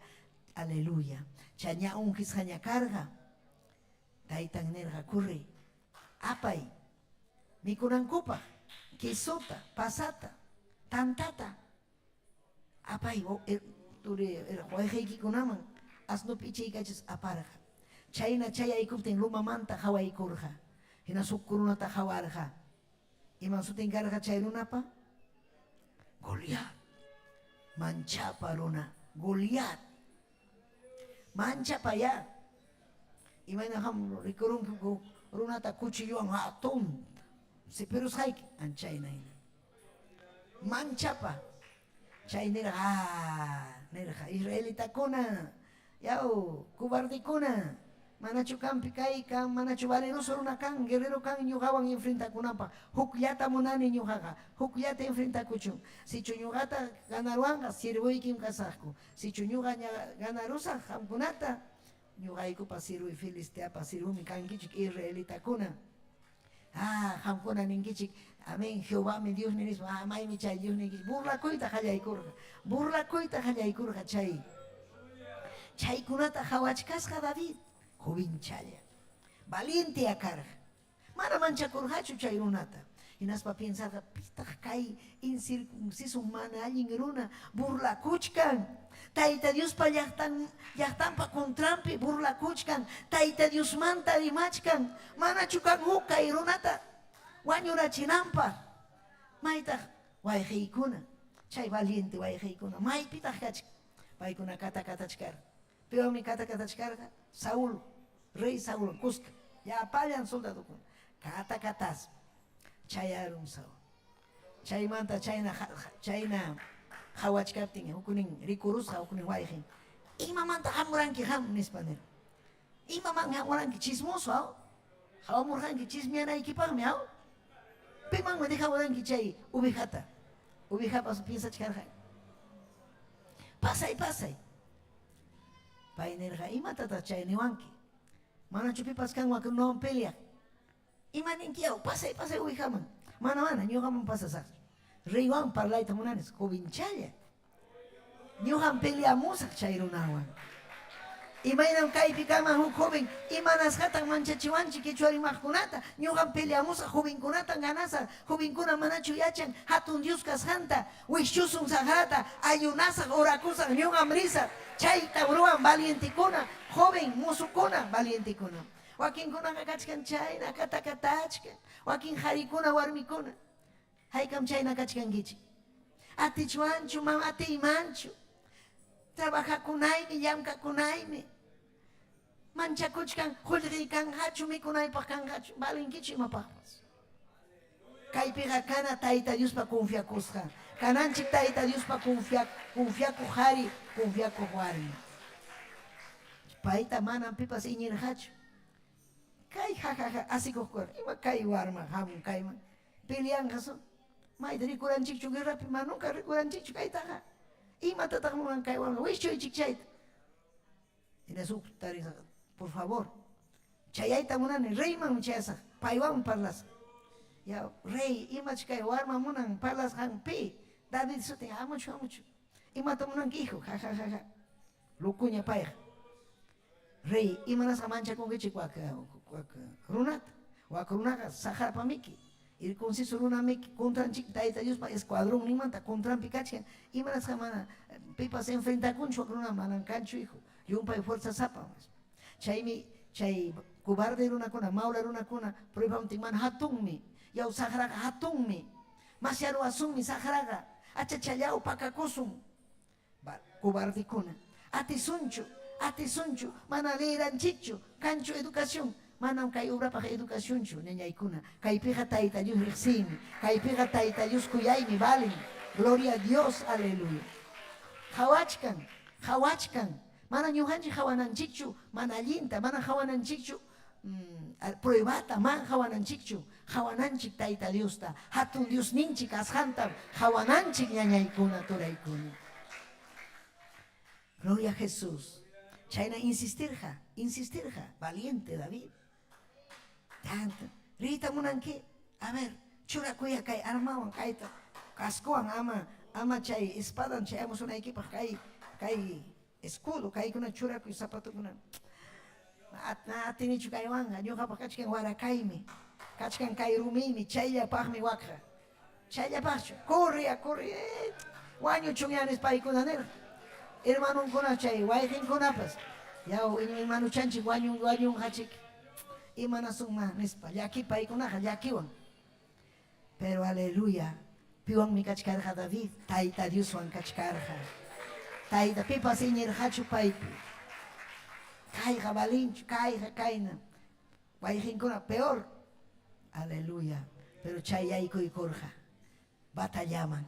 Aleluya. Chay ña ungisqaña karqa. Taytan nirqa, corre, apay. Mikunankupaq quesota, pasata, tantata apay turi wayqaykikunaman asnopi ichaykachis aparqa. Chayna chayaykuptin lumamanta qawaykurqa. Hinas huk runata qawarqa. Iman sutin karqa chay runapa? Goliat. Manchapa runa. Goliat. Manchapayá. Imayna qam rikurunki runata cuchillowan hatun sipirusqayki anchayna hina. Manchapa. Chay nirqa, nirqa, israelitakuna, yaw, cobardekuna, manachu kanpi kay kan, manachu valeroso runa kan, guerrero kan ñuqawan enfrentakunanpaq, hukllata munani ñuqaqa, hukllata enfrentakuchun. Sichu ñuqata ganaruwanqa, siervoykim kasaqku. Sichu ñuqa ganarusaq qamkunata, ñuqaykupa sirwi Filisteapa sirwunmi kankichik israelitakuna. Ah, qamkuna ninkichik, amén, Jehovami Diosni nispa, ah, maymi chay Diosniykichik. Burlakuyta qallaykurqa, burlakuyta qallaykurqa chay. Chaykunata qawachkasqa David, jovenchalla, valiente karqa. Mana manchakurqachu chay runata. Hinaspa piensarqa, pitaq kay incircunciso mana allin runa burlakuchkan? Tayta Diospa llaqtan llaqtanpa contranpi burlakuchkan, Tayta Diosmanta rimachkan, manachu kan huk kay runata wañurachinanpaq? Maytaq wayqiykuna, chay valiente wayqiykuna, maypitaq kachkan? Paykuna katakatachkarqa. Piwanmi katakatachkarqa? Saúl, rey Saúl, kuska, llapallan soldadokuna, katakataspa chayarun Saúl. Chaymanta chayna chayna qawachkaptin huknin rikurusqa huknin wayqin, imamanta hamuranki qam nispa nirqa. Imaman hamuranki chismoso aw? Hawamurqanki chismeanaykipaqmi aw? Pimanmi dejamuranki chay ovejata? Ovejapas piensachkarqa. Pasay, pasay. Pay nirqa, imatataq chay niwanki? Manachu pipas kan wak runawan peleaq? Ima ninki aw? Pasay, pasay ovejaman. Mana, mana, ñuqaman pasasaqchu. Reywan parlayta munani, jovenchalla. Ñuqam peleamusaq chay runawan. Imaynam kaypi kanman huk joven, imanasqataq manchachiwanchik quechua rimaqkunata? Ñuqam peleamusaq, jovenkunatan ganasaq. Jovenkuna manachu yachan hatun Dios kasqanta? Wischusun saqrata, ayunasaq, orakusaq, ñuqam risaq. Chaytam ruwan valientekuna, joven, mozokuna, valientekuna. Wakinkunaqa kachkan chayna katakatachkan, wakin qarikuna, warmikuna. Haykam chayna kachkankichik? Atichwanchu, mam atiymanchu? Trabajakunaymi, llamkakunaymi. Manchakuchkan qullqiy kanqachu, mikunaypaq kanqachu, valenkichu imapaqpas. Kaypiqa kana Tayta Diospa confiakusqan. Kananchik Tayta Diospa confiakuq qari, confiakuq warmi. Payta manam pipas iñirqachu. Kay jajaja asikuqkuna, ima kay warma hamun kayman peleanqa son. Mayta rikuranchikchu guerrapi, ma nunca rikuranchikchu kaytaqa. Imatataq munan kay warma, wischuychik chayta. Hinas huk tarisaq, por favor, chayayta munani, reymanmi chayasaq, paywanmi parlasaq. Ya, rey, imach kay warma munan parlasqan pi? David sutin, hamuchu, hamuchu. Imata munanki, hijo? Ja, ja, ja, ja. Locoña payqa. Rey, imanasqa manchakunkichik wak, wak runata? Wak runaqa saqarpamiki, irconciso runamiki, contranchik Tayta Diospa escuadronninmanta contranpi kachkan. Imanasqa mana pipas enfrentakunchu wak runa manan kanchu, hijo. Llumpay fuerzasapa. Chaymi chay cobarde runakuna, mawla runakuna pruebamtin mana hatunmi. Yaw saqraqa hatunmi. Masyaruwasunmi saqraqa. Achachallaw pakakusun. Cobardekuna. Atisunchu, atisunchu, mana leeranchikchu, kanchu educación. Manam kay obrapaq educacionchu, ñañaykuna. Kaypiqa Tayta Dios riqsiymi, kaypiqa Tayta Dios kuyaymi valen. Gloria a Dios, aleluya. Qawachkan, qawachkan. Mana ñuqanchik qawananchikchu, mana allinta, mana qawananchikchu pruebata, mana qawananchikchu. Qawananchik Tayta Diosta, hatun Diosninchik kasqantam qawananchik ñañaykuna, turaykuna. Gloria a Jesús. Chayna insistirqa, insistirqa, valiente David. Tanto, riyta munanki? A ver, churakuya kay armawan, kayta, cascowan, ama, ama chay espadan chayamusunaykipaq kay, kay escudo, kaykuna churakuy, zapatukuna. Na atinichu kaywanqa, ñuqapaq kachkan warakaymi. Kachkan kay rumiymi, chayllapaqmi wakqa. Chayllapaqchu, corre, corre, wañuchunya nispa paykuna nirqa. Hermanonkuna chay wayqinkunapas, yaw hermanuchanchik wañun wañunqachik, imanasunma nispa, llaki paykunaqa llakiwan. Pero aleluya, piwanmi kachkarqa David? Tayta Dioswan kachkarqa. Tayta, pipas iñirqachu paypi? Kayqa valinchu, kayqa kayna. Wayqinkuna peor. Aleluya. Pero chay yaykuykurqa batallaman.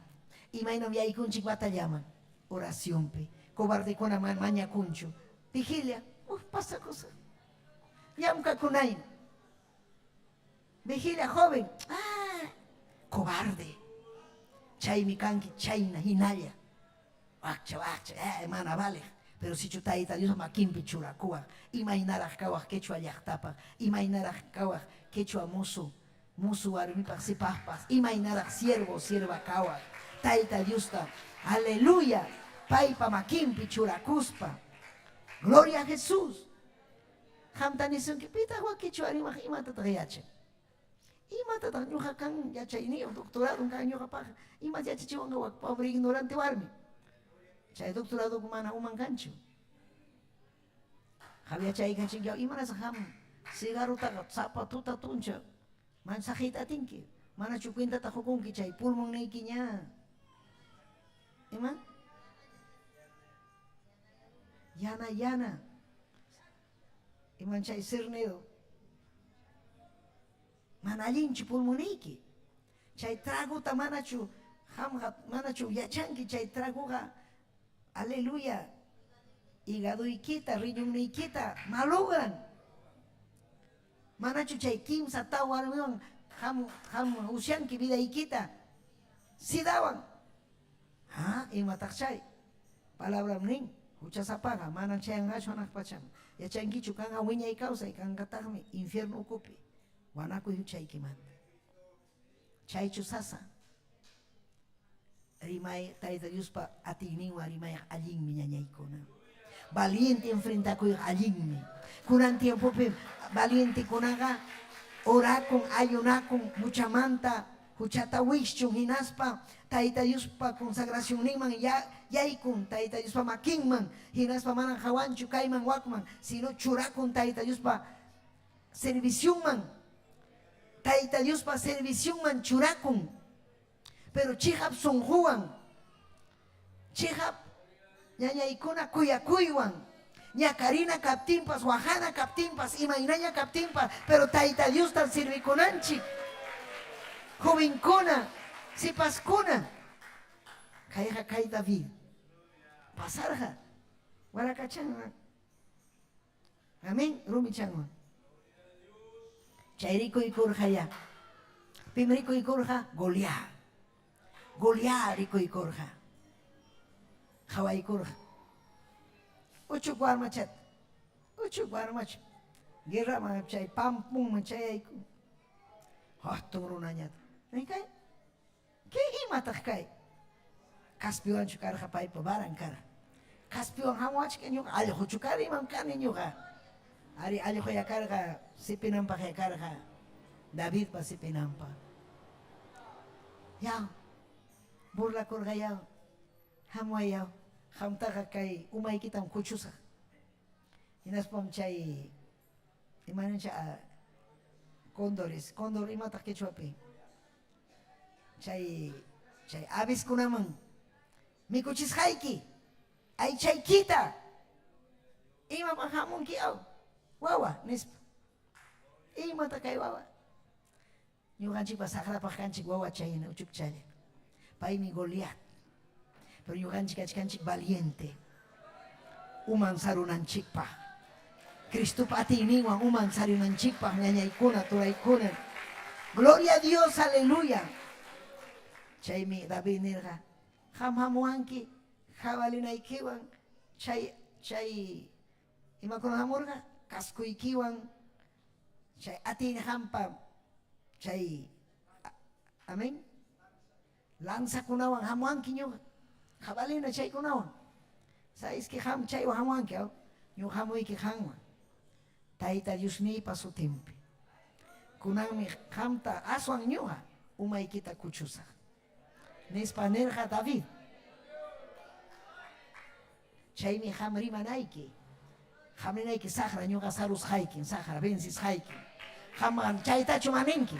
Imaynam yaykunchik batallaman? Oracionpi. Cobardekuna man mañakunchu. Vigilia. Uf, pasa cosa. Llamkakunaymi. Vigilia joven. Ah, cobarde. Chaymi kanki chayna hinalla. Wakcha, wakcha, eh, mana valeq. Pero sichu Tayta Dios makinpi churakuwaq, imaynaraq kawaq quechua llaqtapaq, imaynaraq kawaq quechua musu, musu warmipaq, sipaqpas, imaynaraq siervo, sierva kawaq. Tayta Diosta, aleluya, paypa makinpi churakuspa. Gloria a Jesús. Qamta nisunki, pitaq wak quechua rimaq imatataq yachan? Imatataq ñuqa kan yachayniyuq doctoradon kan ñuqapaq? Ima yachachiwanqa wak pobre ignorante warmi? Chay doctorado mana uman kanchu. Qam yachaykachinki, imanasqa qam cigarrotaqa sapa tuta tuncha mana saqiyta atinki? Manachu cuentata qukunki chay pulmonniyki ña? Ima? Yana yana. Iman chay cernedo? Mana allinchu pulmoniyki. Chay tragota manachu qamqa manachu yachanki chay tragoqa aleluya higadoykita riñonniykita malogran. Manachu chay kimsa tawa warmiwan qam qam usyanki vidaykita sidawan. Ha, imataq chay? Palabram nin, huchasapaqa manam chayanqachu hanaq pachaman. Yachankichu kanqa wiñay kawsay, kanqataqmi infierno ukupi. Wanakuy huchaykimanta. Chaychu sasa? Rimay Tayta Diospa atiyninwan rimayqa allinmi ñañaykuna. Valiente enfrentakuyqa allinmi. Kunan tiempopi valientekunaqa orakun, ayunakun muchamanta huchata wischun hinaspa Tayta Diospa consagracionninman yaykun, Tayta Diospa makinman, hinaspa manan hawanchu kayman wakman, sino churakun Tayta Diospa servicionman. Tayta Diospa servicionman churakun. Pero chiqap sunquwan, chiqap ñañaykuna kuyakuywan, ñakarina kaptinpas, waqana kaptinpas, imaynaña kaptinpas, pero Tayta Diostam servikunanchik. Jovenkuna, sipaskuna, kayqa kay David pasarqa warakachanwan. Amén, rumichanwan. Chay rikuykurqayá. Pim rikuykurqa? Goliat. Goliat rikuykurqa. Qawaykurqa. Uchuk warmachata. Uchuk warmacha. Guerraman chay pampunman chayaykun. Hatun runañata. Kay? Kay imataq kay? Kaspiwanchu karqa paypa varan karqa. Kaspiwan hamuwachkan ñuqa allquchu kani imam kani ñuqa. Ari allquya karqa sipinanpaqya karqa Davidpa sipinanpaq. Yaw, burlakurqa yaw, hamuway yaw, qamtaqa kay umaykitam kuchusaq. Hinaspam chay imanancha cóndores, cóndor imataq quechuapi? Chay chay aviskunaman mikuchisqayki aychaykita imapaq hamunki aw wawa nispa. Imata kay wawa? Ñuqanchikpa saqrapaq kanchik wawa chayna uchukchalla. Paymi Goliat. Pero ñuqanchik kachkanchik valiente. Uman sarunanchikpaq. Cristopa atiyninwan uman sarunanchikpaq ñañaykuna, turaykuna. Gloria a Dios, aleluya. Chaymi David nirqa, qam hamuwanki jabalinaykiwan chay chay imakuna hamurqa kaskuykiwan chay atiyniqampa chay amén Lanzakunawan hamuwanki ñuqa, jabalina chaykunawan. Sayski qam chaywan hamuwanki, aw? Ñuqa hamuyki qanwan. Tayta Diosniypa sutinpi. Kunanmi qamta aswan ñuqa umaykita kuchusaq. Nispa nirqa David. Chaymi qam rimanayki. Qam ninayki saqra ñuqa sarusqaykim, saqra vencisqaykim. Qamqa chaytachu maninki.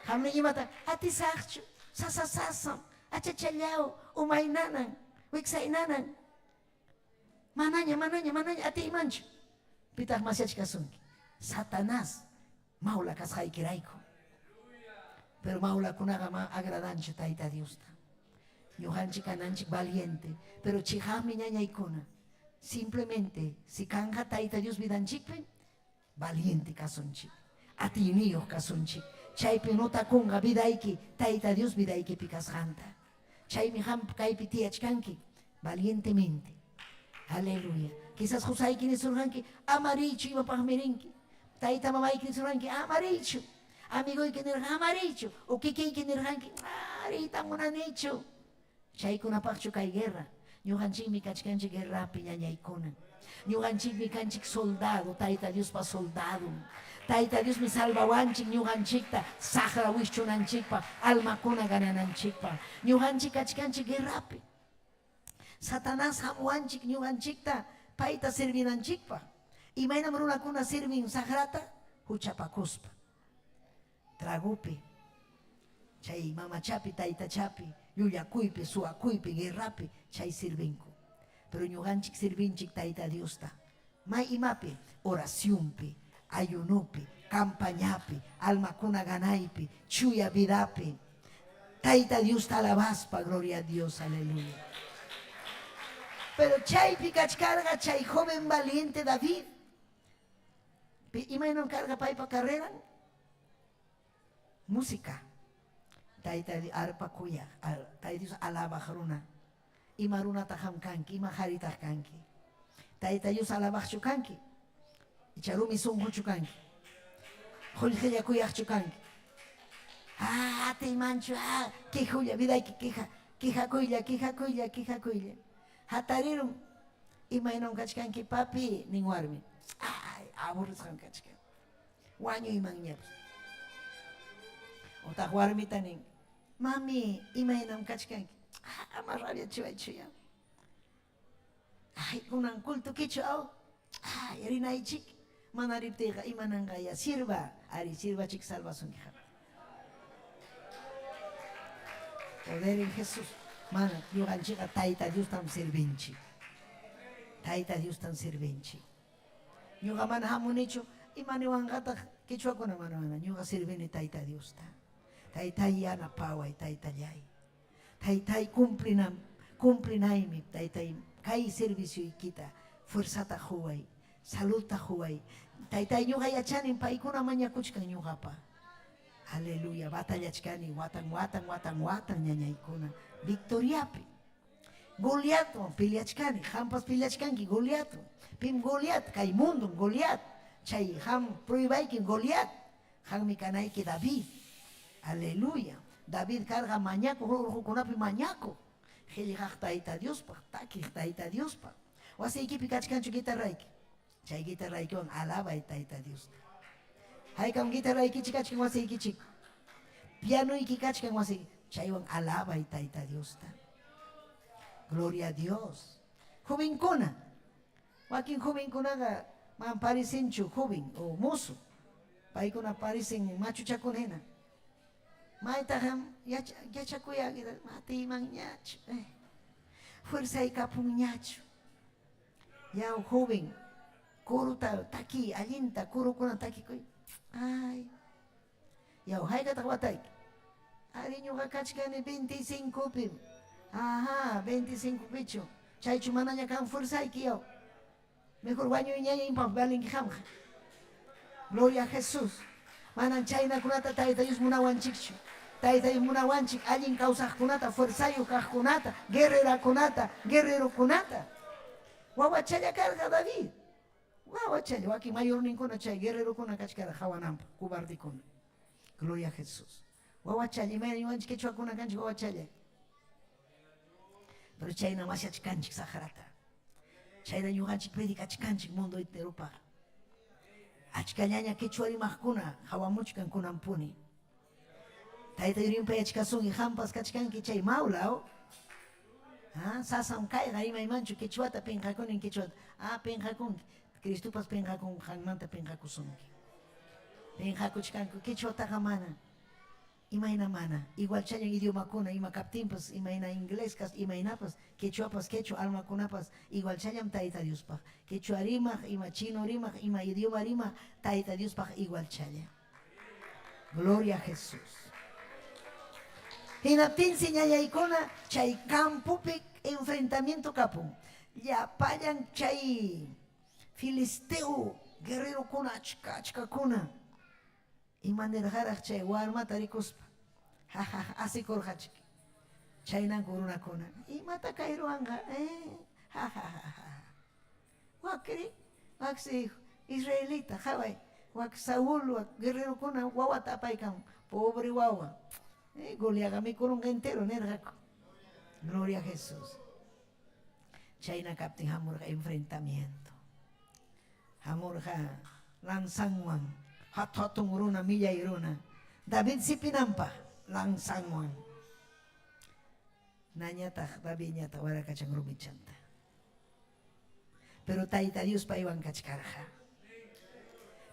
Qam nin imata atisaqchu, sasa sasam, achachallaw, umay nanan, wiksay nanan. Manaña, manaña, manaña atiymanchu. Pitaq masyachkasunki? Satanás mawla kasqaykirayku. Pero mawlakunaqa ma agradanchu Tayta Diosta. Ñuqanchik kananchik valiente, pero chiqaqmi ñañaykuna. Simplemente si kanqa Tayta Dios vidanchikpi, valiente kasunchik, atiyniyuq kasunchik. Chaypi notakunqa vidayki Tayta Dios vidaykipi kasqanta. Chaymi qam kaypi tiyachkanki valientemente. Aleluya. Quizás qusayki nisurqanki, ama riychu imapaqmi rinki. Tayta mamayki nisurqanki, ama riychu. Amigoyki nirqa, ama riychu. O kikiyki nirqanki, ah, riyta munanichu. Chaykunapaqchu kay guerra? Ñuqanchikmi kachkanchik guerrapi ñañaykuna. Ñuqanchikmi kanchik soldado, Tayta Diospa soldadon. Tayta Diosmi salvawanchik ñuqanchikta saqra wischunanchikpaq, almakuna ganananchikpaq. Ñuqanchik kachkanchik guerrapi. Satanás hamuwanchik ñuqanchikta payta servinanchikpaq. Imaynam runakuna sirvin saqrata? Huchapakuspa. Tragopi, chay mamachapi, taytachapi, llullakuypi, suwakuypi, guerrapi chay sirvinku. Pero ñuqanchik sirvinchik Tayta Diosta. May imapi? Oracionpi, ayunopi, campañapi, almakuna ganaypi, chuya vidapi. Tayta Diosta alabaspa, gloria a Dios, aleluya. Pero chaypi kachkarqa chay joven valiente David. Imaynam karqa paypa carreran? Música. Tayta arpa kuyaq, Tayta Dios alabaq runa. Ima runataq qam kanki? Ima qaritaq kanki? Tayta Dios alabaqchu kanki? Icha rumi sunquchu kanki? Qullqilla kuyaqchu kanki? Ah, atiymanchu, ah, quejulla, vidayki queja, quejakuylla, quejakuylla, quejakuylla. Hatarirun, imaynam kachkanki papi, nin warmi. Ay, aburrisqam kachkan. Wañuymanñapas. Utaq warmita nin, mami, imaynam kachkanki? Ah, ama rabiachiwaychu ya. Ay, kunan cultukichu aw? Ay, rinaychik. Mana riptiyqa imananqa ya sirva. Ari, sirvachik salvasunki qam. Poder en Jesús. Mana, ñuqanchikqa Tayta Diostam servinchik. Tayta Diostam servinchik. Ñuqa mana hamunichu, ima niwanqataq quechuakuna mana mana. Ñuqa servini Tayta Diosta. Taytay yanapaway, Taytallay. Taytay cumplinam, cumplinaymi, Taytay, kay servicioykita fuerzata quway, saludta quway. Taytay ñuqa yachanim paykuna mañakuchkan ñuqapa. Aleluya, batallachkani watan watan watan watan ñañaykuna victoriapi. Goliatwan peleachkani, qampas peleachkanki Goliatwan. Pim Goliat? Kay mundom Goliat. Chay qam pruebaykim Goliat. Qammi kanayki David. Aleluya. David karqa mañakuq, urqukunapi mañakuq. Qillqaq Tayta Diospaq, takiq Tayta Diospaq. Wasiykipi kachkanchu guitarrayki? Chay guitarraykiwan alabay Tayta Diosta. Haykam guitarraykichik kachkan wasiykichik? Pianoyki kachkan wasiyki? Chaywan alabay Tayta Diosta. Gloria a Dios. Jovenkuna, wakin jovenkunaqa man parecenchu joven o mozo. Paykuna parecen machuchakuna hina. Maytaq yachakuya atiymanñachu. Eh. Fuerzay kapunñachu. Yaw joven, kuruta takiy allinta, kurukuna takikuy. Ay. Yaw, haykataq watayki? Ari ñuqa kachkani 25pim. Ajá, 25pichu. Chaychu manaña kan fuerzayki yaw. Mejor wañuyñayinpaq valinki qamqa. Gloria a Jesús. Manan chaynakunata Tayta Dios munawanchikchu. Tayta Dios munawanchik allin kawsaqkunata, fuerzayuq kaqkunata, guerrerakunata, guerrerokunata. Wawachalla karqa David. Wawachalla, wakin mayorninkuna chay guerrerokuna kachkarqa qawananpaq, cobardekuna. Gloria a Jesús. Wawachalla, imayna ñuqanchik quechuakuna kanchik wawachalla. Pero chayna masyachkanchik saqrata. Chayna ñuqanchik predicachkanchik mundo enteropaq. Achkallaña quechua rimaqkuna qawamuchkan kunanpuni. Tayta yurinpayachkasunki, qampas kachkanki chay mawlaw. Ha, sasam kayqa rimaymanchu quechuata pinqakunin quechuata. Ah, pinqakunki. Cristopas pinqakun qanmanta pinqakusunki. Pinqakuchkanku quechuataqa mana. Imayna mana. Igualchallan idiomakuna ima kaptinpas, imayna inglés kas imaynapas, quechuapas quechua almakunapas igualchallam Tayta Diospaq. Quechua rimaq, ima chino rimaq, ima idioma rimaq Tayta Diospaq igualchalla. Gloria a Jesús. Hinaptinsi ñañaykuna chay campopi enfrentamiento kapun. Llapallan chay filisteo guerrerokuna achka achkakuna. Ima nirqaraq chay warmata rikuspa? Ha ha ha asikurqachik. Chaynanku runakuna. Imata kay ruwanqa? Eh, ha ha ha ha. Wakri, waksi israelita, qaway, wak Saúl, wak guerrerokuna wawata apaykamun. Pobre wawa. Eh, Goliatqa mikurunqa entero nirqaku. Gloria a Jesús. Chayna kaptin hamurqa enfrentamiento. Hamurqa lanzanwan, hatu-hatun runa, millay runa. David sipinanpaq lanzanwan. Nañataq Davidñataq warakachan rumichanta. Pero Tayta Dios paywan kachkarqa.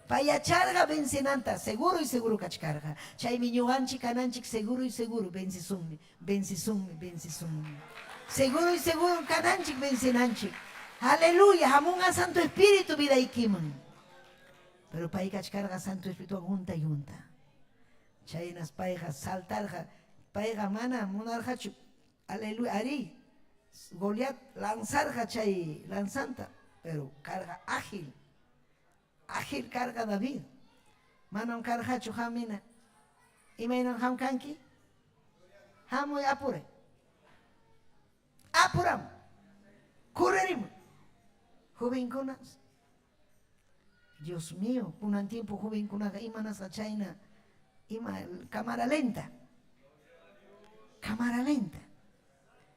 Pay yacharqa vencenanta, seguro y seguro kachkarqa. Chaymi ñuqanchik kananchik seguro y seguro vencesunmi, vencesunmi, vencesunmi. Seguro y seguro kananchik vencenanchik. Aleluya, hamunqa Santo Espíritu vidaykiman. Pero pay kachkarqa Santo Espirituwan junta y junta. Chaynas payqa saltarqa, payqa mana munarqachu. Aleluya, arí. Goliat lanzarqa chay lanzanta, pero karqa ágil. Ágil karqa David. Manam karqachu qamina. Imaynam qam kanki? Hamuy apuray. Apuram. Correrimuy. Jovenkuna, Dios mío, kunan tiempo jovenkunaqa imanasqa chayna ima cámara lenta. Cámara lenta.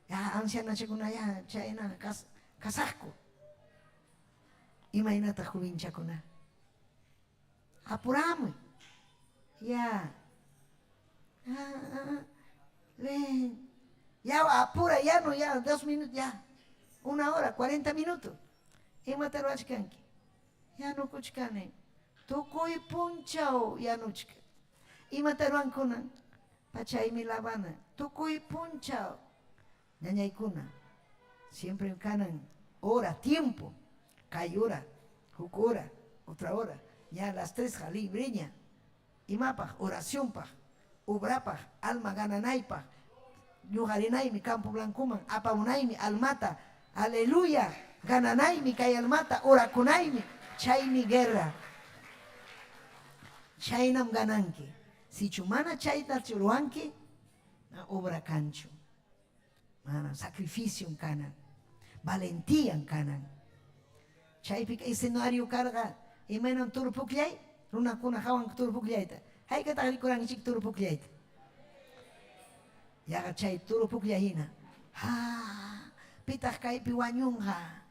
Ya ancianachakuna ya chayna kas, kasaqku. Imaynataq jovenchakuna? Apuramuy. Ya. Ah, ah, ven. Ya apura, ya no, ya, 2 minutos, ya. Una hora, 40 minutos. Imata ruwachkanki? Yanukuchkani. Tukuy punchaw yanuchka. Imata ruwankuna? Pachaymi lavana. Tukuy punchaw. Ñañaykuna. Siempre kanan hora, tiempo. Kay hora, huk hora, otra hora. Ya a las 3 libreña. Imapaq, oracionpaq, obrapaq, alma gananaypaq. Ñuqarinaymi Campo Blancoman, apamunaymi almata. Aleluya, gananaymi kay almata, orakunaymi. Chaymi guerra. Chaynam gananki. Sichu mana chayta ruwanki, na obra kanchu. Mana sacrificio kanan. Valentía kanan. Chaypi escenario karqa imaynam toro pukllay, runakuna hawan toro pukllayta. Haykataq rikurankichik toro pukllayta? Yaqa chay toro pukllay hina. Ha, pitaq kaypi wañunqa.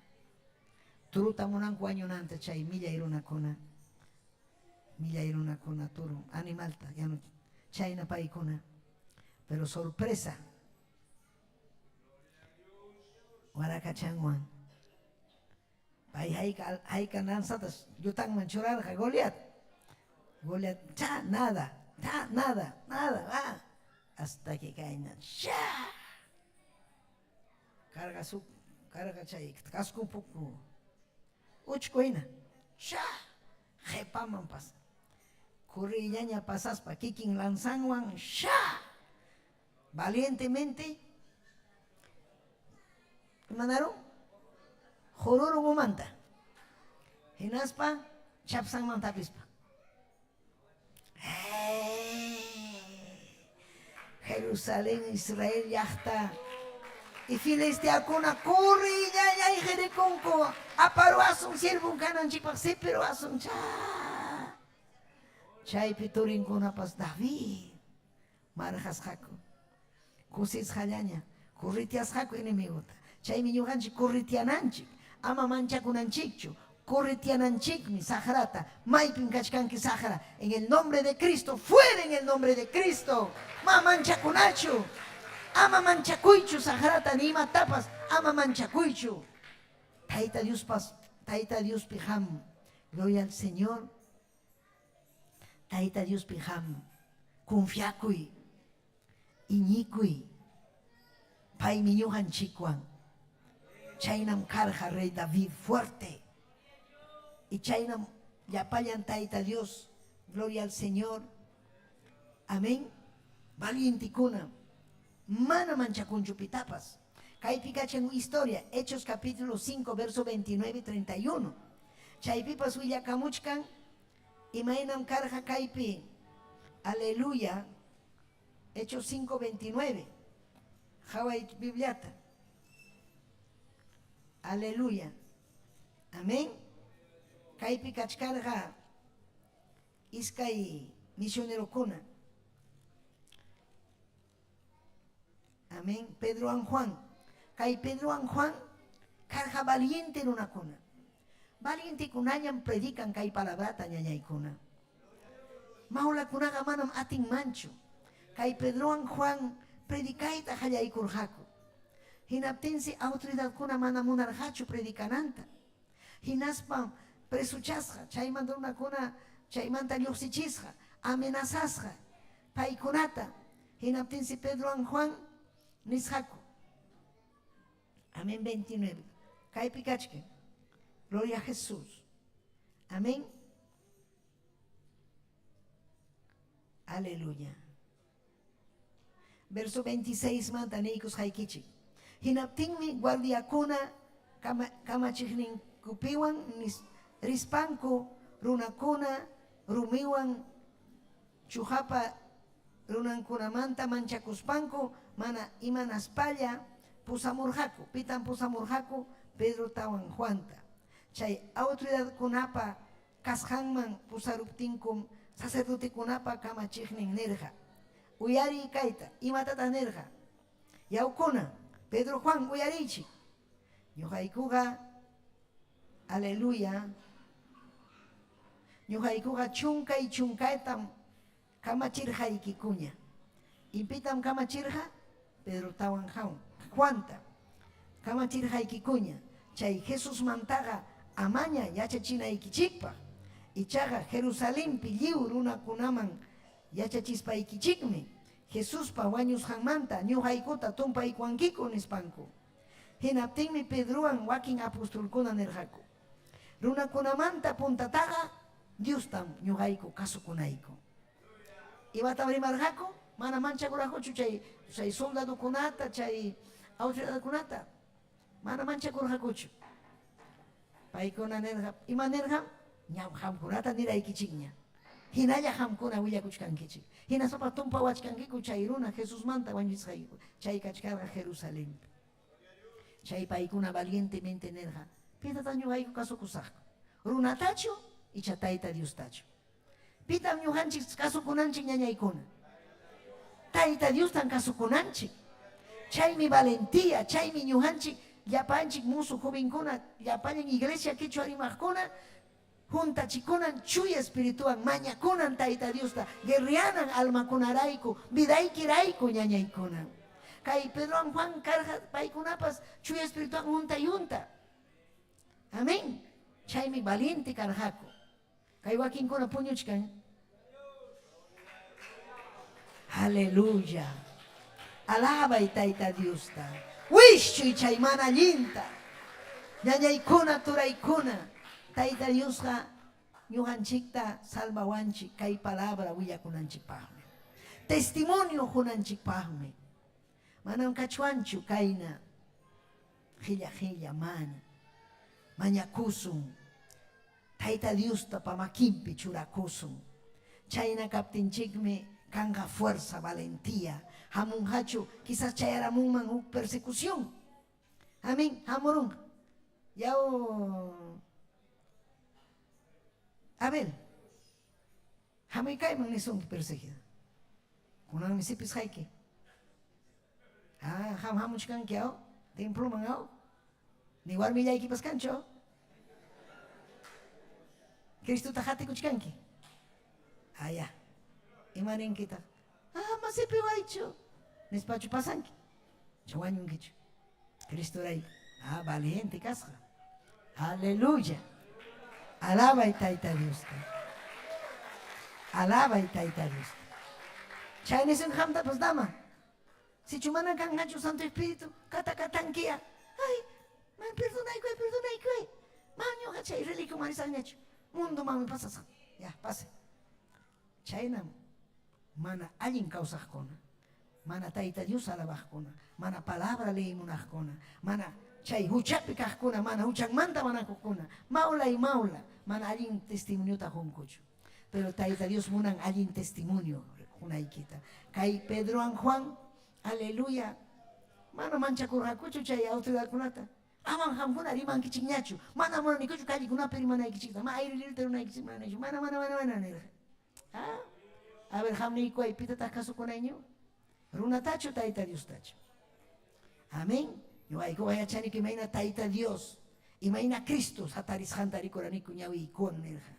Turuta munanku wañunanta chay millay runakuna. Millay runakuna turu animalta yanu chayna paykuna. Pero sorpresa. Warakachanwan. Pay hayka hayka lanzatas llutanman churarqa Goliat. Goliat, cha, nada, ta, nada, nada, ah. Hasta que kayna, sha. Carga su, carga chay, casco puku. Uchku hina, sha. Qhipaman pasa. Kurrillaña pasaspa kikin lanzanwan, sha. Valientemente, imanarun? Qururun umanta. Hinaspa chapsanman tapispa. Hey, Jerusalén, Israel llaqta. Y filisteakuna kurrillaña ayqirikunku. Aparuasun siervon kananchikpaq sipiruasun cha. Chaypi turinkunapas David marqasqaku. Kusisqallaña correteasqaku enemigota. Chaymi ñuqanchik correteananchik, ama manchakunanchikchu. Correteananchikmi saqrata. Maypim kachkanki saqra? En el nombre de Cristo, fuera en el nombre de Cristo. Ma manchakunachu. Ama manchakuychu saqrata ni imatapas ama manchakuychu. Tayta Diospas, Tayta Diospi qam. Gloria al Señor. Tayta Diospi qam. Confiakuy. Iñikuy. Paymi ñuqanchikwan. Chaynam karqa rey David fuerte. Y chaynam llapallan Tayta Dios. Gloria al Señor. Amén. Valientekuna. Mana manchakunchu pitapas. Kaypi kachan historia, Hechos capítulo 5, verso 29 y 31. Chaypipas willakamuchkan imaynam karqa kaypi. Aleluya. Hechos 5, 29. Qhaway Bibliata. Aleluya. Amén. Kaypi kachkarqa iskay misionerokuna. Amén. Pedrowan Juan. Kay Pedrowan Juan karqa valiente runakuna. Valientekunañam predican kay palabrata ñañaykuna. Maulakunaqa manam atinmanchu. Kay Pedrowan Juan predicayta qallaykurqaku. Hinaptinsi autoridadkuna mana munarqachu predicananta. Hinaspa presochasqa, chaymanta runakuna chaymanta lluqsichisqa, amenazasqa paykunata. Hinaptinsi Pedrowan Juan nisqaku. Amén 29. Kaypi kachkan. Gloria a Jesús. Amén. Aleluya. Verso 26 manta niykusqaykichik. Hinaptinmi guardiakuna kamachiqninkupiwan rispanku runakuna rumiwan chuqapa runankunamanta manchakuspanku mana imanaspalla pusamurqaku. Pitam pusamurqaku? Pedrotawan Juanta. Chay autoridadkunapa kasqanman pusaruptinkum sacerdotekunapa kamachiqnin nirqa, Uyariy kayta, imatataq nirqa? Yawkuna, Pedro Juan, uyariychik. Ñuqaykuqa, aleluya, ñuqaykuqa chunkay chunkaytam kamachirqaykikuña. Impitam kamachirqa? Pedrotawan Juanta. Kamachirqaykikuña chay Jesusmantaqa amaña yachachinaykichikpaq. Ichaqa Jerusalenpi lliw runakunaman yachachispaykichikmi Jesuspa wañusqanmanta ñuqaykuta tumpaykuwankiku, nispanku. Hinaptinmi Pedrowan wakin apostolkuna nirqaku, Runakunamanta puntataqa Diostam ñuqayku kasukunayku. Imatam rimarqaku? Mana manchakurqakuchu chay chay soldadokunata, chay autoridadkunata. Mana manchakurqakuchu. Paykuna nirqa, ima nirqam? Ñam qamkunata niraykichikña. Hinalla qamkuna willakuchkankichik. Hinaspapas tumpawachkankiku chay runa Jesusmanta wañuchisqaykiku. Chay kachkarqa Jerusalenpi. Chay paykuna valientemente nirqa, Pitataq ñuqayku kasukusaqku? Runatachu icha Tayta Diostachu? Pitam ñuqanchik kasukunanchik ñañaykuna? Tayta Diostam kasukunanchik. Chaymi valentía, chaymi ñuqanchik llapanchik musu jovenkuna, llapallan iglesia quechua rimaqkuna juntachikunan chuya espirituwan mañakunan Tayta Diosta, guerreanan almakunarayku, vidaykirayku ñañaykuna. Kay Pedrowan Juan karqa paykunapas chuya espirituwan junta yunta. Amén. Chaymi valiente karqaku. Kay wakinkuna puñuchkan. Aleluya. Alabay Tayta Diosta. Wischuy chay mana allinta. Ñañaykuna, turaykuna. Tayta Diosqa ñuqanchikta salvawanchik kay palabra willakunanchikpaqmi. Testimonio qunanchikpaqmi. Manam kachwanchu kayna qilla qilla mana. Mañakusun. Tayta Diosta pa makinpi churakusun. Chayna kaptinchikmi kanqa fuerza, valentía. Hamunqachu quizás chayaramunman huk persecución. Amén, hamurunqa. Yaw Abel, hamuykayman nisunki perseguida. Kunanmi sipisqayki. Ah, qam hamuchkanki aw, temploman aw. Ni warmillaykipas kanchu. Cristota qatikuchkanki? Aya. Ima ninkitaq? Ama sipiwaychu. Nispachu pasanki? Cha wañunkichu? Cristorayku. Ah, valiente kasqa. Aleluya. Alabay Tayta Diosta. Alabay Tayta Diosta. Chay nisun qamtapas dama. Sichu mana kanqachu Santo Espíritu, kata katankiya. Ay, man perdonaykuy, perdonaykuy. Man ñuqa chay religión marisaqñachu. Mundo manmi pasasaq. Ya, pase. Chaynam mana allin kawsaqkuna, mana Tayta Dios alabaqkuna, mana palabra leyimunaqkuna, mana chay huchapi kaqkuna, mana huchanmanta wanakuqkuna, mawlay mawla, mana allin testimoniota qunkuchu. Pero Tayta Dios munan allin testimonio qunaykita. Kay Pedrowan Juan, aleluya, mana manchakurqakuchu chay autoridadkunata. Aman qamkuna rimankichikñachu. Mana munanikuchu callekunapi rimanaykichikta. Ma aire libreta runaykichik munanichu. Mana, mana, mana, mana nirqa. Ah, a ver, qam niykuway, pitataq kasukunayñu? Runatachu, Tayta Diostachu? Amén. Ñuqaykuqa yachaniku imayna Tayta Dios, imayna Cristo hatarisqanta rikuraniku ñawiykuwan nirqa.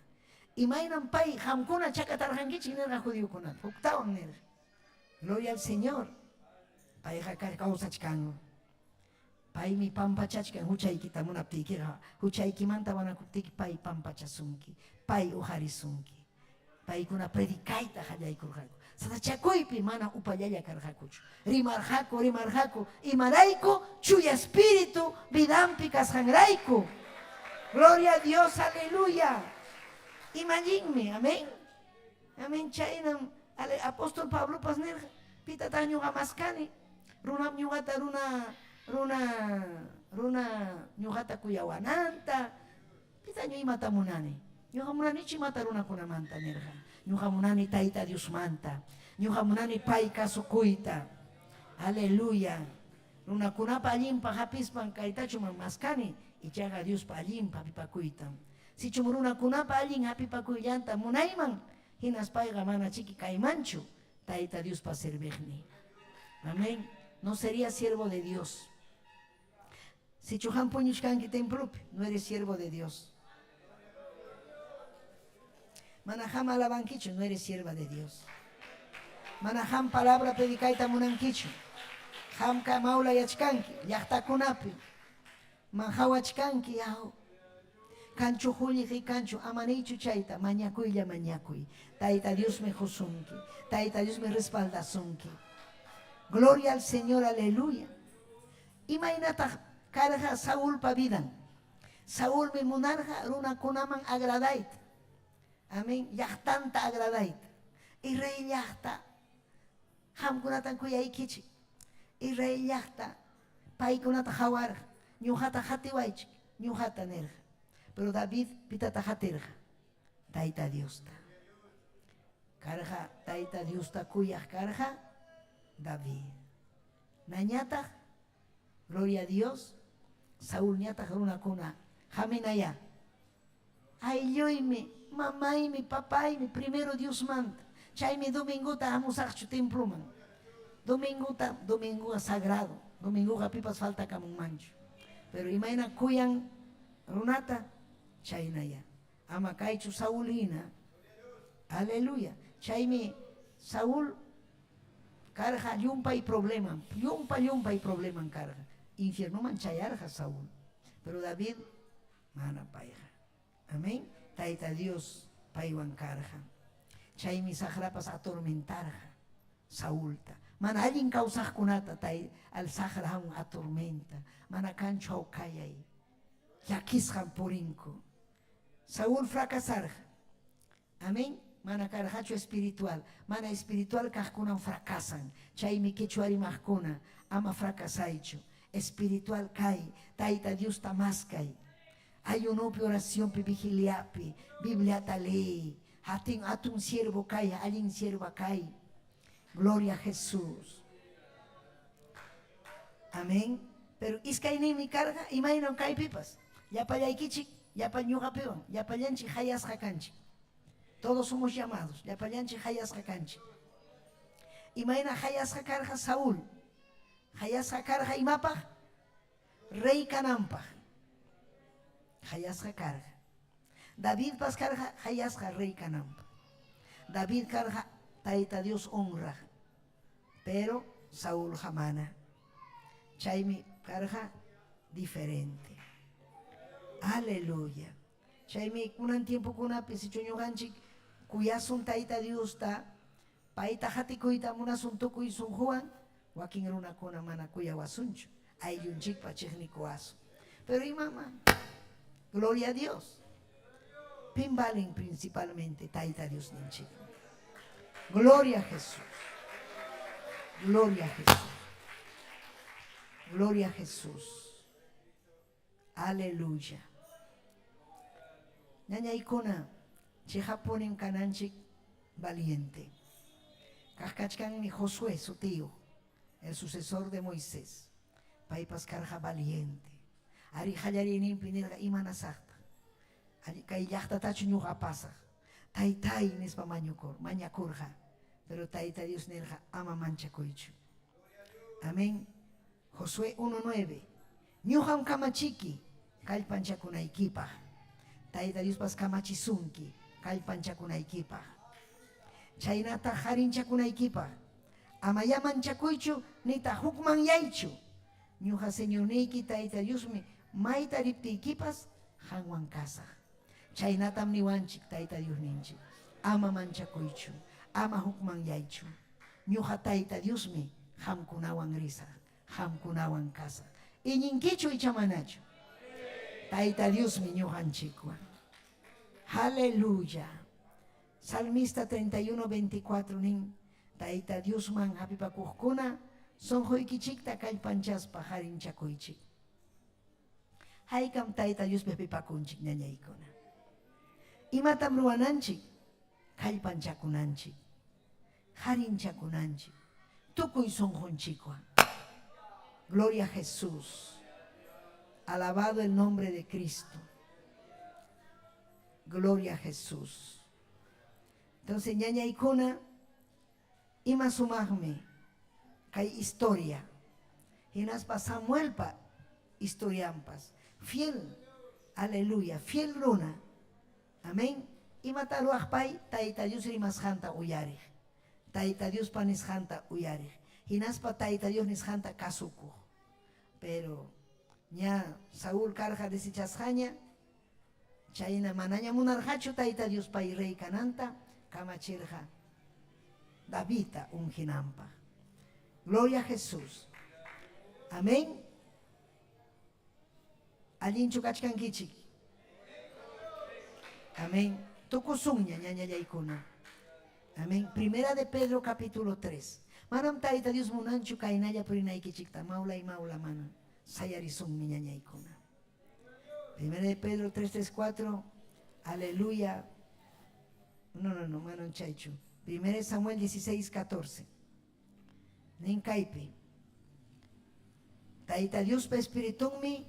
Imaynam pay qamkuna chakatarqankichik nirqa judiokunata, huktawan nirqa. Gloria al Señor. Payqa kawsachkan. Paymi pampachachkan huchaykita munaptiykiqa, huchaykimanta wanakuptiki pay pampachasunki, pay uqarisunki. Paykuna predicayta qallaykurqaku. Sasachakuypi mana upallalla karqakuchu. Rimarqaku, rimarqaku, imarayku? Chuya Espíritu vidanpi kasqanrayku. Gloria a Dios, aleluya. Imallinmi, amén. Amén, chaynam apóstol Pablopas nirqa, pitataq ñuqa maskani? Runam ñuqata runa runa runa ñuqata kuyawananta. Pitañu imata munani? Ñuqa munanichu imata runakunamanta nirqa. Ñuqa munani Tayta Diosmanta. Ñuqa munani pay kasukuyta. Aleluya. Runakunapa allinpaq hapispan kaytachu man maskani, ichaqa Diospa allinpaq hapipakuytam. Sichum runakunapa allin hapipakuyllanta munayman, hinaspayqa mana chiki kaymanchu Tayta Diospa serviqnin. Amén. No sería siervo de Dios. Sichu qam puñuchkanki templopi, no eres siervo de Dios. Mana qam alabankichu, no eres sierva de Dios. Mana qam palabra predicayta munankichu. Qamqa mawlayachkanki llaqtakunapi. Maqawachkanki yaw. Kanchu qullqi kanchu ama niychu chayta mañakuylla mañakuy. Tayta Diosmi qusunki. Tayta Diosmi respaldasunki. Gloria al Señor, aleluya. Imaynataq karqa Saulpa vidan? Saulmi munarqa runakunaman agradayta. Amén. Llaqtanta agradayta. Israel llaqta qamkunatan kuyaykichik. Israel llaqta paykunata qawarqa, ñuqata qatiwaychik, ñuqata nirqa. Pero David pitata qatirqa? Tayta Diosta. Karqa Tayta Diosta kuyaq karqa David. Nañataq, gloria a Dios, Saulñataq runakuna haminaya. Aylluymi, mamaymi, papaymi, primero Diosmanta. Chaymi domingota hamusaqchu temploman. Domingota, domingoqa sagrado. Domingoqa pipas faltakamunmanchu. Pero imayna kuyan runata, chaynaya. Ama kaychu Saúl hina. Aleluya. Chaymi Saúl karqa llumpay probleman, llumpa llumpay probleman karqa. Infiernoman chayarqa Saúl. Pero David mana payqa. Amén. Tayta Dios paywan karqa. Chaymi saqrapas atormentarqa Saulta. Mana allin kawsaqkunata tay al saqra hamun atormenta. Mana kanchu hawkayay. Llakisqam purinku. Saúl fracasarqa. Amén. Mana karqachu espiritual. Mana espiritual kaqkunam fracasan. Chaymi quechua rimaqkuna ama fracasaychu. Espiritual kay, Tayta Diosta maskay. Ayunopi, oracionpi, vigiliapi, Bibliata leey. Hatin atun siervo kay, allin sierva kay. Gloria a Jesús. Amén. Pero iskayninmi karqa imaynam kaypipas. Llapallaykichik, llapa ñuqapiwan, llapallanchik hayasqa kanchik. Todos somos llamados, llapallanchik hayasqa kanchik. Imayna hayasqa karqa Saúl? Hayasqa karqa imapaq? Rey kananpaq. Hayasqa karqa. Davidpas karqa qayasqa rey kananpaq. David karqa Tayta Dios honraq, pero Saulqa mana. Chaymi karqa diferente. Aleluya. Chaymi kunan tiempokunapi sichu ñuqanchik kuyasun Tayta Diosta, payta qatikuyta munasun tukuy sunquwan, wakin runakuna mana kuyawasunchu, ayllunchikpa chiqnikuwasun. Pero imama, gloria a Dios. Pim valen principalmente Tayta Diosninchikmi. Gloria a Jesús. Gloria a Jesús. Gloria a Jesús. Aleluya. Ñañaykuna, chiqappunim kananchik valiente. Kaq kachkanmi Josué sutiyuq, el sucesor de Moisés. Paypas karqa valiente. Ari qallariyninpi nirqa imanasaqtaq. Kay llaqtatachu ñuqa apasaq. Taytay nispa mañukur, mañakurqa. Pero Tayta Dios nirqa ama manchakuychu. Amén. Josué 1.9. Ñuqam kamachiki kallpanchakunaykipaq. Tayta Diospas kamachisunki kallpanchakunaykipaq. Chaynataq harinchakunaykipaq. Amayá manchakuychu nitaq hukmanyaychu. Ñuqa Señorniyki Tayta Diosmi mayta riptiykipas qanwan kasaq. Chaynatam niwanchik Tayta Diosninchik. Ama manchakuychu, ama hukmanyaychu. Ñuqa Tayta Diosmi qamkunawan risaq, qamkunawan kasaq. Iñinkichu icha manachu? Tayta Diosmi ñuqanchikwan. Aleluya. Salmista 31, 24 nin, Tayta Diosman hapipakuqkuna sunquykichikta kallpanchaspa harinchakuychik. Haykam Tayta Diospi hapipakunchik ñañaykuna. Imatam ruwananchik? Kallpanchakunanchik, harinchakunanchik, tukuy sunqunchikwan. Gloria a Jesús. Alabado el nombre de Cristo. Gloria a Jesús. Entonces, ñañaykuna, ima sumaqmi kay historia. Hinaspa Samuelpa historianpas. Fiel, aleluya, fiel runa. Amén. Imata ruwaq pay? Tayta Dios rimasqanta uyariq. Tayta Diospa nisqanta uyariq. Hinaspa Tayta Dios nisqanta kasukuq. Pero ña Saúl karqa desechasqaña, chayna manaña munarqachu Tayta Dios pay rey kananta, kamachirqa Davidta unginanpaq. Gloria a Jesús. Amén. Allinchu kachkankichik. Amén. Tukusunña ñañallaykuna. Amén. Primera de Pedro capítulo 3. Manam Tayta Dios munanchu kaynalla purinaykichikta mawlay mawla mana. Sayarisunmi ñañaykuna. Primera de Pedro 3, 3, 4. Aleluya. No, no, no, manam chaychu. Primera de Samuel 16, 14. Nin kaypi. Tayta Diospa espiritunmi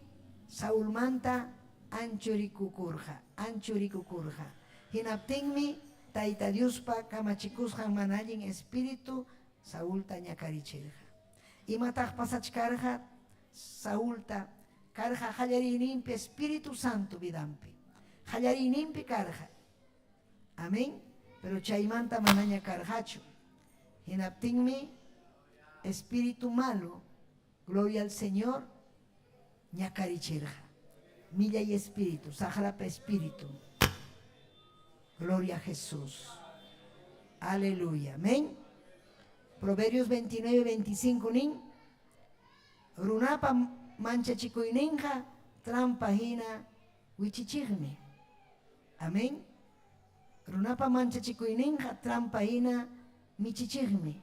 Saulmanta anchurikukurqa, anchurikukurqa. Hinaptinmi Tayta Diospa kamachikusqan mana allin espíritu Saulta ñakarichirqa. Imataq pasachkarqa Saulta karqa qallariyninpi Espíritu Santo vidanpi. Qallariyninpi karqa. Amén. Pero chaymanta manaña karqachu. Hinaptinmi espíritu malo, gloria al Señor, ñakarichirqa. Millay espíritu, saqrapa espíritu. Gloria a Jesús. Aleluya. Amén. Proverbios 29, 25 nin. Runapa manchachikuyninqa trampa hina wichichiqmi. Amén. Runapa manchachikuyninqa trampa hina michichiqmi.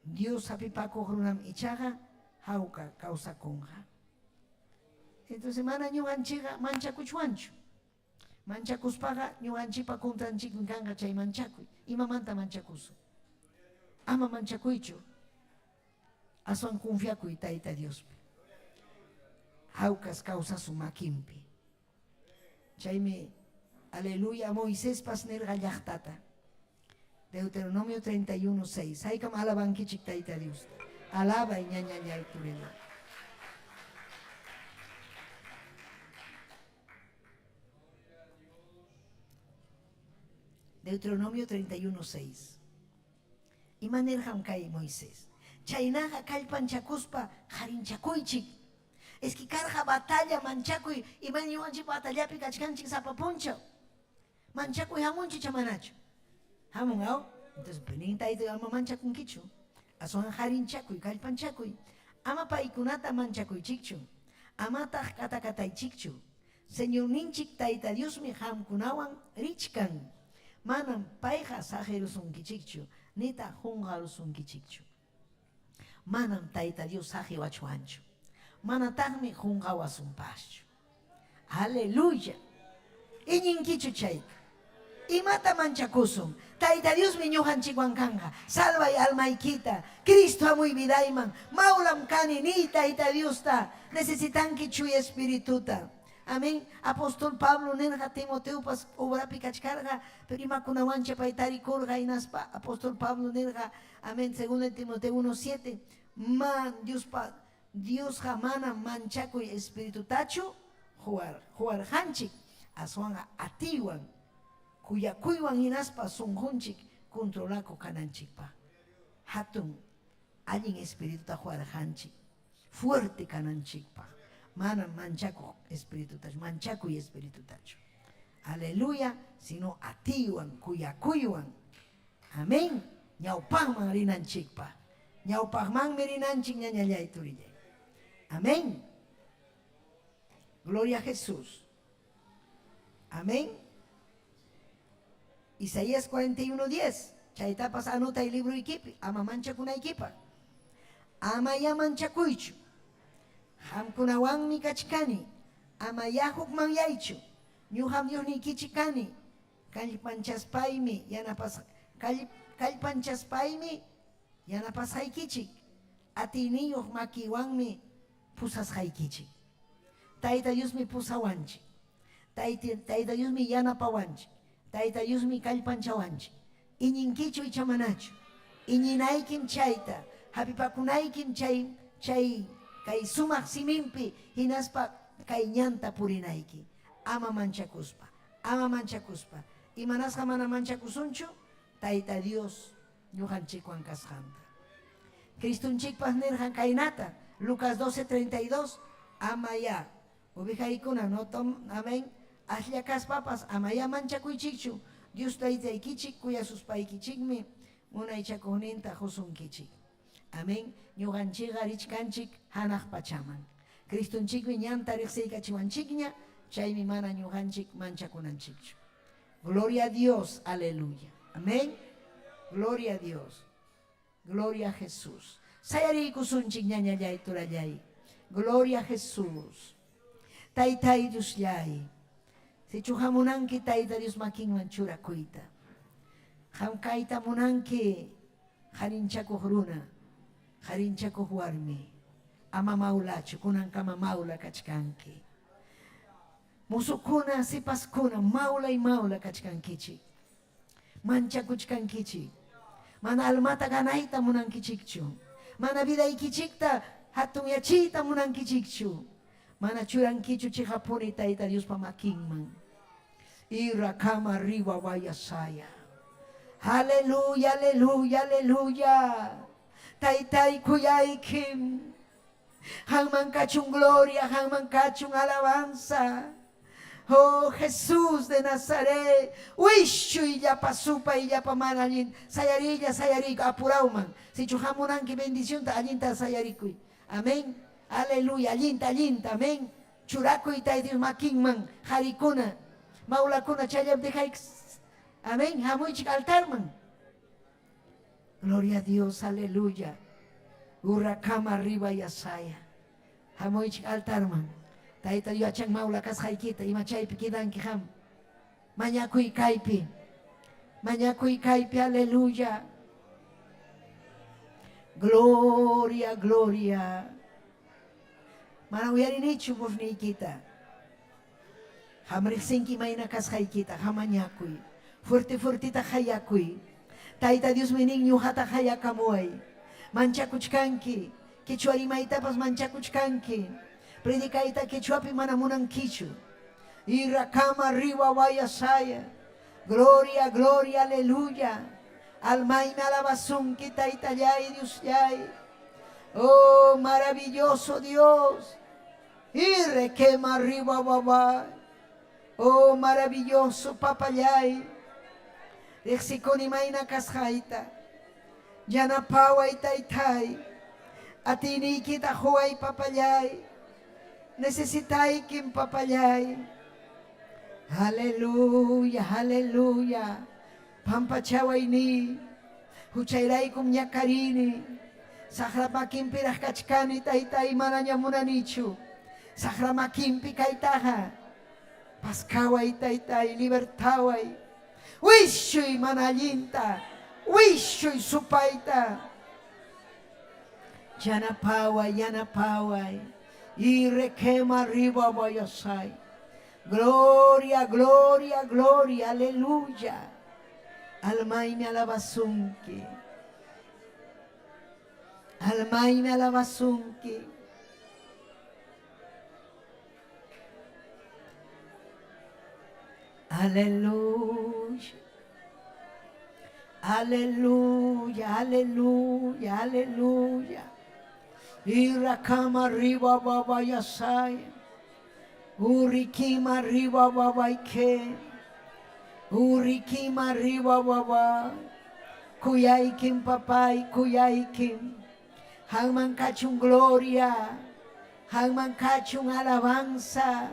Dios hapipakuq runam ichaqa hawka kawsakunqa. Entonces mana ñuqanchikqa manchakuchwanchu. Manchakuspaqa ñuqanchikpa contranchikmi kanqa chay manchakuy. Imamanta manchakusun? Ama manchakuychu. Aswan confiakuy Tayta Diospi. Hawkas kawsasun makinpi. Chaymi, aleluya, Moisespas nirqa llaqtata. Deuteronomio 31, 6. Haykam alabankichik Tayta Diosta. Alabay ñañañay turila. Deuteronomio 31:6. Ima nirqam kay Moisés? Chaynaqa kallpanchakuspa qarinchakuychik. Es que karqa batalla manchakuy, ima ñuqanchik batallapi kachkanchik sapa punchaw. Manchakuy hamunchu icha manachu? Hamun aw? Entonces nin tayta ama manchakunkichu. Aswan qarinchakuy, kallpanchakuy. Ama paykunata manchakuychikchu. Amataq katakataychikchu. Señorninchik Tayta Diosmi qamkunawan richkan. Manam payqa saqerusunkichikchu nitaq qunqarusunkichikchu. Manam Tayta Dios saqiwachwanchu. Manataqmi qunqawasunpaschu. Aleluya. Iñinkichu chayta? Imata manchakusun? Tayta Diosmi ñuqanchikwan kanqa. Salvay almaykita. Cristo hamuy vidayman. Maulam kani niy Tayta Diosta. Necesitanki Chuya Espirituta. Amén. Apóstol Pablo nirqa Timoteopas obrapi kachkarqa, pero imakunawancha pay tarikurqa hinaspa apóstol Pablo nirqa, amén, segundo Timoteo 1:7, man Diospa Diosqa manam manchakuy espiritutachu quwarqanchik, aswanqa atiywan, kuyakuywan hinaspa sunqunchik controlakuq kananchikpaq hatun allin espirituta quwarqanchik, fuerte kananchikpaq, manam manchakuq espiritutachu, manchakuy espiritutachu. Aleluya, sino atiywan, kuyakuywan. Amén. Ñawpaqman rinanchikpaq. Ñawpaqmanmi rinanchik ñañallay turillay. Amén. Gloria a Jesús. Amén. Isaías 41:10. Chaytapas anotay libroykipi, ama manchakunaykipaq. Amayá manchakuychu. Qamkunawanmi kachkani. Amayá hukmanyaychu. Ñuqam Diosniykichik kani. Kallpanchaspaymi yanapas kallpanchaspaymi yanapasqaykichik, atiyniyuq makiywanmi pusasqaykichik. Tayta Diosmi pusawanchik. Tayta Diosmi yanapawanchik. Tayta Diosmi kallpanchawanchik. Iñinkichu icha manachu? Iñinaykim chayta, hapipakunaykim chay chay kay sumaq siminpi hinaspa kay ñanta purinayki, ama manchakuspa. Ama manchakuspa. Imanasqa mana manchakusunchu? Tayta Dios ñuqanchikwan kasqanta. Cristonchikpas nirqan kaynata, Lucas 12:32, Amayá ovejaykuna no tom, amén, aslla kaspapas amayá manchakuychikchu, Dios Taytaykichik kuyasuspaykichikmi munaychakuqninta qusunkichik. Amén. Ñuqanchikqa richkanchik hanaq pachaman. Cristonchikmi ñanta riqsiykachiwanchikña, chaymi mana ñuqanchik manchakunanchikchu. Gloria a Dios, aleluya. Amén. Gloria a Dios. Gloria a Jesús. Sayariykusunchik ñañallay turallay. Gloria a Jesús. Taytay Diosllay. Sichu hamunanki Tayta Dios makinman churakuyta. Qam kayta munanki qarinchakuq runa, qarinchakuq warmi. Ama maulachu, kunankama maula kachkanki. Musukuna, sipaskuna, maulay maula kachkankichik. Manchakuchkankichik. Mana almata ganayta munankichikchu. Mana vidaykichikta hatunyachiyta munankichikchu. Mana churankichu chiqapuni Tayta Diospa makinman. Irakama riwa wayasaya. Aleluya, aleluya, aleluya. Taytay kuyaykim. Qamman kachun gloria, qamman kachun alabanza. Oh Jesús de Nazaret, wischuy llapa supay llapa mana allin sayariylla sayariykuy apurawman. Sichu hamunanki bendicionta allinta sayarikuy. Amén. Aleluya, allinta, allinta, amén. Churakuy Tayta Dios makinman qarikuna, maulakuna chayllam dejayk. Amén. Hamuychik altarman. Gloria a Dios, aleluya. Urrakama arriba yasaya. Hamuychik altarman. Tayta Dios yachan maula kasqaykita, ima chaypi quedanki qam. Mañakuy kaypi. Mañakuy kaypi, aleluya. Gloria, gloria. Mana uyarinichu vozniykita. Qam riqsinki imayna kasqaykita, qam mañakuy. Fuerte fuertita qayakuy. Tayta Diosmi nin ñuqata qayakamuway. Manchakuchkanki, quechua rimaytapas manchakuchkanki. Predicayta quechuapi mana munankichu. Irakama riwa wayasaya. Gloria, gloria, aleluya. Almaymi alabasunki, Taytallay, Diosllay. Oh, maravilloso Dios. Y requema arriba, babá. Oh, maravilloso papallay. Riqsikuni mayna kasqayta. Yanapaway taytay. Atiyniykita quway papallay. Necesitaykim papallay. Aleluya, aleluya. Pampachawayni. Huchayraykum ñakarini. Saqra makinpiraq kachkani taytay manaña munanichu. Saqra makinpi kaytaqa. Paskaway taytay, libertaway. Wischuy mana allinta. Wischuy supayta. Yanapaway, yanapaway. Y requema arriba vayasay. Gloria, gloria, gloria, aleluya. Almaymi alabasunki. Almaymi alabasunki. Aleluya. Aleluya, aleluya, aleluya. Irakama arriba baba yasai. Urikima arriba baba ike. Urikima arriba baba. Kuyaykim papay, kuyaykim. Hanman kachun gloria. Hanman kachun alabanza.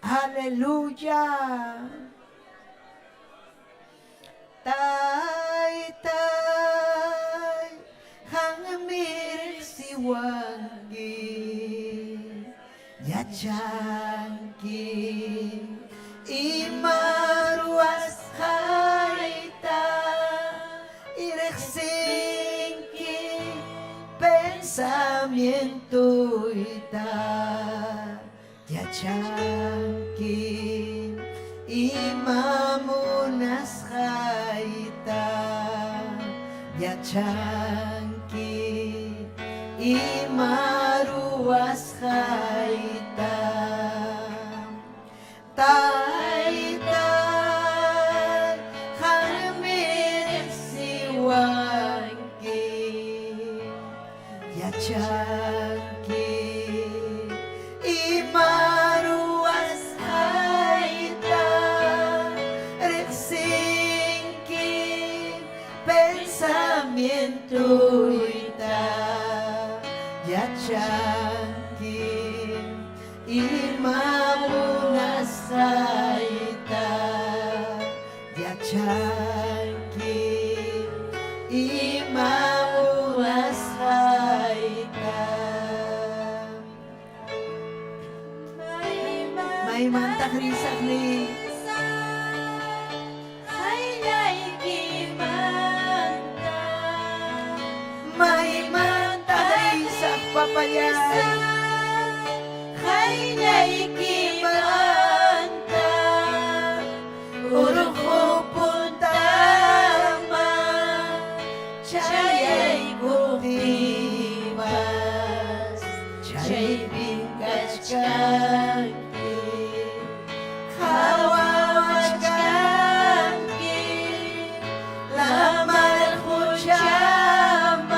Aleluya. Taytay, qammi riqsiwanki, yachanki ima ruwasqayta, riqsinki pensamientoyta, yachanki ima munasqayta, yachanki ima ruwasqayta. Taytay, qammi riqsiwanki, yachanki ima ruwasqayta, riqsinki pensamientoyta, yachanki ima munasqayta, yachanki ima munasqayta. Maymantaq risaq ni? Qayllaykimanta. Maymantaq risaq papallay? Qayllaykimanta. Urqu puntaman chayaykuptiypas, chaypim kachkanki, qhawawachkanki, lamar quchaman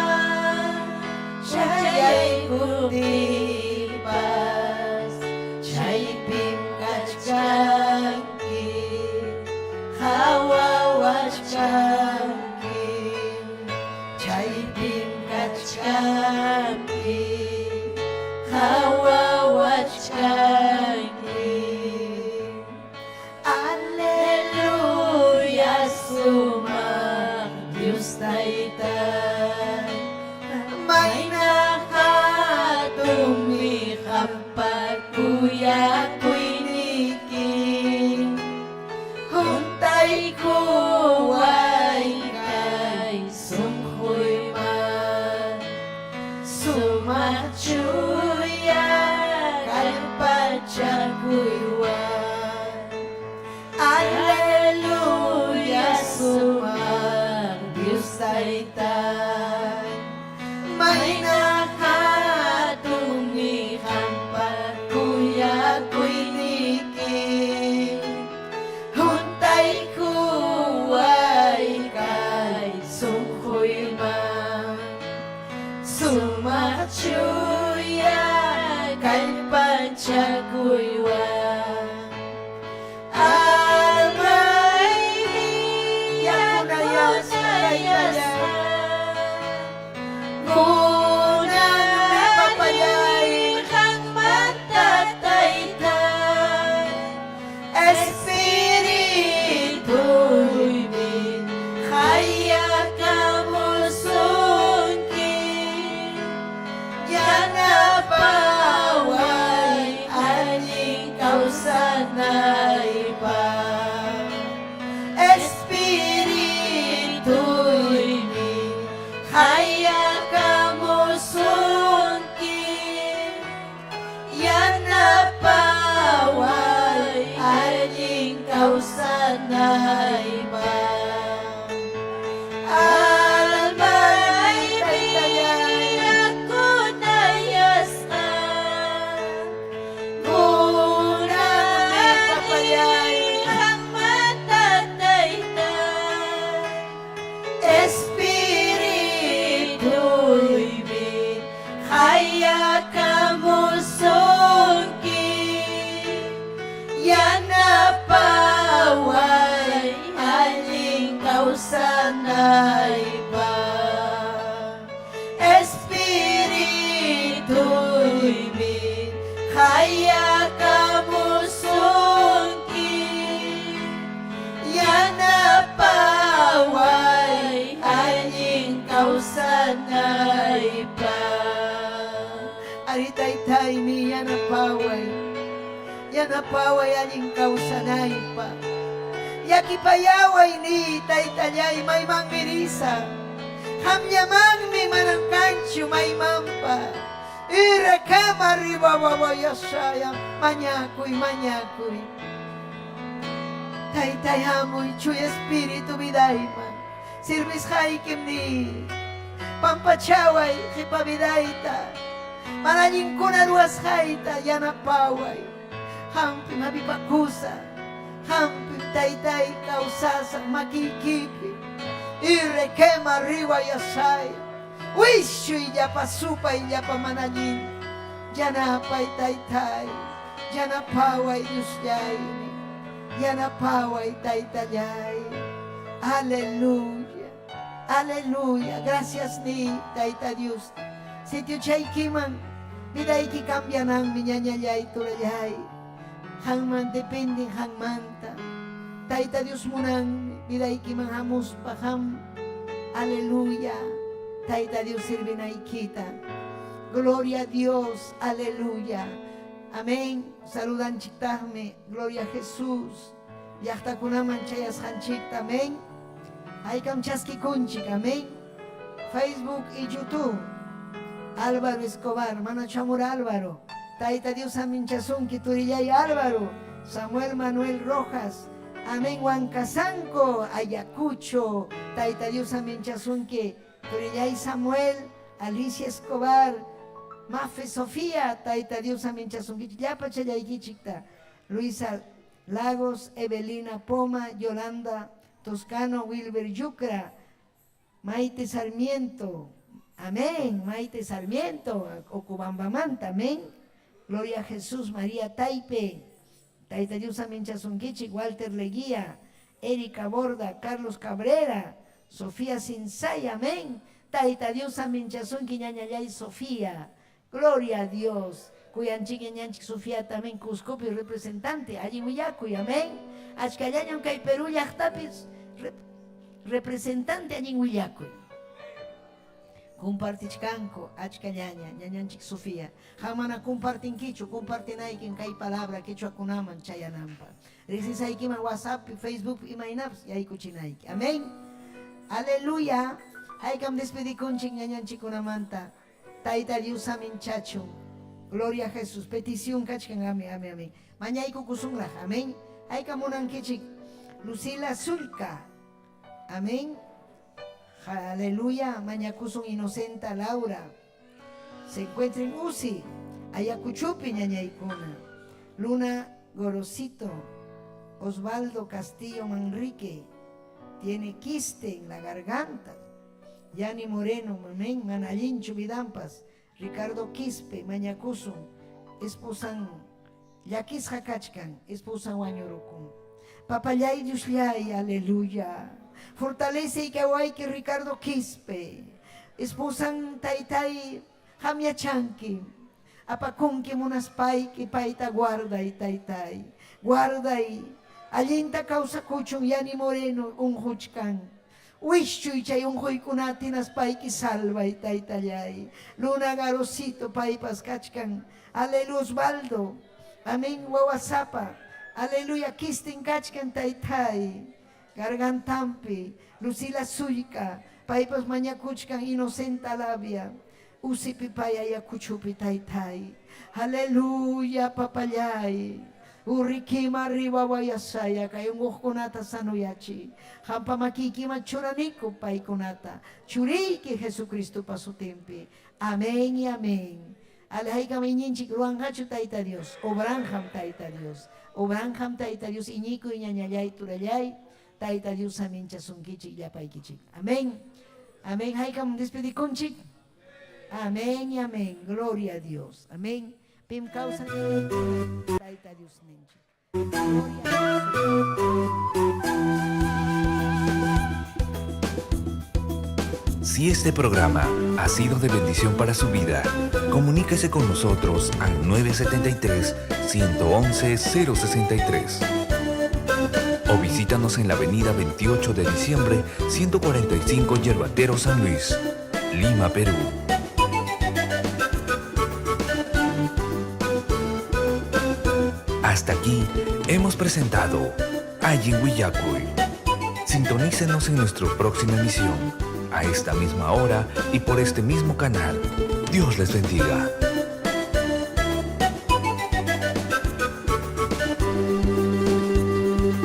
chayaykuptiypas, chaypim kachkanki, qhawawachkanki, chaypim kachkanki, qhawawachkanki. Aleluya, sumaq Dios Taytay, mayna hatunmi qampa kuyakuyniki, huntaykuway kay sunquyman, sumaq chuya kallpachakuywan. Aleluya, sumaq Dios Taytay, mayna hatunmi qampa kuyakuyniki, huntaykuway. kawsanaypaq. Espirituymi qayakamusunki, yanapaway allin kawsanaypaq. Ari taytaymi yanapaway, yanapaway allin kawsanaypaq. Llakipayaway niy taytallay maymanmi risaq, qamllamanmi manam kanchu maymanpa. Irakama riwawawayasaya mañakuy mañakuy. Taytay hamuy chuya espíritu vidayman, sirvisqaykim niy. Pampachaway qipa vidayta, mana allinkuna ruwasqayta yanapaway. Qampim hapipakusaq, qampim taytay kawsasaq makiykipi. Irekema riwayasaya. Wischuy llapa supay llapa mana allin yanapay taytay, yanapaway Diosllaymi, yanapaway taytallay. Aleluya, aleluya. Gracias niy Tayta Dios. Sitiochaykiman vidayki cambiananmi ñañallay turallay. Qanman dependen qanmanta. Tayta Dios munanmi vidaykiman hamuspa qam. Aleluya. Tayta Dios sirvinaykita. Gloria a Dios. Aleluya. Amén. Saludanchiktaqmi. Gloria a Jesús. Llaqtakunaman chayasqanchikta. Amén. Haykam chaskikunchik. Amén. Facebook y YouTube. Álvaro Escobar, mana chamura Álvaro. Tayta Dios aminchasunki, turillay Álvaro. Samuel Manuel Rojas. Amén, Huancasanco, Ayacucho. Tayta Dios aminchasunki, turillay Samuel, Alicia Escobar, Mafe Sofía, Tayta Dios aminchasunki. Llapa challaykichikta. Luisa Lagos, Evelina Poma, Yolanda Toscano, Wilber Yucra, Maite Sarmiento, amén, Maite Sarmiento, Ocubambamanta, amén. Gloria a Jesús, María Taipe, Taita Dios amén chasunkichik, Walter Leguía, Erika Borda, Carlos Cabrera, Sofía Sinsay, amén. Taita Dios amén chasunki, ñañallay Sofía. Gloria a Dios. Kuyanchik ñañanchik Sofía también Cuscopi representante, allí willakuy, amén. Achkallañam kay Perú llaqtapis representante allí willakuy. Compartichkanku achkallaña ñañanchik Sofía. Qam mana compartinkichu, compartinaykin kay palabra quechuakunaman chayananpaq. Riqsisaykiman WhatsApp, Facebook imaynapas yaykuchinayki. Amén. Aleluya. Haykam despedikunchik ñañanchikunamanta. Tayta Dios amin chachun. Gloria a Jesús. Petición kachkan, amén, amén, amén. Mañaykukusunraq, amén. Haykam munankichik. Lucila Zulca. Amén. Aleluya. Mañakusun Inocenta Laura. Se encuentra en Uzi. Ayacuchupi, ñañaykuna. Luna Gorosito. Osvaldo Castillo Manrique. Tiene quiste en la garganta. Yani Moreno, amén, Manallinchu Vidampas, Ricardo Quispe, Mañakusun, esposan llakisqa kachkan, esposan wañurukun. Papallay Diosllay, aleluya. Fortalece y kawayki Ricardo Quispe, esposan taytay hamyachanki, apakunki munaspayki payta guarday taytay, guarday, allinta kawsakuchun Yani Moreno unquchkan. Wischuy chay unquykunata hinaspayki salvay taytallay. Luna Garosito paypas kachkan. Aleluya Osvaldo. Amén wawasapa. Aleluya kistin kachkan taytay. Gargantampi. Lucila Suyka. Paypas mañakuchkan Inocenta Labia. Usipi pay Ayacuchupi taytay. Aleluya papallay. Urrikima riwawayasaya kay unquqkunata sanuyachi. Qampa makiykiman churaniku paykunata. Churiyki Jesucristopa sutinpi. Amén y amén. Alhaykam iñinchik ruwanqachu Tayta Dios. Obranjam Tayta Dios. Obranjam Tayta Dios iñikuy ñañallay turallay. Tayta Dios aminchasunkichik llapaykichik. Amén. Amén. Haykam despedikunchik. Amén y amén. Gloria a Dios. Amén. Pim causa Tayta Dios ninchik. Gloria a Jesús. Si este programa ha sido de bendición para su vida, comuníquese con nosotros al 973 111 063 o visítanos en la avenida 28 de diciembre 145 Yerbatero San Luis, Lima, Perú. Hasta aquí hemos presentado Allin Willakuy. Sintonícenos en nuestra próxima emisión, a esta misma hora y por este mismo canal. Dios les bendiga.